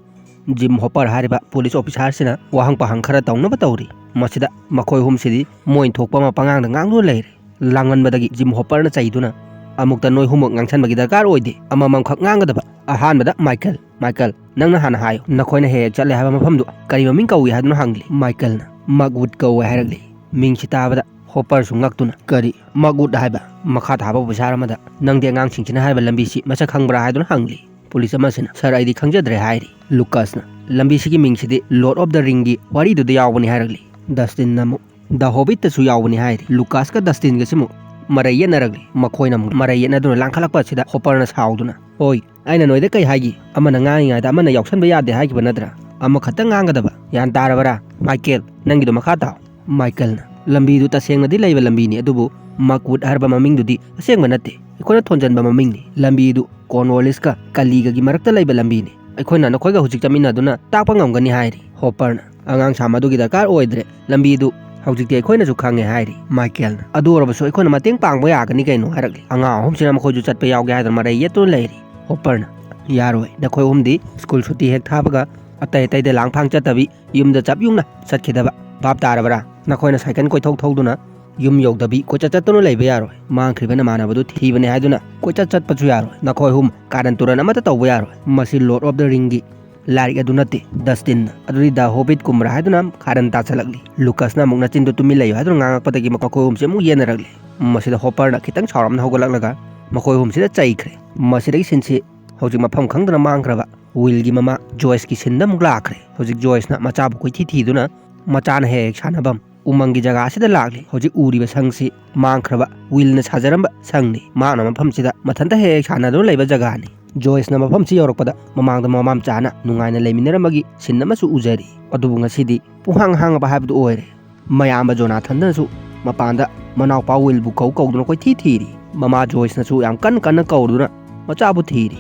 ꯖꯤꯝ ꯍꯣꯄꯔ ꯍꯥꯏꯔꯤꯕ ꯄꯨꯂꯤꯁ ꯑꯣꯐꯤꯁꯥꯔꯁꯤꯅ ꯋꯥꯍꯪ ꯄꯥꯍꯪ ꯈꯔ ꯇꯧꯅꯕ ꯇꯧꯔꯤ꯫ ꯃꯁꯤꯗ ꯃꯈꯣꯏ ꯑꯍꯨꯝꯁꯤꯗꯤ ꯃꯣꯏꯅ ꯊꯣꯛꯄ ꯑꯃ ꯄꯉꯥꯡꯗ ꯉꯥꯡꯗꯨꯅ ꯂꯩꯔꯦ꯫ ꯂꯥꯡꯃꯟꯕꯗꯒꯤ ꯖꯤꯝ ꯍꯣꯄꯔꯅ ꯆꯩꯗꯨꯅ, ꯑꯃꯨꯛꯇ ꯅꯣꯏ ꯍꯨꯝꯃꯛ ꯉꯥꯡꯁꯟꯕꯒꯤ ꯗꯔꯀꯥꯔ ꯑꯣꯏꯗꯦ꯫ ꯑꯃꯃꯝꯈꯛ ꯉꯥꯡꯒꯗꯕ꯫ ꯑꯍꯥꯟꯕꯗ ꯃꯥꯏꯀꯦꯜ꯫ "ꯃꯥꯏꯀꯦꯜ, ꯅꯪꯅ ꯍꯥꯟꯅ ꯍꯥꯏꯌꯨ, ꯅꯈꯣꯏꯅ ꯍꯦꯛ ꯍꯦꯛ ꯆꯠꯂꯦ ꯍꯥꯏꯕ ꯃꯐꯝꯗꯨ ꯀꯔꯤ ꯃꯃꯤꯡ ꯀꯧꯏ?" ꯍꯥꯏꯗꯨꯅ ꯍꯪꯂꯤ꯫ ꯃꯥꯏꯀꯦꯜꯅ, "ꯃꯛꯋꯨꯗ ꯀꯧꯏ" ꯍꯥꯏꯔꯛꯂꯤ꯫ ꯃꯤꯡꯁꯤ ꯇꯥꯕꯗ ꯍꯣꯄꯔꯁꯨ ꯉꯛꯇꯨꯅ, "ꯀꯔꯤ ꯃꯛꯋꯨꯗ ꯍꯥꯏꯕ? ꯃꯈꯥ ꯊꯥꯕ ꯑꯣꯐꯤꯁꯥꯔ ꯑꯃꯗ ꯅꯪꯗꯤ ꯑꯉꯥꯡꯁꯤꯡꯁꯤꯅ ꯍꯥꯏꯔꯤꯕ ꯂꯝꯕꯤꯁꯤ ꯃꯁꯛ ꯈꯪꯕ꯭ꯔꯥ?" ꯍꯥꯏꯗꯨꯅ ꯍꯪꯂꯤ꯫ ꯄꯨꯂꯤꯁ ꯑꯃꯁꯤꯅ, "ꯁꯥꯔ, ꯑꯩꯗꯤ ꯈꯪꯖꯗ꯭ꯔꯦ" ꯍꯥꯏꯔꯤ꯫ ꯂꯨꯀꯥꯁꯅ, "ꯂꯝꯕꯤꯁꯤꯒꯤ ꯃꯤꯡꯁꯤꯗꯤ ꯂꯣꯔꯗ ꯑꯣꯐ ꯗ ꯔꯤꯡꯒꯤ ꯋꯥꯔꯤꯗꯨꯗ ꯌꯥꯎꯕꯅꯤ" ꯍꯥꯏꯔꯛꯂꯤ꯫ ꯗꯁꯇꯤꯟꯅ ꯑꯃꯨꯛ, "ꯗ ꯍꯣꯕꯤꯠꯇꯁꯨ ꯌꯥꯎꯕꯅꯤ" ꯍꯥꯏꯔꯤ꯫ ꯂꯨꯀꯥꯁꯀ ꯗꯁꯇꯤꯟꯒꯁꯤ ꯑꯃꯨꯛ ꯃꯔꯩ ꯌꯦꯠꯅꯔꯛꯂꯤ꯫ ꯃꯈꯣꯏꯅ ꯑꯃꯨꯛ ꯃꯔꯩ ꯌꯦꯠꯅꯗꯨꯅ ꯂꯥꯡꯈꯠꯂꯛꯄ ꯑꯁꯤꯗ ꯍꯣꯄꯔꯅ ꯁꯥꯎꯗꯨꯅ, "ꯑꯣꯏ, ꯑꯩꯅ ꯅꯣꯏꯗ ꯀꯩ ꯍꯥꯏꯒꯤ? ꯑꯃꯅ ꯉꯥꯡꯉꯤꯉꯩꯗ ꯑꯃꯅ ꯌꯥꯎꯁꯟꯕ ꯌꯥꯗꯦ ꯍꯥꯏꯈꯤꯕ ꯅꯠꯇ꯭ꯔꯥ? ꯑꯃꯈꯛꯇ ꯉꯥꯡꯒꯗꯕ꯫ ꯒ꯭ꯌꯥꯟ ꯇꯥꯔꯕꯔꯥ? ꯃꯥꯏꯀꯦꯜ, ꯅꯪꯒꯤꯗꯣ ꯃꯈꯥ ꯇꯥꯎ꯫" ꯃꯥꯏꯀꯦꯜꯅ, "ꯂꯝꯕꯤꯗꯨ ꯇꯁꯦꯡꯅꯗꯤ ꯂꯩꯕ ꯂꯝꯕꯤꯅꯤ, ꯑꯗꯨꯕꯨ ꯃꯛꯋꯨꯗ ꯍꯥꯏꯔꯕ ꯃꯃꯤꯡꯗꯨꯗꯤ ꯑꯁꯦꯡꯕ ꯅꯠꯇꯦ꯫ ꯑꯩꯈꯣꯏꯅ ꯊꯣꯟꯖꯟꯕ ꯃꯃꯤꯡꯅꯤ꯫ ꯂꯝꯕꯤꯗꯨ ꯀꯣꯔꯟꯋꯥꯂꯤꯁꯀ ꯀꯂꯤꯒꯒꯤ ꯃꯔꯛꯇ ꯂꯩꯕ ꯂꯝꯕꯤꯅꯤ꯫ ꯑꯩꯈꯣꯏꯅ ꯅꯈꯣꯏꯒ ꯍꯧꯖꯤꯛ ꯆꯠꯃꯤꯟꯅꯗꯨꯅ ꯇꯥꯛꯄ ꯉꯝꯒꯅꯤ" ꯍꯥꯏꯔꯤ꯫ ꯍꯣꯄꯔꯅ, "ꯑꯉꯥꯡ ꯁꯥ ꯃꯗꯨꯒꯤ ꯗꯔꯀꯥꯔ ꯑꯣꯏꯗ꯭ꯔꯦ꯫ ꯂꯝꯕꯤꯗꯨ ꯍꯧꯖꯤꯛꯇꯤ ꯑꯩꯈꯣꯏꯅꯁꯨ ꯈꯪꯉꯦ" ꯍꯥꯏꯔꯤ꯫ ꯃꯥꯏꯀꯦꯜꯅ, "ꯑꯗꯨ ꯑꯣꯏꯔꯕꯁꯨ ꯑꯩꯈꯣꯏꯅ ꯃꯇꯦꯡ ꯄꯥꯡꯕ ꯌꯥꯒꯅꯤ ꯀꯩꯅꯣ" ꯍꯥꯏꯔꯛꯂꯤ꯫ ꯑꯉꯥꯡ ꯑꯍꯨꯝꯁꯤꯅ ꯃꯈꯣꯏꯁꯨ ꯆꯠꯄ ꯌꯥꯎꯒꯦ ꯍꯥꯏꯗꯨꯅ ꯃꯔꯩ ꯌꯦꯠꯇꯨꯅ ꯂꯩꯔꯤ꯫ ꯍꯣꯄꯔꯅ, "ꯌꯥꯔꯣꯏ, ꯅꯈꯣꯏ ꯑꯍꯨꯝꯗꯤ ꯁ꯭ꯀꯨꯜ ꯁꯨꯇꯤ ꯍꯦꯛ ꯊꯥꯕꯒ ꯑꯇꯩ ꯑꯇꯩꯗ ꯂꯥꯡꯐꯥꯡ ꯆꯠꯇꯕꯤ ꯌꯨꯝꯗ ꯆꯞ ꯌꯨꯡꯅ ꯆꯠꯈꯤꯗꯕ꯫ ꯚꯥꯞ ꯇꯥꯔꯕ꯭ꯔꯥ? ꯅꯈꯣꯏꯅ ꯁꯥꯏꯀꯜ ꯀꯣꯏꯊꯧ ꯊꯧꯗꯨꯅ ꯌꯨꯝ ꯌꯧꯗꯕꯤ ꯀꯣꯏꯆꯠ ꯆꯠꯇꯨꯅ ꯂꯩꯕ ꯌꯥꯔꯣꯏ꯫ ꯃꯥꯡꯈ꯭ꯔꯤꯕ ꯅꯃꯥꯟꯅꯕꯗꯨ ꯊꯤꯕꯅꯦ ꯍꯥꯏꯗꯨꯅ ꯀꯣꯏꯆꯠ ꯆꯠꯄꯁꯨ ꯌꯥꯔꯣꯏ꯫ ꯅꯈꯣꯏ ꯑꯍꯨꯝ ꯀꯥꯔꯟ ꯇꯨꯔꯟ ꯑꯃꯠꯇ ꯇꯧꯕ ꯌꯥꯔꯣꯏ꯫ ꯃꯁꯤ ꯂꯣꯔꯗ ꯑꯣꯐ ꯗ ꯔꯤꯡꯒꯤ ꯂꯥꯏꯔꯤꯛ ꯑꯗꯨ ꯅꯠꯇꯦ, ꯗꯁꯇꯤꯟ꯫ ꯑꯗꯨꯗꯤ ꯗ ꯍꯣꯕꯤꯠ ꯀꯨꯝꯕ꯭ꯔꯥ?" ꯍꯥꯏꯗꯨꯅ ꯀꯥꯔꯟ ꯇꯥꯁꯜꯂꯛꯂꯤ꯫ ꯂꯨꯀꯁꯅ ꯑꯃꯨꯛ "ꯅꯆꯤꯟꯗꯨ ꯇꯨꯃꯤꯟ ꯂꯩꯌꯨ" ꯍꯥꯏꯗꯨꯅ ꯉꯥꯡꯉꯛꯄꯗꯒꯤ ꯃꯈꯣꯏ ꯑꯍꯨꯝꯁꯦ ꯑꯃꯨꯛ ꯌꯦꯟꯅꯔꯛꯂꯤ꯫ ꯃꯁꯤꯗ ꯍꯣꯄꯔꯅ ꯈꯤꯇꯪ ꯁꯥꯎꯔꯞꯅ ꯍꯧꯒꯠꯂꯛꯂꯒ ꯃꯈꯣꯏ ꯑꯍꯨꯝꯁꯤꯗ ꯆꯩꯈ꯭ꯔꯦ꯫ ꯃꯁꯤꯗꯒꯤ ꯁꯤꯟꯁꯤ ꯍꯧꯖꯤꯛ ꯃꯐꯝ ꯈꯪꯗꯅ ꯃꯥꯡꯈ꯭ꯔꯕ ꯋꯤꯜꯒꯤ ꯃꯃꯥ ꯖꯣꯏꯁꯀꯤ ꯁꯤꯟꯗ ꯑꯃꯨꯛ ꯂꯥꯛꯈ꯭ꯔꯦ꯫ ꯍꯧꯖꯤꯛ ꯖꯣꯏꯁꯅ ꯃꯆꯥꯕꯨ ꯀꯣꯏꯊꯤ ꯊꯤꯗꯨꯅ ꯃꯆꯥꯅ ꯍꯦꯛ ꯍꯦꯛ ꯁꯥꯟꯅꯐꯝ ꯎꯃꯪꯒꯤ ꯖꯒꯥ ꯑꯁꯤꯗ ꯂꯥꯛꯂꯤ꯫ ꯍꯧꯖꯤꯛ ꯎꯔꯤꯕ ꯁꯪꯁꯤ ꯃꯥꯡꯈ꯭ꯔꯕ ꯋꯤꯜꯅ ꯁꯥꯖꯔꯝꯕ ꯁꯪꯅꯤ꯫ ꯃꯍꯥꯛꯅ ꯃꯐꯝꯁꯤꯗ ꯃꯊꯟꯇ ꯍꯦꯛ ꯍꯦꯛ ꯁꯥꯟꯅꯗꯨꯅ ꯂꯩꯕ ꯖꯒꯥꯅꯤ꯫ ꯖꯣꯏꯁꯅ ꯃꯐꯝꯁꯤ ꯌꯧꯔꯛꯄꯗ ꯃꯃꯥꯡꯗ ꯃꯃꯥ ꯃꯆꯥꯅ ꯅꯨꯡꯉꯥꯏꯅ ꯂꯩꯃꯤꯟꯅꯔꯝꯕꯒꯤ ꯁꯤꯟ ꯑꯃꯁꯨ ꯎꯖꯔꯤ꯫ ꯑꯗꯨꯕꯨ ꯉꯁꯤꯗꯤ ꯄꯨꯡꯍꯥꯡ ꯍꯥꯡꯉꯕ ꯍꯥꯏꯕꯗꯨ ꯑꯣꯏꯔꯦ꯫ ꯃꯌꯥꯝꯕ ꯖꯣꯅꯥꯊꯟꯗꯅꯁꯨ ꯃꯄꯥꯟꯗ ꯃꯅꯥꯎꯄꯥ ꯋꯤꯜꯕꯨ ꯀꯧ ꯀꯧꯗꯨꯅ ꯀꯣꯏꯊꯤ ꯊꯤꯔꯤ꯫ ꯃꯃꯥ ꯖꯣꯏꯁꯅꯁꯨ ꯌꯥꯝ ꯀꯟꯅ ꯀꯟꯅ ꯀꯧꯗꯨꯅ ꯃꯆꯥꯕꯨ ꯊꯤꯔꯤ꯫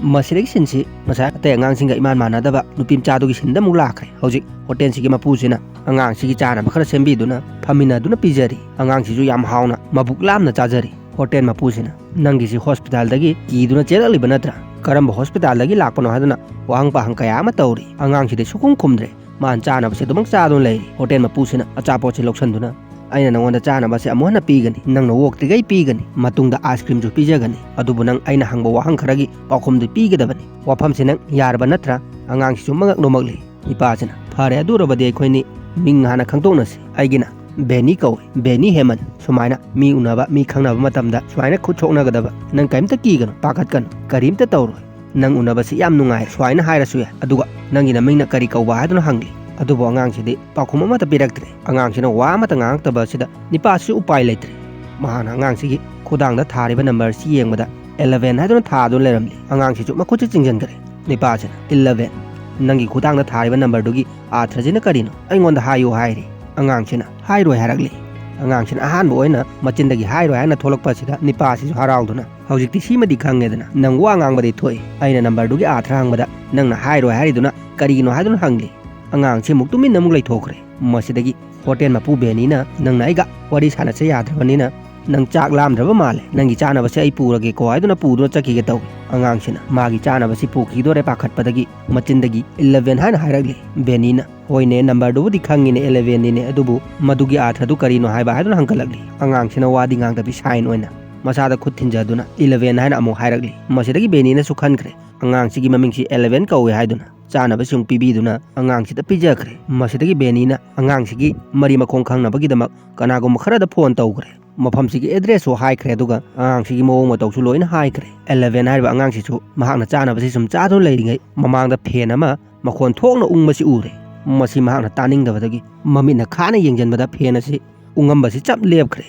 ꯃꯁꯤꯗꯒꯤ ꯁꯤꯟꯁꯤ ꯉꯁꯥꯏ ꯑꯇꯩ ꯑꯉꯥꯡꯁꯤꯡꯒ ꯏꯃꯥꯟ ꯃꯥꯟꯅꯗꯕ ꯅꯨꯄꯤ ꯃꯆꯥꯗꯨꯒꯤ ꯁꯤꯟꯗ ꯑꯃꯨꯛ ꯂꯥꯛꯈ꯭ꯔꯦ꯫ ꯍꯧꯖꯤꯛ ꯍꯣꯇꯦꯜꯁꯤꯒꯤ ꯃꯄꯨꯁꯤꯅ ꯑꯉꯥꯡꯁꯤꯒꯤ ꯆꯥꯅꯕ ꯈꯔ ꯁꯦꯝꯕꯤꯗꯨꯅ ꯐꯝꯃꯤꯟꯅꯗꯨꯅ ꯄꯤꯖꯔꯤ꯫ ꯑꯉꯥꯡꯁꯤꯁꯨ ꯌꯥꯝ ꯍꯥꯎꯅ ꯃꯕꯨꯛ ꯂꯥꯝꯅ ꯆꯥꯖꯔꯤ꯫ ꯍꯣꯇꯦꯜ ꯃꯄꯨꯁꯤꯅ, "ꯅꯪꯒꯤꯁꯤ ꯍꯣꯁꯄꯤꯇꯥꯜꯗꯒꯤ ꯀꯤꯗꯨꯅ ꯆꯦꯜꯂꯛꯂꯤꯕ ꯅꯠꯇ꯭ꯔꯥ? ꯀꯔꯝꯕ ꯍꯣꯁꯄꯤꯇꯥꯜꯗꯒꯤ ꯂꯥꯛꯄꯅꯣ?" ꯍꯥꯏꯗꯨꯅ ꯋꯥꯍꯪ ꯄꯥꯍꯪ ꯀꯌꯥ ꯑꯃ ꯇꯧꯔꯤ꯫ ꯑꯉꯥꯡꯁꯤꯗꯤ ꯁꯨꯈꯨꯝ ꯈꯨꯝꯗ꯭ꯔꯦ꯫ ꯃꯥꯅ ꯆꯥꯅꯕꯁꯦ ꯑꯗꯨꯃꯛ ꯆꯥꯗꯨꯅ ꯂꯩꯔꯤ꯫ ꯍꯣꯇꯦꯜ ꯃꯄꯨꯁꯤꯅ ꯑꯆꯥꯄꯣꯠꯁꯦ ꯂꯧꯁꯤꯟꯗꯨꯅ ꯑꯩꯅ ꯅꯉꯣꯟꯗ ꯆꯥꯅꯕꯁꯦ ꯑꯃꯨꯛ ꯍꯟꯅ ꯄꯤꯒꯅꯤ, ꯅꯪꯅ ꯑꯣꯛꯇ꯭ꯔꯤꯈꯩ ꯄꯤꯒꯅꯤ, ꯃꯇꯨꯡꯗ ꯑꯥꯏꯁ ꯀ꯭ꯔꯤꯝꯁꯨ ꯄꯤꯖꯒꯅꯤ, ꯑꯗꯨꯕꯨ ꯅꯪ ꯑꯩꯅ ꯍꯪꯕ ꯋꯥꯍꯪ ꯈꯔꯒꯤ ꯄꯥꯎꯈꯨꯝꯗꯤ ꯄꯤꯒꯗꯕꯅꯤ꯫ ꯋꯥꯐꯝꯁꯦ ꯅꯪ ꯌꯥꯔꯕ ꯅꯠꯇ꯭ꯔꯥ?" ꯑꯉꯥꯡꯁꯤꯁꯨ ꯃꯉꯛ ꯅꯣꯝꯃꯛꯂꯤ꯫ ꯅꯤꯄꯥꯁꯤꯅ, "ꯐꯔꯦ, ꯑꯗꯨ ꯑꯣꯏꯔꯕꯗꯤ ꯑꯩꯈꯣꯏꯅꯤ ꯃꯤꯡ ꯍꯥꯟꯅ ꯈꯪꯗꯣꯛꯅꯁꯤ꯫ ꯑꯩꯒꯤꯅ ꯕꯦꯅꯤ ꯀꯧꯏ, ꯕꯦꯅꯤ ꯍꯦꯃꯟ꯫ ꯁꯨꯃꯥꯏꯅ ꯃꯤ ꯎꯅꯕ, ꯃꯤ ꯈꯪꯅꯕ ꯃꯇꯝꯗ ꯁꯨꯃꯥꯏꯅ ꯈꯨꯠ ꯁꯣꯛꯅꯒꯗꯕ ꯅꯪ ꯀꯔꯤꯝꯇ ꯀꯤꯒꯅꯨ, ꯄꯥꯈꯠꯀꯅꯨ, ꯀꯔꯤꯝꯇ ꯇꯧꯔꯣꯏ꯫ ꯅꯪ ꯎꯅꯕꯁꯤ ꯌꯥꯝ ꯅꯨꯡꯉꯥꯏ" ꯁꯨꯃꯥꯏꯅ ꯍꯥꯏꯔꯁꯨ ꯌꯥꯏ꯫ ꯑꯗꯨꯒ "ꯅꯪꯒꯤ ꯅꯃꯤꯡꯅ ꯀꯔꯤ ꯀꯧꯕ?" ꯍꯥꯏꯗꯨꯅ ꯍꯪꯂꯤ꯫ ꯑꯗꯨꯕꯨ ꯑꯉꯥꯡꯁꯤꯗꯤ ꯄꯥꯎꯈꯨꯝ ꯑꯃꯠꯇ ꯄꯤꯔꯛꯇ꯭ꯔꯦ꯫ ꯑꯉꯥꯡꯁꯤꯅ ꯋꯥ ꯑꯃꯠꯇ ꯉꯥꯡꯉꯛꯇꯕ ꯑꯁꯤꯗ ꯅꯤꯄꯥꯁꯤꯁꯨ ꯎꯄꯥꯏ ꯂꯩꯇ꯭ꯔꯦ꯫ ꯃꯍꯥꯛꯅ ꯑꯉꯥꯡꯁꯤꯒꯤ ꯈꯨꯗꯥꯡꯗ ꯊꯥꯔꯤꯕ ꯅꯝꯕꯔꯁꯤ ꯌꯦꯡꯕꯗ eleven ꯍꯥꯏꯗꯨꯅ ꯊꯥꯗꯨꯅ ꯂꯩꯔꯝꯂꯤ꯫ ꯑꯉꯥꯡꯁꯤꯁꯨ ꯃꯈꯨꯠꯁꯤ ꯆꯤꯡꯁꯤꯟꯈ꯭ꯔꯦ꯫ ꯅꯤꯄꯥꯁꯤꯅ, "Eleven, ꯅꯪꯒꯤ ꯈꯨꯗꯥꯡꯗ ꯊꯥꯔꯤꯕ ꯅꯝꯕꯔꯗꯨꯒꯤ ꯑꯥꯔꯊꯁꯤꯅ ꯀꯔꯤꯅꯣ? ꯑꯩꯉꯣꯟꯗ ꯍꯥꯏꯌꯨ" ꯍꯥꯏꯔꯤ꯫ ꯑꯉꯥꯡꯁꯤꯅ ꯍꯥꯏꯔꯣꯏ ꯍꯥꯏꯔꯛꯂꯤ꯫ ꯑꯉꯥꯡꯁꯤꯅ ꯑꯍꯥꯟꯕ ꯑꯣꯏꯅ ꯃꯆꯤꯟꯗꯒꯤ ꯍꯥꯏꯔꯣꯏ ꯍꯥꯏꯅ ꯊꯣꯛꯂꯛꯄ ꯑꯁꯤꯗ ꯅꯤꯄꯥꯁꯤꯁꯨ ꯍꯔꯥꯎꯗꯨꯅ, "ꯍꯧꯖꯤꯛꯇꯤ ꯁꯤꯃꯗꯤ ꯈꯪꯉꯦꯗꯅ, ꯅꯪ ꯋꯥ ꯉꯥꯡꯕꯗꯤ ꯊꯣꯛꯏ꯫ ꯑꯩꯅ ꯅꯝꯕꯔꯗꯨꯒꯤ ꯑꯥꯔꯊ ꯍꯪꯕꯗ ꯅꯪꯅ ꯍꯥꯏꯔꯣꯏ ꯍꯥꯏꯔꯤꯗꯨꯅ ꯀꯔꯤꯒꯤꯅꯣ?" ꯍꯥꯏꯗꯨꯅ ꯍꯪꯂꯤ꯫ ꯑꯉꯥꯡꯁꯤ ꯑꯃꯨꯛ ꯇꯨꯃꯤꯟꯅ ꯑꯃꯨꯛ ꯂꯩꯊꯣꯛꯈ꯭ꯔꯦ꯫ ꯃꯁꯤꯗꯒꯤ ꯍꯣꯇꯦꯜ ꯃꯄꯨ ꯕꯦꯅꯤꯅ, "ꯅꯪꯅ ꯑꯩꯒ ꯋꯥꯔꯤ ꯁꯥꯟꯅꯁꯦ ꯌꯥꯗ꯭ꯔꯕꯅꯤꯅ ꯅꯪ ꯆꯥꯛ ꯂꯥꯝꯗ꯭ꯔꯕ ꯃꯥꯜꯂꯦ, ꯅꯪꯒꯤ ꯆꯥꯅꯕꯁꯦ ꯑꯩ ꯄꯨꯔꯒꯦꯀꯣ" ꯍꯥꯏꯗꯨꯅ ꯄꯨꯗꯨꯅ ꯆꯠꯈꯤꯒꯦ ꯇꯧꯏ꯫ ꯑꯉꯥꯡꯁꯤꯅ ꯃꯥꯒꯤ ꯆꯥꯅꯕꯁꯤ ꯄꯨꯈꯤꯗꯣꯔꯦ ꯄꯥꯈꯠꯄꯗꯒꯤ ꯃꯆꯤꯟꯗꯒꯤ "Eleven" ꯍꯥꯏꯅ ꯍꯥꯏꯔꯛꯂꯤ꯫ ꯕꯦꯅꯤꯅ, "ꯍꯣꯏꯅꯦ, ꯅꯝꯕꯔꯗꯨꯕꯨꯗꯤ ꯈꯪꯉꯤꯅꯦ, eleven ꯅꯤꯅꯦ, ꯑꯗꯨꯕꯨ ꯃꯗꯨꯒꯤ ꯑꯥꯔꯊꯗꯨ ꯀꯔꯤꯅꯣ ꯍꯥꯏꯕ?" ꯍꯥꯏꯗꯨꯅ ꯍꯪꯒꯠꯂꯛꯂꯤ꯫ ꯑꯉꯥꯡꯁꯤꯅ ꯋꯥꯗꯤ ꯉꯥꯡꯗꯕꯤ ꯁꯥꯏꯟ ꯑꯣꯏꯅ ꯃꯁꯥꯗ ꯈꯨꯠ ꯊꯤꯟꯖꯗꯨꯅ "Eleven" ꯍꯥꯏꯅ ꯑꯃꯨꯛ ꯍꯥꯏꯔꯛꯂꯤ꯫ ꯃꯁꯤꯗꯒꯤ ꯕꯦꯅꯤꯅꯁꯨ ꯈꯟꯈ꯭ꯔꯦ, ꯑꯉꯥꯡꯁꯤꯒꯤ ꯃꯃꯤꯡꯁꯤ eleven ꯀꯧꯏ ꯍꯥꯏꯗꯨꯅ꯫ ꯆꯥꯅꯕꯁꯨ ꯑꯃꯨꯛ ꯄꯤꯕꯤꯗꯨꯅ ꯑꯉꯥꯡꯁꯤꯗ ꯄꯤꯖꯈ꯭ꯔꯦ꯫ ꯃꯁꯤꯗꯒꯤ ꯕꯦꯅꯤꯅ ꯑꯉꯥꯡꯁꯤꯒꯤ ꯃꯔꯤ ꯃꯈꯣꯡ ꯈꯪꯅꯕꯒꯤꯗꯃꯛ ꯀꯅꯥꯒꯨꯝꯕ ꯈꯔꯗ ꯐꯣꯟ ꯇꯧꯈ꯭ꯔꯦ꯫ ꯃꯐꯝꯁꯤꯒꯤ ꯑꯦꯗ꯭ꯔꯦꯁꯁꯨ ꯍꯥꯏꯈ꯭ꯔꯦ, ꯑꯗꯨꯒ ꯑꯉꯥꯡꯁꯤꯒꯤ ꯃꯑꯣꯡ ꯃꯇꯧꯁꯨ ꯂꯣꯏꯅ ꯍꯥꯏꯈ꯭ꯔꯦ꯫ Eleven ꯍꯥꯏꯔꯤꯕ ꯑꯉꯥꯡꯁꯤꯁꯨ ꯃꯍꯥꯛꯅ ꯆꯥꯅꯕꯁꯤ ꯁꯨꯝ ꯆꯥꯗꯨꯅ ꯂꯩꯔꯤꯉꯩ ꯃꯃꯥꯡꯗ ꯐꯦꯟ ꯑꯃ ꯃꯈꯣꯟ ꯊꯣꯛꯅ ꯎꯪꯕꯁꯤ ꯎꯔꯦ꯫ ꯃꯁꯤ ꯃꯍꯥꯛꯅ ꯇꯥꯅꯤꯡꯗꯕꯗꯒꯤ ꯃꯃꯤꯠꯅ ꯈꯥꯅ ꯌꯦꯡꯁꯤꯟꯕꯗ ꯐꯦꯟ ꯑꯁꯤ ꯎꯪꯉꯝꯕꯁꯤ ꯆꯞ ꯂꯦꯞꯈ꯭ꯔꯦ꯫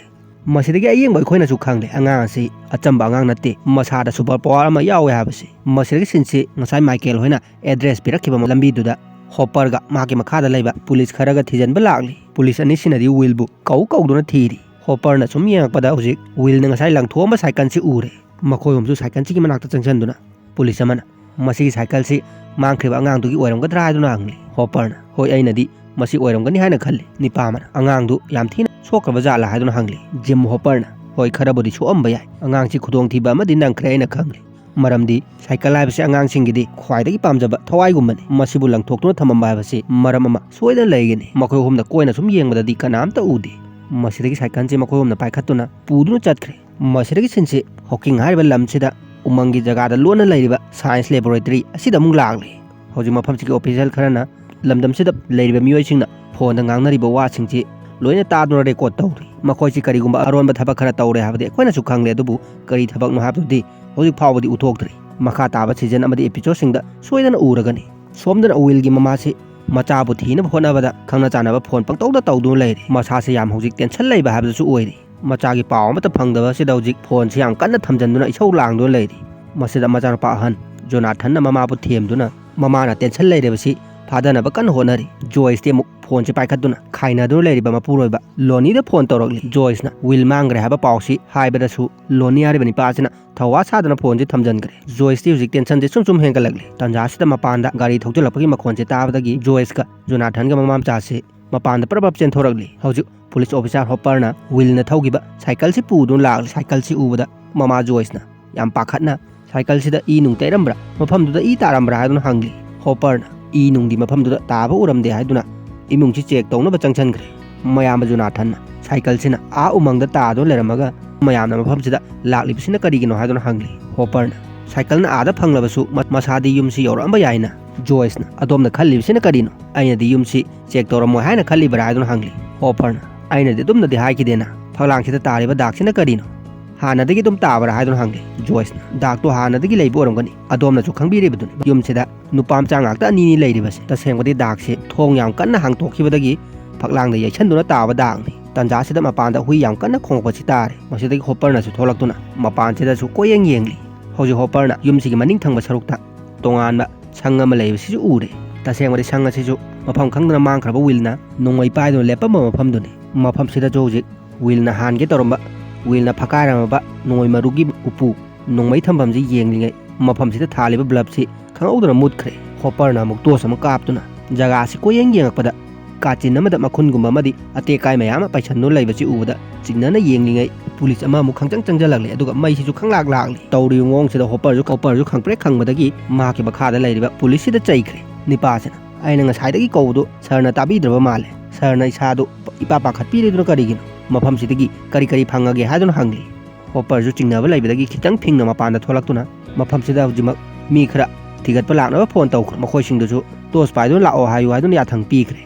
ꯃꯁꯤꯗꯒꯤ ꯑꯌꯦꯡꯕ ꯑꯩꯈꯣꯏꯅꯁꯨ ꯈꯪꯂꯦ, ꯑꯉꯥꯡ ꯑꯁꯤ ꯑꯆꯝꯕ ꯑꯉꯥꯡ ꯅꯠꯇꯦ, ꯃꯁꯥꯗ ꯁꯨꯄꯔ ꯄꯋꯥꯔ ꯑꯃ ꯌꯥꯎꯋꯦ ꯍꯥꯏꯕꯁꯤ꯫ ꯃꯁꯤꯗꯒꯤ ꯁꯤꯟꯁꯤ ꯉꯁꯥꯏ ꯃꯥꯏꯀꯦꯜ ꯍꯣꯏꯅ ꯑꯦꯗ꯭ꯔꯦꯁ ꯄꯤꯔꯛꯈꯤꯕ ꯂꯝꯕꯤꯗꯨꯗ ꯍꯣꯄꯔꯒ ꯃꯍꯥꯛꯀꯤ ꯃꯈꯥꯗ ꯂꯩꯕ ꯄꯨꯂꯤꯁ ꯈꯔꯒ ꯊꯤꯖꯤꯟꯕ ꯂꯥꯛꯂꯤ꯫ ꯄꯨꯂꯤꯁ ꯑꯅꯤꯁꯤꯅꯗꯤ ꯋꯤꯜꯕꯨ ꯀꯧ ꯀꯧꯗꯨꯅ ꯊꯤꯔꯤ꯫ ꯍꯣꯄꯔꯅ ꯁꯨꯝ ꯌꯦꯡꯉꯛꯄꯗ ꯍꯧꯖꯤꯛ ꯋꯤꯜꯅ ꯉꯁꯥꯏ ꯂꯪꯊꯣꯛꯑꯝꯕ ꯁꯥꯏꯀꯜꯁꯤ ꯎꯔꯦ꯫ ꯃꯈꯣꯏ ꯑꯍꯨꯝꯁꯨ ꯁꯥꯏꯀꯜꯁꯤꯒꯤ ꯃꯅꯥꯛꯇ ꯆꯪꯁꯤꯟꯗꯨꯅ ꯄꯨꯂꯤꯁ ꯑꯃꯅ, "ꯃꯁꯤꯒꯤ ꯁꯥꯏꯀꯜꯁꯤ ꯃꯥꯡꯈ꯭ꯔꯤꯕ ꯑꯉꯥꯡꯗꯨꯒꯤ ꯑꯣꯏꯔꯝꯒꯗ꯭ꯔꯥ?" ꯍꯥꯏꯗꯨꯅ ꯍꯪꯂꯤ꯫ ꯍꯣꯄꯔꯅ, "ꯍꯣꯏ, ꯑꯩꯅꯗꯤ ꯃꯁꯤ ꯑꯣꯏꯔꯝꯒꯅꯤ ꯍꯥꯏꯅ ꯈꯜꯂꯤ꯫" ꯅꯤꯄꯥ ꯑꯃꯅ, "ꯑꯉꯥꯡꯗꯨ ꯌꯥꯝ ꯊꯤꯅ ꯁꯣꯛꯈ꯭ꯔꯕ ꯖꯥꯠꯂꯥ?" ꯍꯥꯏꯗꯨꯅ ꯍꯪꯂꯤ꯫ ꯖꯤꯝ ꯍꯣꯄꯔꯅ, "ꯍꯣꯏ, ꯈꯔꯕꯨꯗꯤ ꯁꯣꯛꯑꯝꯕ ꯌꯥꯏ, ꯑꯉꯥꯡꯁꯤ ꯈꯨꯗꯣꯡꯊꯤꯕ ꯑꯃꯗꯤ ꯅꯪꯈ꯭ꯔꯦ, ꯑꯩꯅ ꯈꯪꯂꯤ꯫ ꯃꯔꯝꯗꯤ ꯁꯥꯏꯀꯜ ꯍꯥꯏꯕꯁꯤ ꯑꯉꯥꯡꯁꯤꯡꯒꯤꯗꯤ ꯈ꯭ꯋꯥꯏꯗꯒꯤ ꯄꯥꯝꯖꯕ ꯊꯋꯥꯏꯒꯨꯝꯕꯅꯤ꯫ ꯃꯁꯤꯕꯨ ꯂꯪꯊꯣꯛꯇꯨꯅ ꯊꯝꯃꯝꯕ ꯍꯥꯏꯕꯁꯤ ꯃꯔꯝ ꯑꯃ ꯁꯣꯏꯗꯅ ꯂꯩꯒꯅꯤ꯫ ꯃꯈꯣꯏ ꯑꯍꯨꯝꯗ ꯀꯣꯏꯅ ꯁꯨꯝ ꯌꯦꯡꯕꯗꯗꯤ ꯀꯅꯥꯝꯇ ꯎꯗꯦ꯫ ꯃꯁꯤꯗꯒꯤ ꯁꯥꯏꯀꯜꯁꯤ ꯃꯈꯣꯏ ꯑꯍꯨꯝꯅ ꯄꯥꯏꯈꯠꯇꯨꯅ ꯄꯨꯗꯨꯅ ꯆꯠꯈ꯭ꯔꯦ꯫ ꯃꯁꯤꯗꯒꯤ ꯁꯤꯟꯁꯤ ꯍꯣꯀꯤꯡ ꯍꯥꯏꯔꯤꯕ ꯂꯝꯁꯤꯗ ꯎꯃꯪꯒꯤ ꯖꯒꯥꯗ ꯂꯣꯟꯅ ꯂꯩꯔꯤꯕ ꯁꯥꯏꯟꯁ ꯂꯦꯕꯣꯔꯦꯇꯔꯤ ꯑꯁꯤꯗ ꯑꯃꯨꯛ ꯂꯥꯛꯂꯤ꯫ ꯍꯧꯖꯤꯛ ꯃꯐꯝꯁꯤꯒꯤ ꯑꯣꯐꯤꯁꯤꯌꯦꯜ ꯈꯔꯅ ꯂꯝꯗꯝꯁꯤꯗ ꯂꯩꯔꯤꯕ ꯃꯤꯑꯣꯏꯁꯤꯡꯅ ꯐꯣꯟꯗ ꯉꯥꯡꯅꯔꯤꯕ ꯋꯥꯁꯤꯡꯁꯤ ꯂꯣꯏꯅ ꯇꯥꯗꯨꯅ ꯔꯦꯀꯣꯔꯗ ꯇꯧꯔꯤ꯫ ꯃꯈꯣꯏꯁꯤ ꯀꯔꯤꯒꯨꯝꯕ ꯑꯔꯣꯟꯕ ꯊꯕꯛ ꯈꯔ ꯇꯧꯔꯦ ꯍꯥꯏꯕꯗꯤ ꯑꯩꯈꯣꯏꯅꯁꯨ ꯈꯪꯂꯦ, ꯑꯗꯨꯕꯨ ꯀꯔꯤ ꯊꯕꯛꯅꯣ ꯍꯥꯏꯕꯗꯨꯗꯤ ꯍꯧꯖꯤꯛ ꯐꯥꯎꯕꯗꯤ ꯎꯊꯣꯛꯇ꯭ꯔꯤ꯫ ꯃꯈꯥ ꯇꯥꯕ ꯁꯤꯖꯟ ꯑꯃꯗꯤ ꯑꯦꯄꯤꯁꯣꯗꯁꯤꯡꯗ ꯁꯣꯏꯗꯅ ꯎꯔꯒꯅꯤ꯫ ꯁꯣꯝꯗꯅ ꯋꯤꯜꯒꯤ ꯃꯃꯥꯁꯤ ꯃꯆꯥꯕꯨ ꯊꯤꯅꯕ ꯍꯣꯠꯅꯕꯗ ꯈꯪꯅ ꯆꯥꯟꯅꯕ ꯐꯣꯟ ꯄꯪꯇꯧꯗ ꯇꯧꯗꯨꯅ ꯂꯩꯔꯤ꯫ ꯃꯁꯥꯁꯦ ꯌꯥꯝ ꯍꯧꯖꯤꯛ ꯇꯦꯟꯁꯟ ꯂꯩꯕ ꯍꯥꯏꯕꯗꯨꯁꯨ ꯑꯣꯏꯔꯤ꯫ ꯃꯆꯥꯒꯤ ꯄꯥꯎ ꯑꯃꯠꯇ ꯐꯪꯗꯕ ꯑꯁꯤꯗ ꯍꯧꯖꯤꯛ ꯐꯣꯟꯁꯤ ꯌꯥꯝ ꯀꯟꯅ ꯊꯝꯖꯤꯟꯗꯨꯅ ꯏꯁꯧ ꯂꯥꯡꯗꯨꯅ ꯂꯩꯔꯤ꯫ ꯃꯁꯤꯗ ꯃꯆꯥꯅꯨꯄꯥ ꯑꯍꯟ ꯖꯣꯅꯥꯊꯟꯅ ꯃꯃꯥꯕꯨ ꯊꯦꯝꯗꯨꯅ ꯃꯃꯥꯅ ꯇꯦꯟꯁꯟ ꯂꯩꯔꯤꯕꯁꯤ ꯐꯥꯗꯅꯕ ꯀꯟꯅ ꯍꯣꯠꯅꯔꯤ꯫ ꯖꯣꯏꯁꯇꯤ ꯑꯃꯨꯛ ꯐꯣꯟꯁꯤ ꯄꯥꯏꯈꯠꯇꯨꯅ ꯈꯥꯏꯅꯗꯨꯅ ꯂꯩꯔꯤꯕ ꯃꯄꯨꯔꯣꯏꯕ ꯂꯣꯅꯤꯗ ꯐꯣꯟ ꯇꯧꯔꯛꯂꯤ꯫ ꯖꯣꯏꯁꯅ ꯋꯤꯜ ꯃꯥꯡꯈ꯭ꯔꯦ ꯍꯥꯏꯕ ꯄꯥꯎꯁꯤ ꯍꯥꯏꯕꯗꯁꯨ ꯂꯣꯅꯤ ꯍꯥꯏꯔꯤꯕ ꯅꯤꯄꯥ ꯑꯁꯤꯅ ꯊꯧꯋꯥ ꯁꯥꯗꯅ ꯐꯣꯟꯁꯤ ꯊꯝꯖꯤꯟꯈ꯭ꯔꯦ꯫ ꯖꯣꯏꯁꯇꯤ ꯍꯧꯖꯤꯛ ꯇꯦꯟꯁꯟꯁꯤ ꯁꯨꯝ ꯁꯨꯝ ꯍꯦꯟꯒꯠꯂꯛꯂꯤ꯫ ꯇꯥꯟꯖꯥ ꯑꯁꯤꯗ ꯃꯄꯥꯟꯗ ꯒꯥꯔꯤ ꯊꯧꯖꯤꯜꯂꯛꯄꯒꯤ ꯃꯈꯣꯟꯁꯤ ꯇꯥꯕꯗꯒꯤ ꯖꯣꯏꯁꯀ ꯖꯣꯅꯥꯊꯟꯒ ꯃꯃꯥ ꯃꯆꯥꯁꯤ ꯃꯄꯥꯟꯗ ꯄ꯭ꯔꯞ ꯄ꯭ꯔꯞ ꯆꯦꯟꯊꯣꯔꯛꯂꯤ꯫ ꯍꯧꯖꯤꯛ ꯄꯨꯂꯤꯁ ꯑꯣꯐꯤꯁꯥꯔ ꯍꯣꯄꯔꯅ ꯋꯤꯜꯅ ꯊꯧꯈꯤꯕ ꯁꯥꯏꯀꯜꯁꯤ ꯄꯨꯗꯨꯅ ꯂꯥꯛꯂꯤ꯫ ꯁꯥꯏꯀꯜꯁꯤ ꯎꯕꯗ ꯃꯃꯥ ꯖꯣꯏꯁꯅ ꯌꯥꯝ ꯄꯥꯈꯠꯅ ꯁꯥꯏꯀꯜꯁꯤꯗ ꯏ ꯅꯨꯡ ꯇꯩꯔꯝꯕ꯭ꯔꯥ, ꯃꯐꯝꯗꯨꯗ ꯏ ꯇꯥꯔꯝꯕ꯭ꯔꯥ ꯍꯥꯏꯗꯨꯅ ꯍꯪꯂꯤ꯫ ꯍꯣꯄꯔꯅ ꯏ ꯅꯨꯡꯗꯤ ꯃꯐꯝꯗꯨꯗ ꯇꯥꯕ ꯎꯔꯝꯗꯦ ꯍꯥꯏꯗꯨꯅ ꯏꯃꯨꯡꯁꯤ ꯆꯦꯛ ꯇꯧꯅꯕ ꯆꯪꯁꯤꯟꯈ꯭ꯔꯦ꯫ ꯃꯌꯥꯝꯕ ꯖꯣꯅꯥꯊꯟꯅ ꯁꯥꯏꯀꯜꯁꯤꯅ ꯑꯥ ꯎꯃꯪꯗ ꯇꯥꯗꯨꯅ ꯂꯩꯔꯝꯃꯒ ꯃꯌꯥꯝꯅ ꯃꯐꯝꯁꯤꯗ ꯂꯥꯛꯂꯤꯕꯁꯤꯅ ꯀꯔꯤꯒꯤꯅꯣ ꯍꯥꯏꯗꯨꯅ ꯍꯪꯂꯤ꯫ ꯍꯣꯄꯔꯅ ꯁꯥꯏꯀꯜꯅ ꯑꯥꯗ ꯐꯪꯂꯕꯁꯨ ꯃ-, ꯃꯁꯥꯗꯤ ꯌꯨꯝꯁꯤ ꯌꯧꯔꯛꯑꯝꯕ ꯌꯥꯏꯅ꯫ ꯖꯣꯏꯁꯅ ꯑꯗꯣꯝꯅ ꯈꯜꯂꯤꯕꯁꯤꯅ ꯀꯔꯤꯅꯣ? ꯑꯩꯅꯗꯤ ꯌꯨꯝꯁꯤ ꯆꯦꯛ ꯇꯧꯔꯝꯃꯣꯏ ꯍꯥꯏꯅ ꯈꯜꯂꯤꯕ꯭ꯔꯥ ꯍꯥꯏꯗꯨꯅ ꯍꯪꯂꯤ꯫ ꯍꯣꯄꯔꯅ ꯑꯩꯅꯗꯤ ꯑꯗꯨꯝꯅꯗꯤ ꯍꯥꯏꯈꯤꯗꯦꯅ꯫ ꯐꯛꯂꯥꯡꯁꯤꯗ ꯇꯥꯔꯤꯕ ꯗꯥꯛꯁꯤꯅ ꯀꯔꯤꯅꯣ? ꯍꯥꯟꯅꯗꯒꯤ ꯑꯗꯨꯝ ꯇꯥꯕ꯭ꯔꯥ ꯍꯥꯏꯗꯨꯅ ꯍꯪꯂꯤ꯫ ꯖꯣꯏꯁꯅ ꯗꯥꯛꯇꯣ ꯍꯥꯟꯅꯗꯒꯤ ꯂꯩꯕ ꯑꯣꯏꯔꯝꯒꯅꯤ꯫ ꯑꯗꯣꯝꯅꯁꯨ ꯈꯪꯕꯤꯔꯤꯕꯗꯨꯅꯤ, ꯌꯨꯝꯁꯤꯗ ꯅꯨꯄꯥ ꯃꯆꯥ ꯉꯥꯛꯇ ꯑꯅꯤꯅꯤ ꯂꯩꯔꯤꯕꯁꯦ꯫ ꯇꯁꯦꯡꯕꯗꯤ ꯗꯥꯛꯁꯦ ꯊꯣꯡ ꯌꯥꯝ ꯀꯟꯅ ꯍꯥꯡꯇꯣꯛꯈꯤꯕꯗꯒꯤ ꯐꯛꯂꯥꯡꯗ ꯌꯩꯁꯟꯗꯨꯅ ꯇꯥꯕ ꯗꯥꯛꯅꯤ꯫ ꯇꯥꯟꯖꯥꯁꯤꯗ ꯃꯄꯥꯟꯗ ꯍꯨꯏ ꯌꯥꯝ ꯀꯟꯅ ꯈꯣꯡꯂꯛꯄꯁꯤ ꯇꯥꯔꯦ꯫ ꯃꯁꯤꯗꯒꯤ ꯍꯣꯄꯔꯅꯁꯨ ꯊꯣꯛꯂꯛꯇꯨꯅ ꯃꯄꯥꯟꯁꯤꯗꯁꯨ ꯀꯣꯏꯌꯦꯡ ꯌꯦꯡꯂꯤ꯫ ꯍꯧꯖꯤꯛ ꯍꯣꯄꯔꯅ ꯌꯨꯝꯁꯤꯒꯤ ꯃꯅꯤꯡ ꯊꯪꯕ ꯁꯔꯨꯛꯇ ꯇꯣꯉꯥꯟꯕ ꯁꯪ ꯑꯃ ꯂꯩꯕꯁꯤꯁꯨ ꯎꯔꯦ꯫ ꯇꯁꯦꯡꯕꯗꯤ ꯁꯪ ꯑꯁꯤꯁꯨ ꯃꯐꯝ ꯈꯪꯗꯅ ꯃꯥꯡꯈ꯭ꯔꯕ ꯋꯤꯜꯅ ꯅꯣꯡꯃꯩ ꯄꯥꯏꯗꯨꯅ ꯂꯦꯞꯄꯝꯕ ꯃꯐꯝꯗꯨꯅꯤ꯫ ꯃꯐꯝꯁꯤꯗꯁꯨ ꯍꯧꯖꯤꯛ ꯋꯤꯜꯅ ꯍꯥꯟꯒꯦ ꯇꯧꯔꯝꯕ, ꯋꯤꯜꯅ ꯐꯛꯀꯥꯏꯔꯝꯃꯕ ꯅꯣꯡꯃꯩ ꯃꯔꯨꯒꯤ ꯎꯄꯨ, ꯅꯣꯡꯃꯩ ꯊꯝꯐꯝꯁꯤ ꯌꯦꯡꯂꯤꯉꯩ ꯃꯐꯝꯁꯤꯗ ꯊꯥꯜꯂꯤꯕ ꯕ꯭ꯂꯕꯁꯤ ꯈꯪꯍꯧꯗꯅ ꯃꯨꯠꯈ꯭ꯔꯦ꯫ ꯍꯣꯄꯔꯅ ꯑꯃꯨꯛ ꯇꯣꯔꯆ ꯑꯃ ꯀꯥꯞꯇꯨꯅ ꯖꯒꯥꯁꯤ ꯀꯣꯏꯌꯦꯡ ꯌꯦꯡꯉꯛꯄꯗ ꯀꯥꯆꯤꯟ ꯑꯃꯗ ꯃꯈꯨꯟꯒꯨꯝꯕ ꯑꯃꯗꯤ ꯑꯇꯦꯛ ꯑꯀꯥꯏ ꯃꯌꯥꯝ ꯑꯃ ꯄꯩꯁꯟꯗꯨꯅ ꯂꯩꯕꯁꯤ ꯎꯕꯗ ꯆꯤꯡꯅꯅ ꯌꯦꯡꯂꯤꯉꯩ ꯄꯨꯂꯤꯁ ꯑꯃ ꯑꯃꯨꯛ ꯈꯪꯆꯪ ꯆꯪꯁꯤꯜꯂꯛꯂꯦ, ꯑꯗꯨꯒ ꯃꯩꯁꯤꯁꯨ ꯈꯪꯂꯥꯛ ꯂꯥꯛꯂꯤ꯫ ꯇꯧꯔꯤꯕ ꯃꯑꯣꯡꯁꯤꯗ ꯍꯣꯄꯔꯁꯨ ꯍꯣꯄꯔꯁꯨ ꯈꯪꯄ꯭ꯔꯦꯛ ꯈꯪꯕꯗꯒꯤ ꯃꯍꯥꯛꯀꯤ ꯃꯈꯥꯗ ꯂꯩꯔꯤꯕ ꯄꯨꯂꯤꯁꯁꯤꯗ ꯆꯩꯈ꯭ꯔꯦ꯫ ꯅꯤꯄꯥꯁꯤꯅ ꯑꯩꯅ ꯉꯁꯥꯏꯗꯒꯤ ꯀꯧꯕꯗꯨ ꯁꯥꯔꯅ ꯇꯥꯕꯤꯗ꯭ꯔꯕ ꯃꯥꯜꯂꯦ꯫ ꯁꯥꯔꯅ ꯏꯁꯥꯗꯨ ꯏꯄꯥ ꯄꯥꯈꯠꯄꯤꯔꯤꯗꯨꯅ ꯀꯔꯤꯒꯤꯅꯣ? ꯃꯐꯝꯁꯤꯗꯒꯤ ꯀꯔꯤ ꯀꯔꯤ ꯐꯪꯉꯒꯦ ꯍꯥꯏꯗꯨꯅ ꯍꯪꯂꯤ꯫ ꯍꯣꯄꯔꯁꯨ ꯆꯤꯡꯅꯕ ꯂꯩꯕꯗꯒꯤ ꯈꯤꯇꯪ ꯐꯤꯡꯅ ꯃꯄꯥꯟꯗ ꯊꯣꯛꯂꯛꯇꯨꯅ, "ꯃꯐꯝꯁꯤꯗ ꯍꯧꯖꯤꯛꯃꯛ ꯃꯤ ꯈꯔ ꯊꯤꯒꯠꯄ ꯂꯥꯛꯅꯕ ꯐꯣꯟ ꯇꯧꯈ꯭ꯔꯦ꯫ ꯃꯈꯣꯏꯁꯤꯡꯗꯨꯁꯨ ꯇꯣꯔꯆ ꯄꯥꯏꯗꯨꯅ ꯂꯥꯛꯑꯣ" ꯍꯥꯏꯌꯨ ꯍꯥꯏꯗꯨꯅ ꯌꯥꯊꯪ ꯄꯤꯈ꯭ꯔꯦ꯫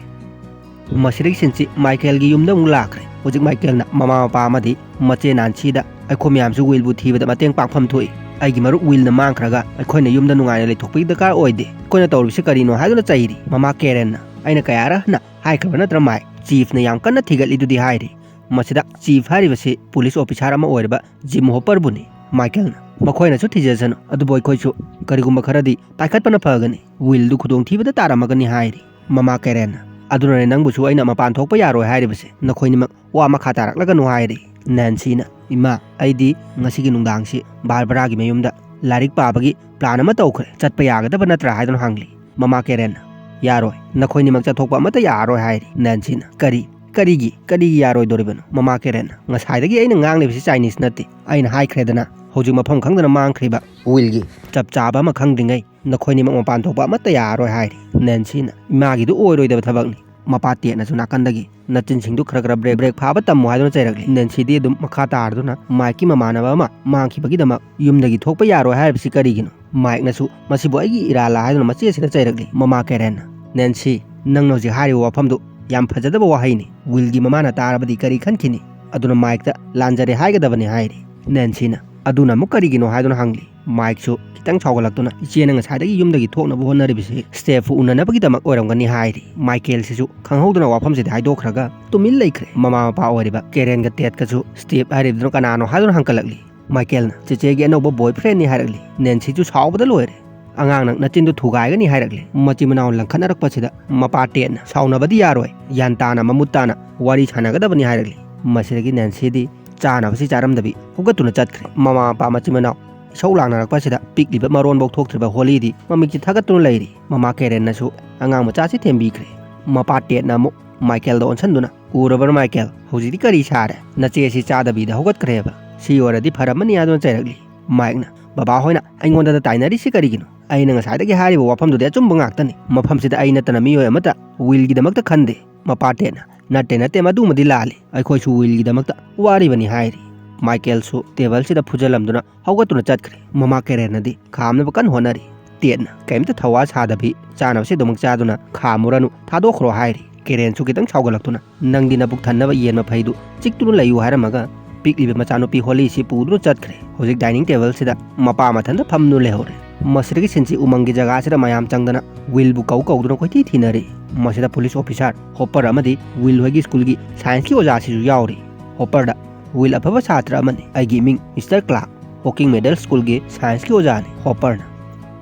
ꯃꯁꯤꯗꯒꯤ ꯁꯤꯟꯁꯤ ꯃꯥꯏꯀꯦꯜꯒꯤ ꯌꯨꯝꯗ ꯑꯃꯨꯛ ꯂꯥꯛꯈ꯭ꯔꯦ꯫ ꯍꯧꯖꯤꯛ ꯃꯥꯏꯀꯦꯜꯅ ꯃꯃꯥ ꯃꯄꯥ ꯑꯃꯗꯤ ꯃꯆꯦ ꯅꯥꯟꯁꯤꯗ, "ꯑꯩꯈꯣꯏ ꯃꯌꯥꯝꯁꯨ ꯋꯤꯜꯕꯨ ꯊꯤꯕꯗ ꯃꯇꯦꯡ ꯄꯥꯡꯐꯝ ꯊꯣꯛꯏ꯫ ꯑꯩꯒꯤ ꯃꯔꯨꯞ ꯋꯤꯜꯅ ꯃꯥꯡꯈ꯭ꯔꯒ ꯑꯩꯈꯣꯏꯅ ꯌꯨꯝꯗ ꯅꯨꯡꯉꯥꯏꯅ ꯂꯩꯊꯣꯛꯄꯒꯤ ꯗꯔꯀꯥꯔ ꯑꯣꯏꯗꯦ꯫ ꯑꯩꯈꯣꯏꯅ ꯇꯧꯔꯤꯕꯁꯤ ꯀꯔꯤꯅꯣ?" ꯍꯥꯏꯗꯨꯅ ꯆꯩꯔꯤ꯫ ꯃꯃꯥ ꯀꯦꯔꯦꯟꯅ, "ꯑꯩꯅ ꯀꯌꯥꯔꯛ ꯍꯟꯅ ꯍꯥꯏꯈ꯭ꯔꯕ ꯅꯠꯇ꯭ꯔ, ꯃꯥꯏꯛ? ꯆꯤꯐꯅ ꯌꯥꯝ ꯀꯟꯅ ꯊꯤꯒꯠꯂꯤꯗꯨꯗꯤ" ꯍꯥꯏꯔꯤ꯫ ꯃꯁꯤꯗ ꯆꯤꯐ ꯍꯥꯏꯔꯤꯕꯁꯤ ꯄꯨꯂꯤꯁ ꯑꯣꯐꯤꯁꯥꯔ ꯑꯃ ꯑꯣꯏꯔꯤꯕ ꯖꯤꯝ ꯍꯣꯄꯔꯕꯨꯅꯤ꯫ ꯃꯥꯏꯀꯦꯜꯅ, "ꯃꯈꯣꯏꯅꯁꯨ ꯊꯤꯖꯁꯅꯨ, ꯑꯗꯨꯕꯨ ꯑꯩꯈꯣꯏꯁꯨ ꯀꯔꯤꯒꯨꯝꯕ ꯈꯔꯗꯤ ꯄꯥꯏꯈꯠꯄꯅ ꯐꯒꯅꯤ꯫ ꯋꯤꯜꯗꯨ ꯈꯨꯗꯣꯡꯊꯤꯕꯗ ꯇꯥꯔꯝꯃꯒꯅꯤ" ꯍꯥꯏꯔꯤ꯫ ꯃꯃꯥ ꯀꯦꯔꯦꯟꯅ, "ꯑꯗꯨꯅꯅꯦ ꯅꯪꯕꯨꯁꯨ ꯑꯩꯅ ꯃꯄꯥꯟ ꯊꯣꯛꯄ ꯌꯥꯔꯣꯏ ꯍꯥꯏꯔꯤꯕꯁꯦ꯫ ꯅꯈꯣꯏꯅꯤꯃꯛ ꯋꯥ ꯃꯈꯥ ꯇꯥꯔꯛꯂꯒꯅꯨ" ꯍꯥꯏꯔꯤ꯫ ꯅꯦꯟꯁꯤꯅ, "ꯏꯃꯥ, ꯑꯩꯗꯤ ꯉꯁꯤꯒꯤ ꯅꯨꯡꯗꯥꯡꯁꯤ ꯕꯥꯔꯕꯔꯥꯒꯤ ꯃꯌꯨꯝꯗ ꯂꯥꯏꯔꯤꯛ ꯄꯥꯕꯒꯤ ꯄ꯭ꯂꯥꯟ ꯑꯃ ꯇꯧꯈ꯭ꯔꯦ꯫ ꯆꯠꯄ ꯌꯥꯒꯗꯕ ꯅꯠꯇ꯭ꯔꯥ?" ꯍꯥꯏꯗꯨꯅ ꯍꯪꯂꯤ꯫ ꯃꯃꯥ ꯀꯦꯔꯦꯟꯅ, "ꯌꯥꯔꯣꯏ, ꯅꯈꯣꯏꯅꯤꯃꯛ ꯆꯠꯊꯣꯛꯄ ꯑꯃꯠꯇ ꯌꯥꯔꯔꯣꯏ" ꯍꯥꯏꯔꯤ꯫ ꯅꯦꯟꯁꯤꯅ, "ꯀꯔꯤ? ꯀꯔꯤꯒꯤ? ꯀꯔꯤꯒꯤ ꯌꯥꯔꯣꯏꯗꯣꯔꯤꯕꯅꯣ?" ꯃꯃꯥ ꯀꯦꯔꯦꯟꯅ, "ꯉꯁꯥꯏꯗꯒꯤ ꯑꯩꯅ ꯉꯥꯡꯂꯤꯕꯁꯤ ꯆꯥꯏꯅꯤꯁ ꯅꯠꯇꯦ꯫ ꯑꯩꯅ ꯍꯥꯏꯈ꯭ꯔꯦꯗꯅ, ꯍꯧꯖꯤꯛ ꯃꯐꯝ ꯈꯪꯗꯅ ꯃꯥꯡꯈ꯭ꯔꯤꯕ ꯋꯤꯜꯒꯤ ꯆꯞ ꯆꯥꯕ ꯑꯃ ꯈꯪꯗ꯭ꯔꯤꯉꯩ ꯅꯈꯣꯏꯅꯤꯃꯛ ꯃꯄꯥꯟ ꯊꯣꯛꯄ ꯑꯃꯠꯇ ꯌꯥꯔꯔꯣꯏ" ꯍꯥꯏꯔꯤ꯫ ꯅꯦꯟꯁꯤꯅ, "ꯏꯃꯥꯒꯤꯗꯨ ꯑꯣꯏꯔꯣꯏꯗꯕ ꯊꯕꯛꯅꯤ"꯫ ꯃꯄꯥ ꯇꯦꯠꯅꯁꯨ ꯅꯥꯀꯟꯗꯒꯤ, "ꯅꯆꯤꯟꯁꯤꯡꯗꯨ ꯈꯔ ꯈꯔ ꯕ꯭ꯔꯦꯛ ꯕ꯭ꯔꯦꯛ ꯐꯥꯕ ꯇꯝꯃꯨ" ꯍꯥꯏꯗꯨꯅ ꯆꯩꯔꯛꯂꯤ꯫ ꯅꯦꯟꯁꯤꯗꯤ ꯑꯗꯨꯝ ꯃꯈꯥ ꯇꯥꯔꯗꯨꯅ ꯃꯥꯏꯛꯀꯤ ꯃꯃꯥꯟꯅꯕ ꯑꯃ ꯃꯥꯡꯈꯤꯕꯒꯤꯗꯃꯛ ꯌꯨꯝꯗꯒꯤ ꯊꯣꯛꯄ ꯌꯥꯔꯣꯏ ꯍꯥꯏꯔꯤꯕꯁꯤ ꯀꯔꯤꯒꯤꯅꯣ? ꯃꯥꯏꯛꯅꯁꯨ "ꯃꯁꯤꯕꯨ ꯑꯩꯒꯤ ꯏꯔꯥꯜꯂꯥ?" ꯍꯥꯏꯗꯨꯅ ꯃꯆꯦ ꯑꯁꯤꯗ ꯆꯩꯔꯛꯂꯤ꯫ ꯃꯃꯥ ꯀꯦꯔꯦꯟꯅ, "ꯅꯦꯟꯁꯤ, ꯅꯪꯅ ꯍꯧꯖꯤꯛ ꯍꯥꯏꯔꯤꯕ ꯋꯥꯐꯝꯗꯨ ꯌꯥꯝ ꯐꯖꯗꯕ ꯋꯥꯍꯩꯅꯤ꯫ ꯋꯤꯜꯒꯤ ꯃꯃꯥꯅ ꯇꯥꯔꯕꯗꯤ ꯀꯔꯤ ꯈꯟꯈꯤꯅꯤ? ꯑꯗꯨꯅ ꯃꯥꯏꯛꯇ ꯂꯥꯟꯖꯔꯦ ꯍꯥꯏꯒꯗꯕꯅꯤ" ꯍꯥꯏꯔꯤ꯫ ꯅꯦꯟꯁꯤꯅ, "ꯑꯗꯨꯅ ꯑꯃꯨꯛ ꯀꯔꯤꯒꯤꯅꯣ?" ꯍꯥꯏꯗꯨꯅ ꯍꯪꯂꯤ꯫ ꯃꯥꯏꯛꯁꯨ ꯈꯤꯇꯪ ꯁꯥꯎꯒꯠꯂꯛꯇꯨꯅ, "ꯏꯆꯦꯅ ꯉꯁꯥꯏꯗꯒꯤ ꯌꯨꯝꯗꯒꯤ ꯊꯣꯛꯅꯕ ꯍꯣꯠꯅꯔꯤꯕꯁꯤ ꯁ꯭ꯇꯦꯞꯄꯨ ꯎꯅꯅꯕꯒꯤꯗꯃꯛ ꯑꯣꯏꯔꯝꯒꯅꯤ" ꯍꯥꯏꯔꯤ꯫ ꯃꯥꯏꯀꯦꯜꯁꯤꯁꯨ ꯈꯪꯍꯧꯗꯅ ꯋꯥꯐꯝꯁꯤꯗꯤ ꯍꯥꯏꯗꯣꯛꯈ꯭ꯔꯒ ꯇꯨꯃꯤꯟ ꯂꯩꯈ꯭ꯔꯦ꯫ ꯃꯃꯥ ꯃꯄꯥ ꯑꯣꯏꯔꯤꯕ ꯀꯦꯔꯦꯟꯒ ꯇꯦꯠꯀꯁꯨ "ꯁ꯭ꯇꯦꯞ ꯍꯥꯏꯔꯤꯕꯗꯨꯅ ꯀꯅꯥꯅꯣ?" ꯍꯥꯏꯗꯨꯅ ꯍꯪꯀꯠꯂꯛꯂꯤ꯫ ꯃꯥꯏꯀꯦꯜꯅ, "ꯆꯦꯆꯦꯒꯤ ꯑꯅꯧꯕ ꯕꯣꯏ ꯐ꯭ꯔꯦꯟꯅꯤ" ꯍꯥꯏꯔꯛꯂꯤ꯫ ꯅꯦꯟꯁꯤꯁꯨ ꯁꯥꯎꯕꯗ ꯂꯣꯏꯔꯦ꯫ "ꯑꯉꯥꯡ, ꯅꯪ ꯅꯆꯤꯟꯗꯨ ꯊꯨꯒꯥꯏꯒꯅꯤ" ꯍꯥꯏꯔꯛꯂꯤ꯫ ꯃꯆꯤꯟ ꯃꯅꯥꯎ ꯂꯪꯈꯠꯅꯔꯛꯄꯁꯤꯗ ꯃꯄꯥ ꯇꯦꯠꯅ, "ꯁꯥꯎꯅꯕꯗꯤ ꯌꯥꯔꯣꯏ, ꯒ꯭ꯌꯥꯟ ꯇꯥꯅ ꯃꯃꯨꯠ ꯇꯥꯅ ꯋꯥꯔꯤ ꯁꯥꯟꯅꯒꯗꯕꯅꯤ" ꯍꯥꯏꯔꯛꯂꯤ꯫ ꯃꯁꯤꯗꯒꯤ ꯅꯦꯟꯁꯤꯗꯤ ꯆꯥꯅꯕꯁꯤ ꯆꯥꯔꯝꯗꯕꯤ ꯍꯧꯒꯠꯇꯨꯅ ꯆꯠꯈ꯭ꯔꯦ꯫ ꯃꯃꯥ ꯃꯄꯥ ꯃꯆꯤꯟ ꯃꯅꯥꯎ ꯏꯁꯧ ꯂꯥꯡꯅꯔꯛꯄ ꯑꯁꯤꯗ ꯄꯤꯛꯂꯤꯕ ꯃꯔꯣꯟꯐꯧ ꯊꯣꯛꯇ꯭ꯔꯤꯕ ꯍꯣꯂꯤꯗꯤ ꯃꯃꯤꯠꯁꯤ ꯊꯥꯒꯠꯇꯨꯅ ꯂꯩꯔꯤ꯫ ꯃꯃꯥ ꯀꯦꯔꯦꯟꯅꯁꯨ ꯑꯉꯥꯡ ꯃꯆꯥꯁꯤ ꯊꯦꯝꯕꯤꯈ꯭ꯔꯦ꯫ ꯃꯄꯥ ꯇꯦꯠꯅ ꯑꯃꯨꯛ ꯃꯥꯏꯀꯦꯜꯗ ꯑꯣꯟꯁꯤꯟꯗꯨꯅ, "ꯎꯔꯕ꯭ꯔꯥ ꯃꯥꯏꯀꯦꯜ? ꯍꯧꯖꯤꯛꯇꯤ ꯀꯔꯤ ꯁꯥꯔꯦ? ꯅꯆꯦ ꯑꯁꯤ ꯆꯥꯗꯕꯤꯗ ꯍꯧꯒꯠꯈ꯭ꯔꯦꯕ꯫ ꯁꯤ ꯑꯣꯏꯔꯗꯤ ꯐꯔꯝꯃꯅꯤ" ꯍꯥꯏꯗꯨꯅ ꯆꯩꯔꯛꯂꯤ꯫ ꯃꯥꯏꯛꯅ, "ꯕꯕꯥ ꯍꯣꯏꯅ ꯑꯩꯉꯣꯟꯗꯗ ꯇꯥꯏꯅꯔꯤꯁꯤ ꯀꯔꯤꯒꯤꯅꯣ? ꯑꯩꯅ ꯉꯁꯥꯏꯗꯒꯤ ꯍꯥꯏꯔꯤꯕ ꯋꯥꯐꯝꯗꯨꯗꯤ ꯑꯆꯨꯝꯕ ꯉꯥꯛꯇꯅꯤ꯫ ꯃꯐꯝꯁꯤꯗ ꯑꯩ ꯅꯠꯇꯅ ꯃꯤꯑꯣꯏ ꯑꯃꯠꯇ ꯋꯤꯜꯒꯤꯗꯃꯛꯇ ꯈꯟꯗꯦ꯫ ꯃꯄꯥ ꯇꯦꯠꯅ, "ꯅꯠꯇꯦ, ꯅꯠꯇꯦ, ꯃꯗꯨꯃꯗꯤ ꯂꯥꯜꯂꯤ꯫ ꯑꯩꯈꯣꯏꯁꯨ ꯋꯤꯜꯒꯤꯗꯃꯛꯇ ꯋꯥꯔꯤꯕꯅꯤ" ꯍꯥꯏꯔꯤ꯫ ꯃꯥꯏꯀꯦꯜꯁꯨ ꯇꯦꯕꯜꯁꯤꯗ ꯐꯨꯖꯜꯂꯝꯗꯨꯅ ꯍꯧꯒꯠꯇꯨꯅ ꯆꯠꯈ꯭ꯔꯦ꯫ ꯃꯃꯥ ꯀꯦꯔꯦꯟꯅꯗꯤ ꯈꯥꯝꯅꯕ ꯀꯟꯅ ꯍꯣꯠꯅꯔꯤ꯫ ꯇꯦꯠꯅ ꯀꯔꯤꯝꯇ ꯊꯧꯋꯥ ꯁꯥꯗꯕꯤ ꯆꯥꯅꯕꯁꯤ ꯑꯗꯨꯃꯛ ꯆꯥꯗꯨꯅ "ꯈꯥꯝꯃꯨꯔꯅꯨ, ꯊꯥꯗꯣꯛꯈ꯭ꯔꯣ" ꯍꯥꯏꯔꯤ꯫ ꯀꯦꯔꯦꯟꯁꯨ ꯈꯤꯇꯪ ꯁꯥꯎꯒꯠꯂꯛꯇꯨꯅ, "ꯅꯪꯗꯤ ꯅꯕꯨꯛ ꯊꯟꯅꯕ ꯌꯦꯟ ꯃꯐꯩꯗꯨ ꯆꯤꯛꯇꯨꯅ ꯂꯩꯌꯨ" ꯍꯥꯏꯔꯝꯃꯒ ꯄꯤꯛꯂꯤꯕ ꯃꯆꯥꯅꯨꯄꯤ ꯍꯣꯂꯤꯁꯤ ꯄꯨꯗꯨꯅ ꯆꯠꯈ꯭ꯔꯦ꯫ ꯍꯧꯖꯤꯛ ꯗꯥꯏꯅꯤꯡ ꯇꯦꯕꯜꯁꯤꯗ ꯃꯄꯥ ꯃꯊꯟꯇ ꯐꯝꯗꯨꯅ ꯂꯩꯍꯧꯔꯦ꯫ ꯃꯁꯤꯗꯒꯤ ꯁꯤꯟꯁꯤ ꯎꯃꯪꯒꯤ ꯖꯒꯥꯁꯤꯗ ꯃꯌꯥꯝ ꯆꯪꯗꯅ ꯋꯤꯜꯕꯨ ꯀꯧ ꯀꯧꯗꯨꯅ ꯀꯣꯏꯊꯤ ꯊꯤꯅꯔꯤ꯫ ꯃꯁꯤꯗ ꯄꯨꯂꯤꯁ ꯑꯣꯐꯤꯁꯥꯔ ꯍꯣꯄꯔ ꯑꯃꯗꯤ ꯋꯤꯜ ꯍꯣꯏꯒꯤ ꯁ꯭ꯀꯨꯜꯒꯤ ꯁꯥꯏꯟꯁꯀꯤ ꯑꯣꯖꯥꯁꯤꯁꯨ ꯌꯥꯎꯔꯤ꯫ ꯍꯣꯄꯔꯗ, "ꯋꯤꯜ ꯑꯐꯕ ꯁꯥꯇ꯭ꯔ ꯑꯃꯅꯤ꯫ ꯑꯩꯒꯤ ꯏꯃꯤꯡ ꯃꯤꯁꯇꯔ ꯀ꯭ꯂꯥꯔꯛ, ꯍꯣꯀꯤꯡ ꯃꯤꯗꯜ ꯁ꯭ꯀꯨꯜꯒꯤ ꯁꯥꯏꯟꯁꯀꯤ ꯑꯣꯖꯥꯅꯤ꯫" ꯍꯣꯄꯔꯅ,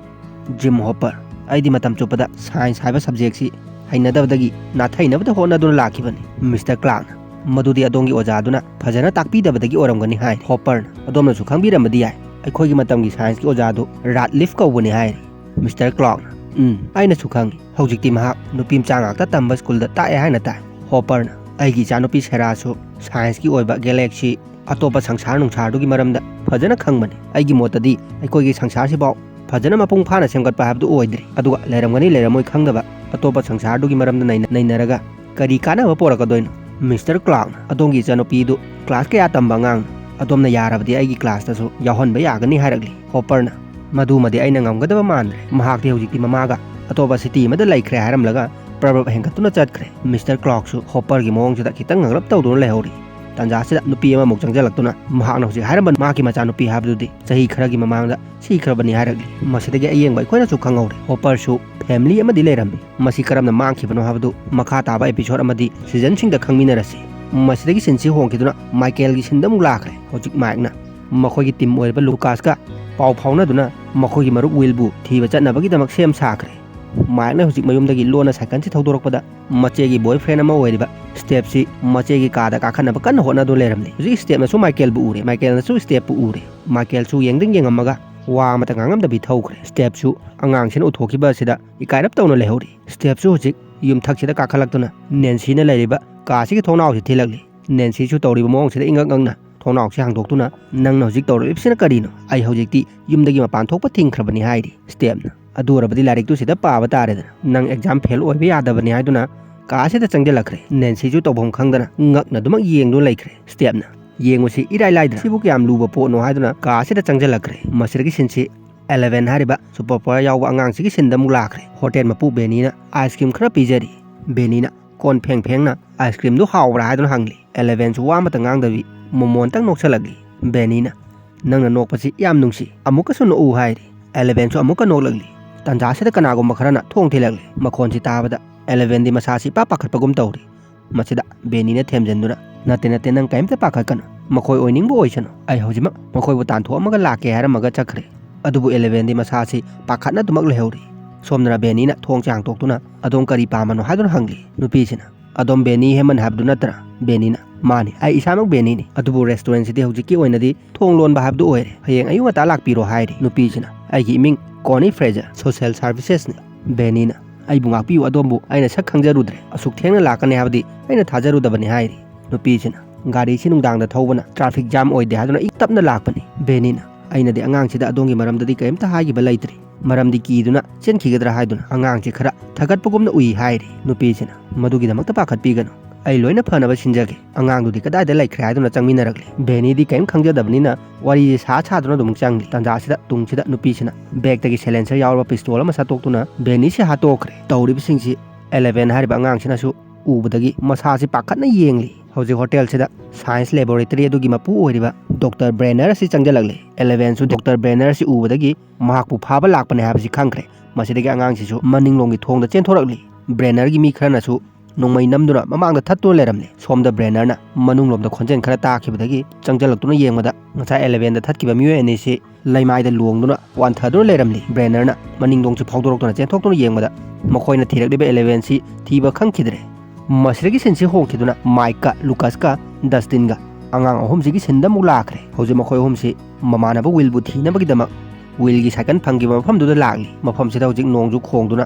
"ꯖꯤꯝ ꯍꯣꯄꯔ, ꯑꯩꯗꯤ ꯃꯇꯝ ꯆꯨꯞꯄꯗ ꯁꯥꯏꯟꯁ ꯍꯥꯏꯕ ꯁꯕꯖꯦꯛꯁꯤ ꯍꯩꯅꯗꯕꯗꯒꯤ ꯅꯥꯊꯩꯅꯕꯗ ꯍꯣꯠꯅꯗꯨꯅ ꯂꯥꯛꯈꯤꯕꯅꯤ꯫" ꯃꯤꯁꯇꯔ ꯀ꯭ꯂꯥꯔꯛꯅ, "ꯃꯗꯨꯗꯤ ꯑꯗꯣꯝꯒꯤ ꯑꯣꯖꯥꯗꯨꯅ ꯐꯖꯅ ꯇꯥꯛꯄꯤꯗꯕꯗꯒꯤ ꯑꯣꯏꯔꯝꯒꯅꯤ" ꯍꯥꯏ꯫ ꯍꯣꯄꯔꯅ, "ꯑꯗꯣꯝꯅꯁꯨ ꯈꯪꯕꯤꯔꯝꯕꯗꯤ ꯌꯥꯏ, ꯑꯩꯈꯣꯏꯒꯤ ꯃꯇꯝꯒꯤ ꯁꯥꯏꯟꯁꯀꯤ ꯑꯣꯖꯥꯗꯨ ꯔꯥꯗꯂꯤꯐ ꯀꯧꯕꯅꯤ" ꯍꯥꯏꯔꯤ꯫ ꯃꯤꯁꯇꯔ ꯀ꯭ꯂꯥꯔꯛꯅ, "ꯎꯝ, ꯑꯩꯅꯁꯨ ꯈꯪꯏ꯫ ꯍꯧꯖꯤꯛꯇꯤ ꯃꯍꯥꯛ ꯅꯨꯄꯤ ꯃꯆꯥ ꯉꯥꯛꯇ ꯇꯝꯕ ꯁ꯭ꯀꯨꯜꯗ ꯇꯥꯛꯑꯦ ꯍꯥꯏꯅ ꯇꯥꯏ꯫" ꯍꯣꯄꯔꯅ, "ꯑꯩꯒꯤ ꯏꯆꯥꯅꯨꯄꯤ ꯁꯦꯔꯥꯁꯨ ꯁꯥꯏꯟꯁꯀꯤ ꯑꯣꯏꯕ ꯒꯦꯂꯦꯛꯁꯤ, ꯑꯇꯣꯞꯄ ꯁꯪꯁꯥꯔ ꯅꯨꯡꯁꯥꯔꯗꯨꯒꯤ ꯃꯔꯝꯗ ꯐꯖꯅ ꯈꯪꯕꯅꯤ꯫ ꯑꯩꯒꯤ ꯃꯣꯠꯇꯗꯤ ꯑꯩꯈꯣꯏꯒꯤ ꯁꯪꯁꯥꯔꯁꯤꯐꯥꯎ ꯐꯖꯅ ꯃꯄꯨꯡ ꯐꯥꯅ ꯁꯦꯝꯒꯠꯄ ꯍꯥꯏꯕꯗꯨ ꯑꯣꯏꯗ꯭ꯔꯤ꯫ ꯑꯗꯨꯒ ꯂꯩꯔꯝꯒꯅꯤ ꯂꯩꯔꯝꯃꯣꯏ ꯈꯪꯗꯕ ꯑꯇꯣꯞꯄ ꯁꯪꯁꯥꯔꯗꯨꯒꯤ ꯃꯔꯝꯗ ꯅꯩꯅ-, ꯅꯩꯅꯔꯒ ꯀꯔꯤ ꯀꯥꯟꯅꯕ ꯄꯣꯔꯛꯀꯗꯣꯏꯅꯣ?" "ꯃꯤꯁꯇꯔ ꯀ꯭ꯂꯥꯔꯛꯅ, ꯑꯗꯣꯝꯒꯤ ꯏꯆꯥꯅꯨꯄꯤꯗꯨ ꯀ꯭ꯂꯥꯁ ꯀꯌꯥ ꯇꯝꯕ ꯑꯉꯥꯡꯅꯣ? ꯑꯗꯣꯝꯅ ꯌꯥꯔꯕꯗꯤ ꯑꯩꯒꯤ ꯀ꯭ꯂꯥꯁꯇꯁꯨ ꯌꯥꯎꯍꯟꯕ ꯌꯥꯒꯅꯤ" ꯍꯥꯏꯔꯛꯂꯤ꯫ ꯍꯣꯄꯔꯅ, "ꯃꯗꯨꯃꯗꯤ ꯑꯩꯅ ꯉꯝꯒꯗꯕ ꯃꯥꯟꯗ꯭ꯔꯦ꯫ ꯃꯍꯥꯛꯇꯤ ꯍꯧꯖꯤꯛꯇꯤ ꯃꯃꯥꯒ ꯑꯇꯣꯞꯄ ꯁꯤꯇꯤ ꯑꯃꯗ ꯂꯩꯈ꯭ꯔꯦ" ꯍꯥꯏꯔꯝꯂꯒ ꯄ꯭ꯔꯕꯞ ꯍꯦꯟꯒꯠꯇꯨꯅ ꯆꯠꯈ꯭ꯔꯦ꯫ ꯃꯤꯁꯇꯔ ꯀ꯭ꯂꯥꯔꯛꯁꯨ ꯍꯣꯄꯔꯒꯤ ꯃꯑꯣꯡꯁꯤꯗ ꯈꯤꯇꯪ ꯉꯛꯂꯞ ꯇꯧꯗꯨꯅ ꯂꯩꯍꯧꯔꯤ꯫ ꯇꯥꯟꯖꯥꯁꯤꯗ ꯅꯨꯄꯤ ꯑꯃꯃꯨꯛ ꯆꯪꯁꯤꯜꯂꯛꯇꯨꯅ ꯃꯍꯥꯛꯅ ꯍꯧꯖꯤꯛ ꯍꯥꯏꯔꯝꯕ ꯃꯍꯥꯛꯀꯤ ꯃꯆꯥꯅꯨꯄꯤ ꯍꯥꯏꯕꯗꯨꯗꯤ ꯆꯍꯤ ꯈꯔꯒꯤ ꯃꯃꯥꯡꯗ ꯁꯤꯈ꯭ꯔꯕꯅꯤ ꯍꯥꯏꯔꯛꯂꯤ꯫ ꯃꯁꯤꯗꯒꯤ ꯑꯌꯦꯡꯕ ꯑꯩꯈꯣꯏꯅꯁꯨ ꯈꯪꯍꯧꯔꯦ, ꯍꯣꯄꯔꯁꯨ ꯐꯦꯃꯤꯂꯤ ꯑꯃꯗꯤ ꯂꯩꯔꯝꯃꯤ꯫ ꯃꯁꯤ ꯀꯔꯝꯅ ꯃꯥꯡꯈꯤꯕꯅꯣ ꯍꯥꯏꯕꯗꯨ ꯃꯈꯥ ꯇꯥꯕ ꯑꯦꯄꯤꯁꯣꯗ ꯑꯃꯗꯤ ꯁꯤꯖꯟꯁꯤꯡꯗ ꯈꯪꯃꯤꯟꯅꯔꯁꯤ꯫ ꯃꯁꯤꯗꯒꯤ ꯁꯤꯟꯁꯤ ꯍꯣꯡꯈꯤꯗꯨꯅ ꯃꯥꯏꯀꯦꯜꯒꯤ ꯁꯤꯟꯗ ꯑꯃꯨꯛ ꯂꯥꯛꯈ꯭ꯔꯦ꯫ ꯍꯧꯖꯤꯛ ꯃꯥꯏꯛꯅ ꯃꯈꯣꯏꯒꯤ ꯇꯤꯝ ꯑꯣꯏꯔꯤꯕ ꯂꯨꯀꯥꯁꯀ ꯄꯥꯎ ꯐꯥꯎꯅꯗꯨꯅ ꯃꯈꯣꯏꯒꯤ ꯃꯔꯨꯞ ꯋꯤꯜꯕꯨ ꯊꯤꯕ ꯆꯠꯅꯕꯒꯤꯗꯃꯛ ꯁꯦꯝ ꯁꯥꯈ꯭ꯔꯦ꯫ ꯃꯥꯏꯛꯅ ꯍꯧꯖꯤꯛ ꯃꯌꯨꯝꯗꯒꯤ ꯂꯣꯟꯅ ꯁꯥꯏꯀꯜꯁꯤ ꯊꯧꯗꯣꯔꯛꯄꯗ ꯃꯆꯦꯒꯤ ꯕꯣꯏꯐ꯭ꯔꯦꯟ ꯑꯃ ꯑꯣꯏꯔꯤꯕ ꯁ꯭ꯇꯦꯞꯁꯤ ꯃꯆꯦꯒꯤ ꯀꯥꯗ ꯀꯥꯈꯠꯅꯕ ꯀꯟꯅ ꯍꯣꯠꯅꯗꯨꯅ ꯂꯩꯔꯝꯂꯤ꯫ ꯍꯧꯖꯤꯛ ꯁ꯭ꯇꯦꯞꯅꯁꯨ ꯃꯥꯏꯀꯦꯜꯕꯨ ꯎꯔꯦ, ꯃꯥꯏꯀꯦꯜꯅꯁꯨ ꯁ꯭ꯇꯦꯞꯄꯨ ꯎꯔꯦ꯫ ꯃꯥꯏꯀꯦꯜꯁꯨ ꯌꯦꯡꯗꯪ ꯌꯦꯡꯉꯝꯃꯒ ꯋꯥ ꯑꯃꯇ ꯉꯥꯡꯉꯝꯗꯕꯤ ꯊꯧꯈ꯭ꯔꯦ꯫ ꯁ꯭ꯇꯦꯞꯁꯨ ꯑꯉꯥꯡꯁꯤꯅ ꯎꯊꯣꯛꯈꯤꯕ ꯑꯁꯤꯗ ꯏꯀꯥꯏꯔꯞ ꯇꯧꯅ ꯂꯩꯍꯧꯔꯤ꯫ ꯁ꯭ꯇꯦꯞꯁꯨ ꯍꯧꯖꯤꯛ ꯌꯨꯝꯊꯛꯁꯤꯗ ꯀꯥꯈꯠꯂꯛꯇꯨꯅ ꯅꯦꯟꯁꯤꯅ ꯂꯩꯔꯤꯕ ꯀꯥꯁꯤꯒꯤ ꯊꯣꯡꯅꯥꯎꯁꯤ ꯊꯤꯜꯂꯛꯂꯤ꯫ ꯅꯦꯟꯁꯤꯁꯨ ꯇꯧꯔꯤꯕ ꯃꯑꯣꯡꯁꯤꯗ ꯏꯉꯛ ꯉꯛꯅ ꯊꯣꯡꯅꯥꯎꯁꯤ ꯍꯥꯡꯗꯣꯛꯇꯨꯅ, "ꯅꯪꯅ ꯍꯧꯖꯤꯛ ꯇꯧꯔꯛꯂꯤꯕꯁꯤꯅ ꯀꯔꯤꯅꯣ? ꯑꯩ ꯍꯧꯖꯤꯛꯇꯤ ꯌꯨꯝꯗꯒꯤ ꯃꯄꯥꯟ ꯊꯣꯛꯄ ꯊꯤꯡꯈ꯭ꯔꯕꯅꯤ" ꯍꯥꯏꯔꯤ꯫ ꯁ꯭ꯇꯦꯞꯅ, "ꯑꯗꯨ ꯑꯣꯏꯔꯕꯗꯤ ꯂꯥꯏꯔꯤꯛꯇꯨ ꯁꯤꯗ ꯄꯥꯕ ꯇꯥꯔꯦꯗꯅ꯫ ꯅꯪ ꯑꯦꯛꯖꯥꯝ ꯐꯦꯜ ꯑꯣꯏꯕ ꯌꯥꯗꯕꯅꯤ ꯍꯥꯏꯗꯨꯅ ꯀꯥꯁꯤꯗ ꯆꯪꯁꯤꯜꯂꯛꯈ꯭ꯔꯦ꯫ ꯅꯦꯟꯁꯤꯁꯨ ꯇꯧꯐꯝ ꯈꯪꯗꯅ ꯉꯛꯅ ꯑꯗꯨꯃꯛ ꯌꯦꯡꯗꯨꯅ ꯂꯩꯈ꯭ꯔꯦ꯫ ꯁ꯭ꯇꯦꯞꯅ, "ꯌꯦꯡꯉꯨꯁꯤ, ꯏꯔꯥꯏ ꯂꯥꯏꯗ꯭ꯔꯥ, ꯁꯤꯕꯨ ꯀꯌꯥꯝ ꯂꯨꯕ ꯄꯣꯠꯅꯣ?" ꯍꯥꯏꯗꯨꯅ ꯀꯥꯁꯤꯗ ꯆꯪꯁꯤꯜꯂꯛꯈ꯭ꯔꯦ꯫ ꯃꯁꯤꯗꯒꯤ ꯁꯤꯟꯁꯤ ꯑꯦꯂꯦꯚꯦꯟ ꯍꯥꯏꯔꯤꯕ ꯁꯨꯄꯔ ꯄꯥꯋꯔ ꯌꯥꯎꯕ ꯑꯉꯥꯡꯁꯤꯒꯤ ꯁꯤꯟꯗ ꯑꯃꯨꯛ ꯂꯥꯛꯈ꯭ꯔꯦ꯫ ꯍꯣꯇꯦꯜ ꯃꯄꯨ ꯕꯦꯅꯤꯅ ꯑꯥꯏꯁ ꯀ꯭ꯔꯤꯝ ꯈꯔ ꯄꯤꯖꯔꯤ꯫ ꯕꯦꯅꯤꯅ ꯀꯣꯟ ꯐꯦꯡ ꯐꯦꯡꯅ, "ꯑꯥꯏꯁ ꯀ꯭ꯔꯤꯝꯗꯨ ꯍꯥꯎꯕ꯭ꯔꯥ?" ꯍꯥꯏꯗꯨꯅ ꯍꯪꯂꯤ꯫ ꯑꯦꯂꯦꯚꯦꯟꯁꯨ ꯋꯥ ꯑꯃꯇ ꯉꯥꯡꯗꯕꯤ ꯃꯣꯃꯣꯟꯇꯪ ꯅꯣꯛꯁꯜꯂꯛꯂꯤ꯫ ꯕꯦꯅꯤꯅ, "ꯅꯪꯅ ꯅꯣꯛꯄꯁꯤ ꯌꯥꯝ ꯅꯨꯡꯁꯤ, ꯑꯃꯨꯛꯀꯁꯨ ꯅꯣꯛꯎ" ꯍꯥꯏꯔꯤ꯫ ꯑꯦꯂꯦꯚꯦꯟꯁꯨ ꯑꯃꯨꯛꯀ ꯅꯣꯛꯂꯛꯂꯤ꯫ ꯇꯥꯟꯖꯥꯁꯤꯗ ꯀꯅꯥꯒꯨꯝꯕ ꯈꯔꯅ ꯊꯣꯡ ꯊꯤꯜꯂꯛꯂꯤ꯫ ꯃꯈꯣꯟꯁꯤ ꯇꯥꯕꯗ ꯑꯦꯂꯦꯚꯦꯟꯗꯤ ꯃꯁꯥꯁꯤ ꯏꯄꯥ ꯄꯥꯈꯠꯄꯒꯨꯝ ꯇꯧꯔꯤ꯫ ꯃꯁꯤꯗ ꯕꯦꯅꯤꯅ ꯊꯦꯝꯖꯤꯟꯗꯨꯅ, "ꯅꯠꯇꯦ, ꯅꯠꯇꯦ, ꯅꯪ ꯀꯔꯤꯝꯇ ꯄꯥꯈꯠꯀꯅꯨ꯫ ꯃꯈꯣꯏ ꯑꯣꯏꯅꯤꯡꯕ ꯑꯣꯏꯁꯅꯨ꯫ ꯑꯩ ꯍꯧꯖꯤꯛꯃꯛ ꯃꯈꯣꯏꯕꯨ ꯇꯥꯟꯊꯣꯛꯑꯝꯃꯒ ꯂꯥꯛꯀꯦ" ꯍꯥꯏꯔꯝꯃꯒ ꯆꯠꯈ꯭ꯔꯦ꯫ ꯑꯗꯨꯕꯨ ꯑꯦꯂꯦꯚꯦꯟꯗꯤ ꯃꯁꯥꯁꯤ ꯄꯥꯈꯠꯅꯗꯨꯃꯛ ꯂꯩꯍꯧꯔꯤ꯫ ꯁꯣꯝꯗꯅ ꯕꯦꯅꯤꯅ ꯊꯣꯡꯁꯦ ꯍꯥꯡꯇꯣꯛꯇꯨꯅ, "ꯑꯗꯣꯝ ꯀꯔꯤ ꯄꯥꯝꯕꯅꯣ?" ꯍꯥꯏꯗꯨꯅ ꯍꯪꯂꯤ꯫ ꯅꯨꯄꯤꯁꯤꯅ, "ꯑꯗꯣꯝ ꯕꯦꯅꯤ ꯍꯦꯃꯟ ꯍꯥꯏꯕꯗꯨ ꯅꯠꯇ꯭ꯔꯥ?" ꯕꯦꯅꯤꯅ, "ꯃꯥꯅꯤ, ꯑꯩ ꯏꯁꯥꯃꯛ ꯕꯦꯅꯤꯅꯤ꯫ ꯑꯗꯨꯕꯨ ꯔꯦꯁꯇꯨꯔꯦꯟꯁꯤꯗꯤ ꯍꯧꯖꯤꯛꯀꯤ ꯑꯣꯏꯅꯗꯤ ꯊꯣꯡ ꯂꯣꯟꯕ ꯍꯥꯏꯕꯗꯨ ꯑꯣꯏꯔꯦ꯫ ꯍꯌꯦꯡ ꯑꯌꯨꯛ ꯉꯟꯇꯥ ꯂꯥꯛꯄꯤꯔꯣ" ꯍꯥꯏꯔꯤ꯫ ꯅꯨꯄꯤꯁꯤꯅ, "ꯑꯩꯒꯤ ꯏꯃꯤꯡ ꯀꯣꯅꯤ ꯐ꯭ꯔꯦꯖꯔ, ꯁꯣꯁꯦꯜ ꯁꯥꯔꯚꯤꯁꯦꯁꯅꯤ"꯫ ꯕꯦꯅꯤꯅ, "ꯑꯩꯕꯨ ꯉꯥꯛꯄꯤꯌꯨ, ꯑꯗꯣꯝꯕꯨ ꯑꯩꯅ ꯁꯛ ꯈꯪꯖꯔꯨꯗ꯭ꯔꯦ꯫ ꯑꯁꯨꯛ ꯊꯦꯡꯅ ꯂꯥꯛꯀꯅꯤ ꯍꯥꯏꯕꯗꯤ ꯑꯩꯅ ꯊꯥꯖꯔꯨꯗꯕꯅꯤ" ꯍꯥꯏꯔꯤ꯫ ꯅꯨꯄꯤꯁꯤꯅ, "ꯒꯥꯔꯤꯁꯤ ꯅꯨꯡꯗꯥꯡꯗ ꯊꯧꯕꯅ ꯇ꯭ꯔꯥꯐꯤꯛ ꯖꯥꯝ ꯑꯣꯏꯗꯦ ꯍꯥꯏꯗꯨꯅ ꯏꯪ ꯇꯞꯅ ꯂꯥꯛꯄꯅꯤ"꯫ ꯕꯦꯅꯤꯅ, "ꯑꯩꯅꯗꯤ ꯑꯉꯥꯡꯁꯤꯗ ꯑꯗꯣꯝꯒꯤ ꯃꯔꯝꯗꯗꯤ ꯀꯔꯤꯝꯇ ꯍꯥꯏꯈꯤꯕ ꯂꯩꯇ꯭ꯔꯤ, ꯃꯔꯝꯗꯤ ꯀꯤꯗꯨꯅ ꯆꯦꯟꯈꯤꯒꯗ꯭ꯔꯥ ꯍꯥꯏꯗꯨꯅ ꯑꯉꯥꯡꯁꯤ ꯈꯔ ꯊꯀꯠꯄꯒꯨꯝꯅ ꯎꯏ" ꯍꯥꯏꯔꯤ꯫ ꯅꯨꯄꯤꯁꯤꯅ, "ꯃꯗꯨꯒꯤꯗꯃꯛꯇ ꯄꯥꯈꯠꯄꯤꯒꯅꯨ, ꯑꯩ ꯂꯣꯏꯅ ꯐꯅꯕ ꯁꯤꯟꯖꯒꯦ꯫ ꯑꯉꯥꯡꯗꯨꯗꯤ ꯀꯗꯥꯏꯗ ꯂꯩꯈ꯭ꯔꯦ?" ꯍꯥꯏꯗꯨꯅ ꯆꯪꯃꯤꯟꯅꯔꯛꯂꯤ꯫ ꯕꯦꯅꯤꯗꯤ ꯀꯔꯤꯝ ꯈꯪꯖꯗꯕꯅꯤꯅ ꯋꯥꯔꯤꯁꯤ ꯁꯥ ꯁꯥꯗꯨꯅ ꯑꯗꯨꯃꯛ ꯆꯪꯂꯤ꯫ ꯇꯥꯟꯖꯥꯁꯤꯗ ꯇꯨꯡꯁꯤꯗ ꯅꯨꯄꯤꯁꯤꯅ ꯕꯦꯒꯇꯒꯤ ꯁꯦꯂꯦꯟꯁꯔ ꯌꯥꯎꯔꯕ ꯄꯤꯁꯇꯣꯜ ꯑꯃ ꯁꯠꯇꯣꯛꯇꯨꯅ ꯕꯦꯅꯤꯁꯤ ꯍꯥꯠꯇꯣꯛꯈ꯭ꯔꯦ꯫ ꯇꯧꯔꯤꯕꯁꯤꯡꯁꯤ ꯑꯦꯂꯦꯚꯦꯟ ꯍꯥꯏꯔꯤꯕ ꯑꯉꯥꯡꯁꯤꯅꯁꯨ ꯎꯕꯗꯒꯤ ꯃꯁꯥꯁꯤ ꯄꯥꯈꯠꯅ ꯌꯦꯡꯂꯤ꯫ ꯍꯧꯖꯤꯛ ꯍꯣꯇꯦꯜꯁꯤꯗ ꯁꯥꯏꯟꯁ ꯂꯦꯕꯣꯔꯦꯇꯔꯤ ꯑꯗꯨꯒꯤ ꯃꯄꯨ ꯑꯣꯏꯔꯤꯕ ꯗꯣꯛꯇꯔ ꯕ꯭ꯔꯦꯅꯔ ꯑꯁꯤ ꯆꯪꯁꯤꯜꯂꯛꯂꯦ꯫ ꯑꯦꯂꯦꯚꯦꯟꯁꯨ ꯗꯣꯛꯇꯔ ꯕ꯭ꯔꯦꯅꯔ ꯑꯁꯤ ꯎꯕꯗꯒꯤ ꯃꯍꯥꯛꯄꯨ ꯐꯥꯕ ꯂꯥꯛꯄꯅꯦ ꯍꯥꯏꯕꯁꯤ ꯈꯪꯈ꯭ꯔꯦ꯫ ꯃꯁꯤꯗꯒꯤ ꯑꯉꯥꯡꯁꯤꯁꯨ ꯃꯅꯤꯡꯂꯣꯝꯒꯤ ꯊꯣꯡꯗ ꯆꯦꯟꯊꯣꯔꯛꯂꯤ꯫ ꯕ꯭ꯔꯦꯅꯔꯒꯤ ꯃꯤ ꯈꯔꯅꯁꯨ ꯅꯣꯡꯃꯩ ꯅꯝꯗꯨꯅ ꯃꯃꯥꯡꯗ ꯊꯠꯇꯨꯅ ꯂꯩꯔꯝꯂꯦ꯫ ꯁꯣꯝꯗ ꯕ꯭ꯔꯦꯅꯔꯅ ꯃꯅꯨꯡꯂꯣꯝꯗ ꯈꯣꯟꯖꯦꯜ ꯈꯔ ꯇꯥꯈꯤꯕꯗꯒꯤ ꯆꯪꯁꯤꯜꯂꯛꯇꯨꯅ ꯌꯦꯡꯕꯗ ꯉꯁꯥꯏ ꯑꯦꯂꯦꯚꯦꯟꯗ ꯊꯠꯈꯤꯕ ꯃꯤꯑꯣꯏ ꯑꯅꯤꯁꯤ ꯂꯩꯃꯥꯏꯗ ꯂꯣꯡꯗꯨꯅ ꯋꯥꯟꯊꯗꯨꯅ ꯂꯩꯔꯝꯂꯤ꯫ ꯕ꯭ꯔꯦꯅꯔꯅ ꯃꯅꯤꯡꯗꯣꯡꯁꯤ ꯐꯥꯎꯗꯣꯔꯛꯇꯨꯅ ꯆꯦꯟꯊꯣꯛꯇꯨꯅ ꯌꯦꯡꯕꯗ ꯃꯈꯣꯏꯅ ꯊꯤꯔꯛꯂꯤꯕ ꯑꯦꯂꯦꯚꯦꯟꯁꯤ ꯊꯤꯕ ꯈꯪꯈꯤꯗ꯭ꯔꯦ꯫ ꯃꯁꯤꯗꯒꯤ ꯁꯤꯟꯁꯤ ꯍꯣꯡꯈꯤꯗꯨꯅ ꯃꯥꯏꯛꯀ ꯂꯨꯀꯁꯀ ꯗꯁꯇꯤꯟꯒ ꯑꯉꯥꯡ ꯑꯍꯨꯝꯁꯤꯒꯤ ꯁꯤꯟꯗ ꯑꯃꯨꯛ ꯂꯥꯛꯈ꯭ꯔꯦ꯫ ꯍꯧꯖꯤꯛ ꯃꯈꯣꯏ ꯑꯍꯨꯝꯁꯤ ꯃꯃꯥꯟꯅꯕ ꯋꯤꯜꯕꯨ ꯊꯤꯅꯕꯒꯤꯗꯃꯛ ꯋꯤꯜꯒꯤ ꯁꯥꯏꯀꯜ ꯐꯪꯈꯤꯕ ꯃꯐꯝꯗꯨꯗ ꯂꯥꯛꯂꯤ꯫ ꯃꯐꯝꯁꯤꯗ ꯍꯧꯖꯤꯛ ꯅꯣꯡꯁꯨ ꯈꯣꯡꯗꯨꯅ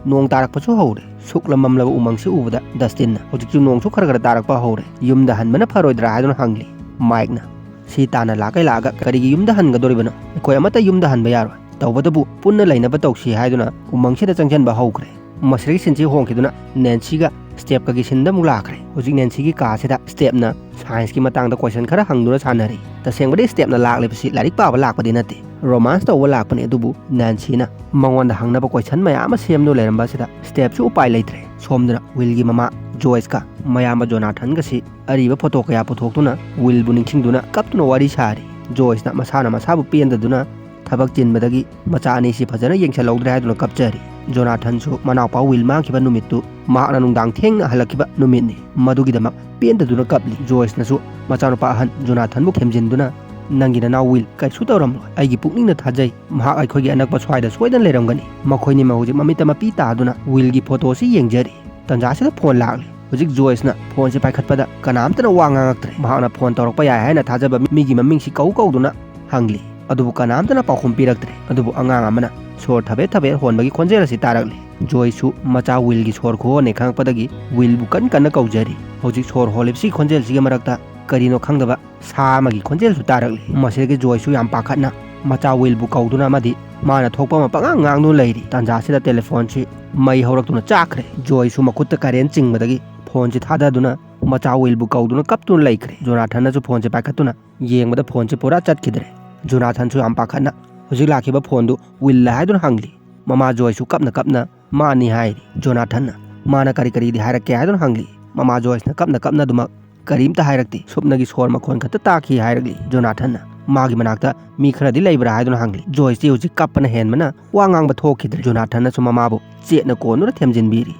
ꯅꯣꯡ ꯇꯥꯔꯛꯄꯁꯨ ꯍꯧꯔꯦ꯫ ꯁꯨꯛꯂ ꯃꯝꯂꯕ ꯎꯃꯪꯁꯤ ꯎꯕꯗ ꯗꯁꯇꯤꯟꯅ, "ꯍꯧꯖꯤꯛꯁꯨ ꯅꯣꯡꯁꯨ ꯈꯔ ꯈꯔ ꯇꯥꯔꯛꯄ ꯍꯧꯔꯦ꯫ ꯌꯨꯝꯗ ꯍꯟꯕꯅ ꯐꯔꯣꯏꯗ꯭ꯔꯥ?" ꯍꯥꯏꯗꯨꯅ ꯍꯪꯂꯤ꯫ ꯃꯥꯏꯛꯅ, "ꯁꯤ ꯇꯥꯟꯅ ꯂꯥꯛꯀꯩ ꯂꯥꯛꯑꯒ ꯀꯔꯤꯒꯤ ꯌꯨꯝꯗ ꯍꯟꯒꯗꯣꯔꯤꯕꯅꯣ? ꯑꯩꯈꯣꯏ ꯑꯃꯠꯇ ꯌꯨꯝꯗ ꯍꯟꯕ ꯌꯥꯔꯣꯏ꯫ ꯇꯧꯕꯇꯕꯨ ꯄꯨꯟꯅ ꯂꯩꯅꯕ ꯇꯧꯁꯤ" ꯍꯥꯏꯗꯨꯅ ꯎꯃꯪꯁꯤꯗ ꯆꯪꯁꯤꯟꯕ ꯍꯧꯈ꯭ꯔꯦ꯫ ꯃꯁꯤꯗꯒꯤ ꯁꯤꯟꯁꯤ ꯍꯣꯡꯈꯤꯗꯨꯅ ꯅꯦꯟꯁꯤꯒ ꯁ꯭ꯇꯦꯞꯀꯒꯤ ꯁꯤꯟꯗ ꯑꯃꯨꯛ ꯂꯥꯛꯈ꯭ꯔꯦ꯫ ꯍꯧꯖꯤꯛ ꯅꯦꯟꯁꯤꯒꯤ ꯀꯥꯁꯤꯗ ꯁ꯭ꯇꯦꯞꯅ ꯁꯥꯏꯟꯁꯀꯤ ꯃꯇꯥꯡꯗ ꯀꯣꯏꯁꯟ ꯈꯔ ꯍꯪꯗꯨꯅ ꯁꯥꯟꯅꯔꯤ꯫ ꯇꯁꯦꯡꯕꯗꯤ ꯁ꯭ꯇꯦꯞꯅ ꯂꯥꯛꯂꯤꯕꯁꯤ ꯂꯥꯏꯔꯤꯛ ꯄꯥꯕ ꯂꯥꯛꯄꯗꯤ ꯅꯠꯇꯦ, ꯔꯣꯃꯥꯟꯁ ꯇꯧꯕ ꯂꯥꯛꯄꯅꯤ꯫ ꯑꯗꯨꯕꯨ ꯅꯦꯟꯁꯤꯅ ꯃꯉꯣꯟꯗ ꯍꯪꯅꯕ ꯀꯣꯏꯁꯟ ꯃꯌꯥꯝ ꯑꯃ ꯁꯦꯝꯗꯨꯅ ꯂꯩꯔꯝꯕ ꯑꯁꯤꯗ ꯁ꯭ꯇꯦꯞꯁꯨ ꯎꯄꯥꯏ ꯂꯩꯇ꯭ꯔꯦ꯫ ꯁꯣꯝꯗꯅ ꯋꯤꯜꯒꯤ ꯃꯃꯥ ꯖꯣꯏꯁꯀ ꯃꯌꯥꯝꯕ ꯖꯣꯅꯥꯊꯟꯒꯁꯤ ꯑꯔꯤꯕ ꯐꯣꯇꯣ ꯀꯌꯥ ꯄꯨꯊꯣꯛꯇꯨꯅ ꯋꯤꯜꯕꯨ ꯅꯤꯡꯁꯤꯡꯗꯨꯅ ꯀꯞꯇꯨꯅ ꯋꯥꯔꯤ ꯁꯥꯔꯤ꯫ ꯖꯣꯏꯁꯅ ꯃꯁꯥꯅ ꯃꯁꯥꯕꯨ ꯄꯦꯟꯗꯗꯨꯅ ꯊꯕꯛ ꯆꯤꯟꯕꯗꯒꯤ ꯃꯆꯥ ꯑꯅꯤꯁꯤ ꯐꯖꯅ ꯌꯦꯡꯁꯤꯜꯍꯧꯗ꯭ꯔꯦ ꯍꯥꯏꯗꯨꯅ ꯀꯞꯆꯔꯤ꯫ ꯖꯣꯅꯥꯊꯟꯁꯨ ꯃꯅꯥꯎꯄꯥ ꯋꯤꯜ ꯃꯥꯡꯈꯤꯕ ꯅꯨꯃꯤꯠꯇꯨ ꯃꯍꯥꯛꯅ ꯅꯨꯡꯗꯥꯡ ꯊꯦꯡꯅ ꯍꯜꯂꯛꯈꯤꯕ ꯅꯨꯃꯤꯠꯅꯤ꯫ ꯃꯗꯨꯒꯤꯗꯃꯛ ꯄꯦꯟꯗꯗꯨꯅ ꯀꯞꯂꯤ꯫ ꯖꯣꯏꯁꯅꯁꯨ ꯃꯆꯥꯅꯨꯄꯥ ꯑꯍꯟ ꯖꯣꯅꯥꯊꯟꯕꯨ ꯊꯦꯝꯖꯤꯟꯗꯨꯅ, "ꯅꯪꯒꯤ ꯅꯅꯥꯎ ꯋꯤꯜ ꯀꯔꯤꯁꯨ ꯇꯧꯔꯝꯂꯣꯏ꯫ ꯑꯩꯒꯤ ꯄꯨꯛꯅꯤꯡꯅ ꯊꯥꯖꯩ, ꯃꯍꯥꯛ ꯑꯩꯈꯣꯏꯒꯤ ꯑꯅꯛꯄ ꯁ꯭ꯋꯥꯏꯗ ꯁꯣꯏꯗꯅ ꯂꯩꯔꯝꯒꯅꯤ"꯫ ꯃꯈꯣꯏꯅꯤꯃꯛ ꯍꯧꯖꯤꯛ ꯃꯃꯤꯠꯇ ꯃꯄꯤ ꯇꯥꯗꯨꯅ ꯋꯤꯜꯒꯤ ꯐꯣꯇꯣꯁꯤ ꯌꯦꯡꯖꯔꯤ꯫ ꯇꯟꯖꯥꯁꯤꯗ ꯐꯣꯟ ꯂꯥꯛꯂꯤ꯫ ꯍꯧꯖꯤꯛ ꯖꯣꯏꯁꯅ ꯐꯣꯟꯁꯤ ꯄꯥꯏꯈꯠꯄꯗ ꯀꯅꯥꯝꯇꯅ ꯋꯥ ꯉꯥꯡꯉꯛꯇ꯭ꯔꯦ꯫ ꯃꯍꯥꯛꯅ ꯐꯣꯟ ꯇꯧꯔꯛꯄ ꯌꯥꯏ ꯍꯥꯏꯅ ꯊꯥꯖꯕ ꯃꯤꯒꯤ ꯃꯃꯤꯡꯁꯤ ꯀꯧ ꯀꯧꯗꯨꯅ ꯍꯪꯂꯤ꯫ ꯑꯗꯨꯕꯨ ꯀꯅꯥꯝꯇꯅ ꯄꯥꯎꯈꯨꯝ ꯄꯤꯔꯛꯇ꯭ꯔꯦ꯫ ꯑꯗꯨꯕꯨ ꯑꯉꯥꯡ ꯑꯃꯅ ꯁꯣꯔ ꯊꯕꯦꯠ ꯊꯕꯦꯠ ꯍꯣꯟꯕꯒꯤ ꯈꯣꯟꯖꯦꯜ ꯑꯁꯤ ꯇꯥꯔꯛꯂꯤ꯫ ꯖꯣꯏꯁꯁꯨ ꯃꯆꯥ ꯋꯤꯜꯒꯤ ꯁꯣꯔ ꯈꯨꯍꯣꯟꯅꯦ ꯈꯪꯉꯛꯄꯗꯒꯤ ꯋꯤꯜꯕꯨ ꯀꯟ ꯀꯟꯅ ꯀꯧꯖꯔꯤ꯫ ꯍꯧꯖꯤꯛ ꯁꯣꯔ ꯍꯣꯜꯂꯤꯕꯁꯤ ꯈꯣꯟꯖꯦꯜꯁꯤꯒꯤ ꯃꯔꯛꯇ ꯀꯔꯤꯅꯣ ꯈꯪꯗꯕ ꯁꯥ ꯑꯃꯒꯤ ꯈꯣꯟꯖꯦꯜꯁꯨ ꯇꯥꯔꯛꯂꯤ꯫ ꯃꯁꯤꯗꯒꯤ ꯖꯣꯏꯁꯁꯨ ꯌꯥꯝ ꯄꯥꯈꯠꯅ ꯃꯆꯥ ꯋꯤꯜꯕꯨ ꯀꯧꯗꯨꯅ ꯑꯃꯗꯤ ꯃꯥꯅ ꯊꯣꯛꯄ ꯑꯃ ꯄꯉꯥꯡ ꯉꯥꯡꯗꯨꯅ ꯂꯩꯔꯤ꯫ ꯇꯥꯟꯖꯥꯁꯤꯗ ꯇꯦꯂꯤꯐꯣꯟꯁꯤ ꯃꯩ ꯍꯧꯔꯛꯇꯨꯅ ꯆꯥꯛꯈ꯭ꯔꯦ꯫ ꯖꯣꯏꯁꯁꯨ ꯃꯈꯨꯠꯇ ꯀꯔꯦꯟ ꯆꯤꯡꯕꯗꯒꯤ ꯐꯣꯟꯁꯤ ꯊꯥꯗꯗꯨꯅ ꯃꯆꯥ ꯋꯤꯜꯕꯨ ꯀꯧꯗꯨꯅ ꯀꯞꯇꯨꯅ ꯂꯩꯈ꯭ꯔꯦ꯫ ꯖꯣꯅꯥꯊꯟꯅꯁꯨ ꯐꯣꯟꯁꯤ ꯄꯥꯏꯈꯠꯇꯨꯅ ꯌꯦꯡꯕꯗ ꯐꯣꯟꯁꯤ ꯄꯨꯔꯥ ꯆꯠꯈꯤꯗ꯭ꯔꯦ꯫ ꯖꯣꯅꯥꯊꯟꯁꯨ ꯌꯥꯝ ꯄꯥꯈꯠꯅ ꯍꯧꯖꯤꯛ ꯂꯥꯛꯈꯤꯕ ꯐꯣꯟꯗꯨ ꯋꯤꯜꯂ ꯍꯥꯏꯗꯨꯅ ꯍꯪꯂꯤ꯫ ꯃꯃꯥ ꯖꯣꯏꯁꯁꯨ ꯀꯞꯅ ꯀꯞꯅ ꯃꯥꯅꯤ ꯍꯥꯏꯔꯤ꯫ ꯖꯣꯅꯥꯊꯟꯅ ꯃꯥꯅ ꯀꯔꯤ ꯀꯔꯤꯗꯤ ꯍꯥꯏꯔꯛꯀꯦ ꯍꯥꯏꯗꯨꯅ ꯍꯪꯂꯤ꯫ ꯃꯃꯥ ꯖꯣꯏꯁꯅ ꯀꯞꯅ ꯀꯞꯅ ꯑꯗꯨꯃꯛ ꯀꯔꯤꯝꯇ ꯍꯥꯏꯔꯛꯇꯦ꯫ ꯁꯨꯞꯅꯒꯤ ꯁꯣꯔ ꯃꯈꯣꯟ ꯈꯛꯇ ꯇꯥꯈꯤ ꯍꯥꯏꯔꯛꯂꯤ꯫ ꯖꯣꯅꯥꯊꯟꯅ ꯃꯥꯒꯤ ꯃꯅꯥꯛꯇ ꯃꯤ ꯈꯔꯗꯤ ꯂꯩꯕ꯭ꯔꯥ ꯍꯥꯏꯗꯨꯅ ꯍꯪꯂꯤ꯫ ꯖꯣꯏꯁꯇꯤ ꯍꯧꯖꯤꯛ ꯀꯞꯄꯅ ꯍꯦꯟꯕꯅ ꯋꯥ ꯉꯥꯡꯕ ꯊꯣꯛꯈꯤꯗ꯭ꯔꯦ꯫ ꯖꯣꯅꯥꯊꯟꯅꯁꯨ ꯃꯃꯥꯕꯨ ꯆꯦꯠꯅ ꯀꯣꯟꯗꯨꯅ ꯊꯦꯝꯖꯤꯟꯕꯤꯔꯤ꯫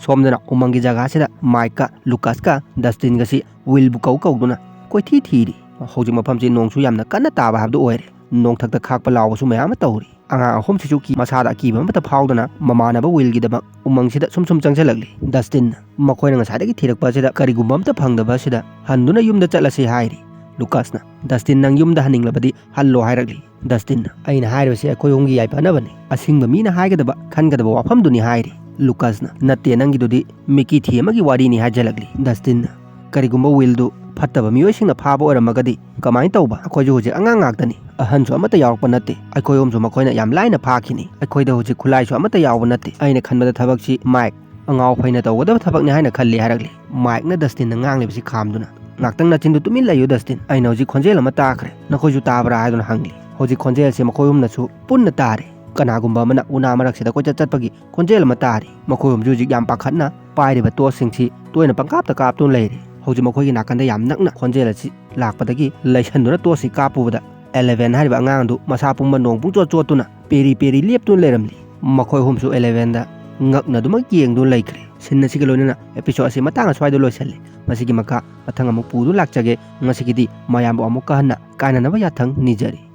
ꯁꯣꯝꯗꯅ ꯎꯃꯪꯒꯤ ꯖꯒꯥꯁꯤꯗ ꯃꯥꯏꯛꯀ ꯂꯨꯀꯥꯁꯀ ꯗꯁꯇꯤꯟꯒꯁꯤ ꯋꯤꯜꯕꯨ ꯀꯧ ꯀꯧꯗꯨꯅ ꯀꯣꯏꯊꯤ ꯊꯤꯔꯤ꯫ ꯍꯧꯖꯤꯛ ꯃꯐꯝꯁꯤ ꯅꯣꯡꯁꯨ ꯌꯥꯝꯅ ꯀꯟꯅ ꯇꯥꯕ ꯍꯥꯏꯕꯗꯨ ꯑꯣꯏꯔꯦ꯫ ꯅꯣꯡꯊꯛꯇ ꯈꯥꯛꯄ ꯂꯥꯎꯕꯁꯨ ꯃꯌꯥꯝ ꯑꯃ ꯇꯧꯔꯤ꯫ ꯑꯉꯥꯡ ꯑꯍꯨꯝꯁꯤꯁꯨ ꯀꯤ-, ꯃꯁꯥꯗ ꯑꯀꯤꯕ ꯑꯃꯠꯇ ꯐꯥꯎꯗꯅ ꯃꯃꯥꯟꯅꯕ ꯋꯤꯜꯒꯤꯗꯃꯛ ꯎꯃꯪꯁꯤꯗ ꯁꯨꯝ ꯁꯨꯝ ꯆꯪꯁꯤꯜꯂꯛꯂꯤ꯫ ꯗꯁꯇꯤꯟꯅ ꯃꯈꯣꯏꯅ ꯉꯁꯥꯏꯗꯒꯤ ꯊꯤꯔꯛꯄ ꯑꯁꯤꯗ ꯀꯔꯤꯒꯨꯝꯕ ꯑꯃꯠꯇ ꯐꯪꯗꯕ ꯑꯁꯤꯗ ꯍꯟꯗꯨꯅ ꯌꯨꯝꯗ ꯆꯠꯂꯁꯤ ꯍꯥꯏꯔꯤ꯫ ꯂꯨꯀꯥꯁꯅ, "ꯗꯁꯇꯤꯟ, ꯅꯪ ꯌꯨꯝꯗ ꯍꯟꯅꯤꯡꯂꯕꯗꯤ ꯍꯜꯂꯣ" ꯍꯥꯏꯔꯛꯂꯤ꯫ ꯗꯁꯇꯤꯟꯅ, "ꯑꯩꯅ ꯍꯥꯏꯔꯤꯕꯁꯤ ꯑꯩꯈꯣꯏ ꯑꯍꯨꯝꯒꯤ ꯌꯥꯏꯐꯅꯕꯅꯤ꯫ ꯑꯁꯤꯡꯕ ꯃꯤꯅ ꯍꯥꯏꯒꯗꯕ, ꯈꯟꯒꯗꯕ ꯋꯥꯐꯝꯗꯨꯅꯤ" ꯍꯥꯏꯔꯤ꯫ ꯂꯨꯀꯥꯁꯅ, "ꯅꯠꯇꯦ, ꯅꯪꯒꯤꯗꯨꯗꯤ ꯃꯤꯀꯤ ꯊꯤ ꯑꯃꯒꯤ ꯋꯥꯔꯤꯅꯤ" ꯍꯥꯏꯖꯜꯂꯛꯂꯤ꯫ ꯗꯁꯇꯤꯟꯅ, "ꯀꯔꯤꯒꯨꯝꯕ ꯋꯤꯜꯗꯨ ꯐꯠꯇꯕ ꯃꯤꯑꯣꯏꯁꯤꯡꯅ ꯐꯥꯕ ꯑꯣꯏꯔꯝꯃꯒꯗꯤ ꯀꯃꯥꯏꯅ ꯇꯧꯕ? ꯑꯩꯈꯣꯏꯁꯨ ꯍꯧꯖꯤꯛ ꯑꯉꯥꯡ ꯉꯥꯛꯇꯅꯤ, ꯑꯍꯟꯁꯨ ꯑꯃꯠꯇ ꯌꯥꯎꯔꯛꯄ ꯅꯠꯇꯦ꯫ ꯑꯩꯈꯣꯏ ꯑꯍꯨꯝꯁꯨ ꯃꯈꯣꯏꯅ ꯌꯥꯝ ꯂꯥꯏꯅ ꯐꯥꯈꯤꯅꯤ꯫ ꯑꯩꯈꯣꯏꯗ ꯍꯧꯖꯤꯛ ꯈꯨꯠꯂꯥꯏꯁꯨ ꯑꯃꯠꯇ ꯌꯥꯎꯕ ꯅꯠꯇꯦ꯫ ꯑꯩꯅ ꯈꯟꯕꯗ ꯊꯕꯛꯁꯤ ꯃꯥꯏꯛ ꯑꯉꯥꯎ ꯐꯩꯅ ꯇꯧꯒꯗꯕ ꯊꯕꯛꯅꯤ ꯍꯥꯏꯅ ꯈꯜꯂꯤ ꯍꯥꯏꯔꯛꯂꯤ꯫ ꯃꯥꯏꯛꯅ ꯗꯁꯇꯤꯟꯅ ꯉꯥꯡꯂꯤꯕꯁꯤ ꯈꯥꯝꯗꯨꯅ, "ꯉꯥꯛꯇꯪ ꯅꯆꯤꯟꯗꯨ ꯇꯨꯃꯤꯟ ꯂꯩꯌꯨ ꯗꯁꯇꯤꯟ, ꯑꯩꯅ ꯍꯧꯖꯤꯛ ꯈꯣꯟꯖꯦꯜ ꯑꯃ ꯇꯥꯈ꯭ꯔꯦ, ꯅꯈꯣꯏꯁꯨ ꯇꯥꯕ꯭ꯔꯥ?" ꯍꯥꯏꯗꯨꯅ ꯍꯪꯂꯤ꯫ ꯍꯧꯖꯤꯛ ꯈꯣꯟꯖꯦꯜꯁꯦ ꯃꯈꯣꯏ ꯑꯍꯨꯝꯅꯁꯨ ꯄꯨꯟꯅ ꯇꯥꯔꯦ꯫ ꯀꯅꯥꯒꯨꯝꯕ ꯑꯃꯅ ꯎꯅꯥ ꯃꯔꯛꯁꯤꯗ ꯀꯣꯏꯆꯠ ꯆꯠꯄꯒꯤ ꯈꯣꯟꯖꯦꯜ ꯑꯃ ꯇꯥꯔꯤ꯫ ꯃꯈꯣꯏ ꯑꯍꯨꯝꯁꯨ ꯍꯧꯖꯤꯛ ꯌꯥꯝ ꯄꯥꯈꯠꯅ ꯄꯥꯏꯔꯤꯕ ꯇꯣꯔꯆꯁꯤꯡꯁꯤ ꯇꯣꯏꯅ ꯄꯪꯀꯥꯞꯇ ꯀꯥꯞꯇꯨꯅ ꯂꯩꯔꯤ꯫ ꯍꯧꯖꯤꯛ ꯃꯈꯣꯏꯒꯤ ꯅꯥꯀꯟꯗ ꯌꯥꯝ ꯅꯛꯅ ꯈꯣꯟꯖꯦꯜ ꯑꯁꯤ ꯂꯥꯛꯄꯗꯒꯤ ꯂꯩꯁꯟꯗꯨꯅ ꯇꯣꯔꯆꯁꯤ ꯀꯥꯞꯄꯨꯕꯗ ꯑꯦꯂꯦꯚꯦꯟ ꯍꯥꯏꯔꯤꯕ ꯑꯉꯥꯡꯗꯨ ꯃꯁꯥ ꯄꯨꯝꯕ ꯅꯣꯡ ꯄꯨꯡꯆꯣꯠ ꯆꯣꯠꯇꯨꯅ ꯄꯦꯔꯤ ꯄꯦꯔꯤ ꯂꯦꯞꯇꯨꯅ ꯂꯩꯔꯝꯂꯤ꯫ ꯃꯈꯣꯏ ꯑꯍꯨꯝꯁꯨ ꯑꯦꯂꯦꯚꯦꯟꯗ ꯉꯛꯅꯗꯨꯃꯛ ꯌꯦꯡꯗꯨꯅ ꯂꯩꯈ꯭ꯔꯦ꯫ ꯁꯤꯟ ꯑꯁꯤꯒ ꯂꯣꯏꯅꯅ episode ꯑꯁꯤ ꯃꯇꯥꯡ ꯑꯁ꯭ꯋꯥꯏꯗ ꯂꯣꯏꯁꯤꯜꯂꯤ꯫ ꯃꯁꯤꯒꯤ ꯃꯈꯥ ꯃꯊꯪ ꯑꯃꯨꯛ ꯄꯨꯗꯨꯅ ꯂꯥꯛꯆꯒꯦ꯫ ꯉꯁꯤꯒꯤꯗꯤ ꯃꯌꯥꯝꯕꯨ ꯑꯃꯨꯛꯀ ꯍꯟꯅ ꯀꯥꯏꯅꯅꯕ ꯌꯥꯊꯪ ꯅꯤꯖꯔꯤ꯫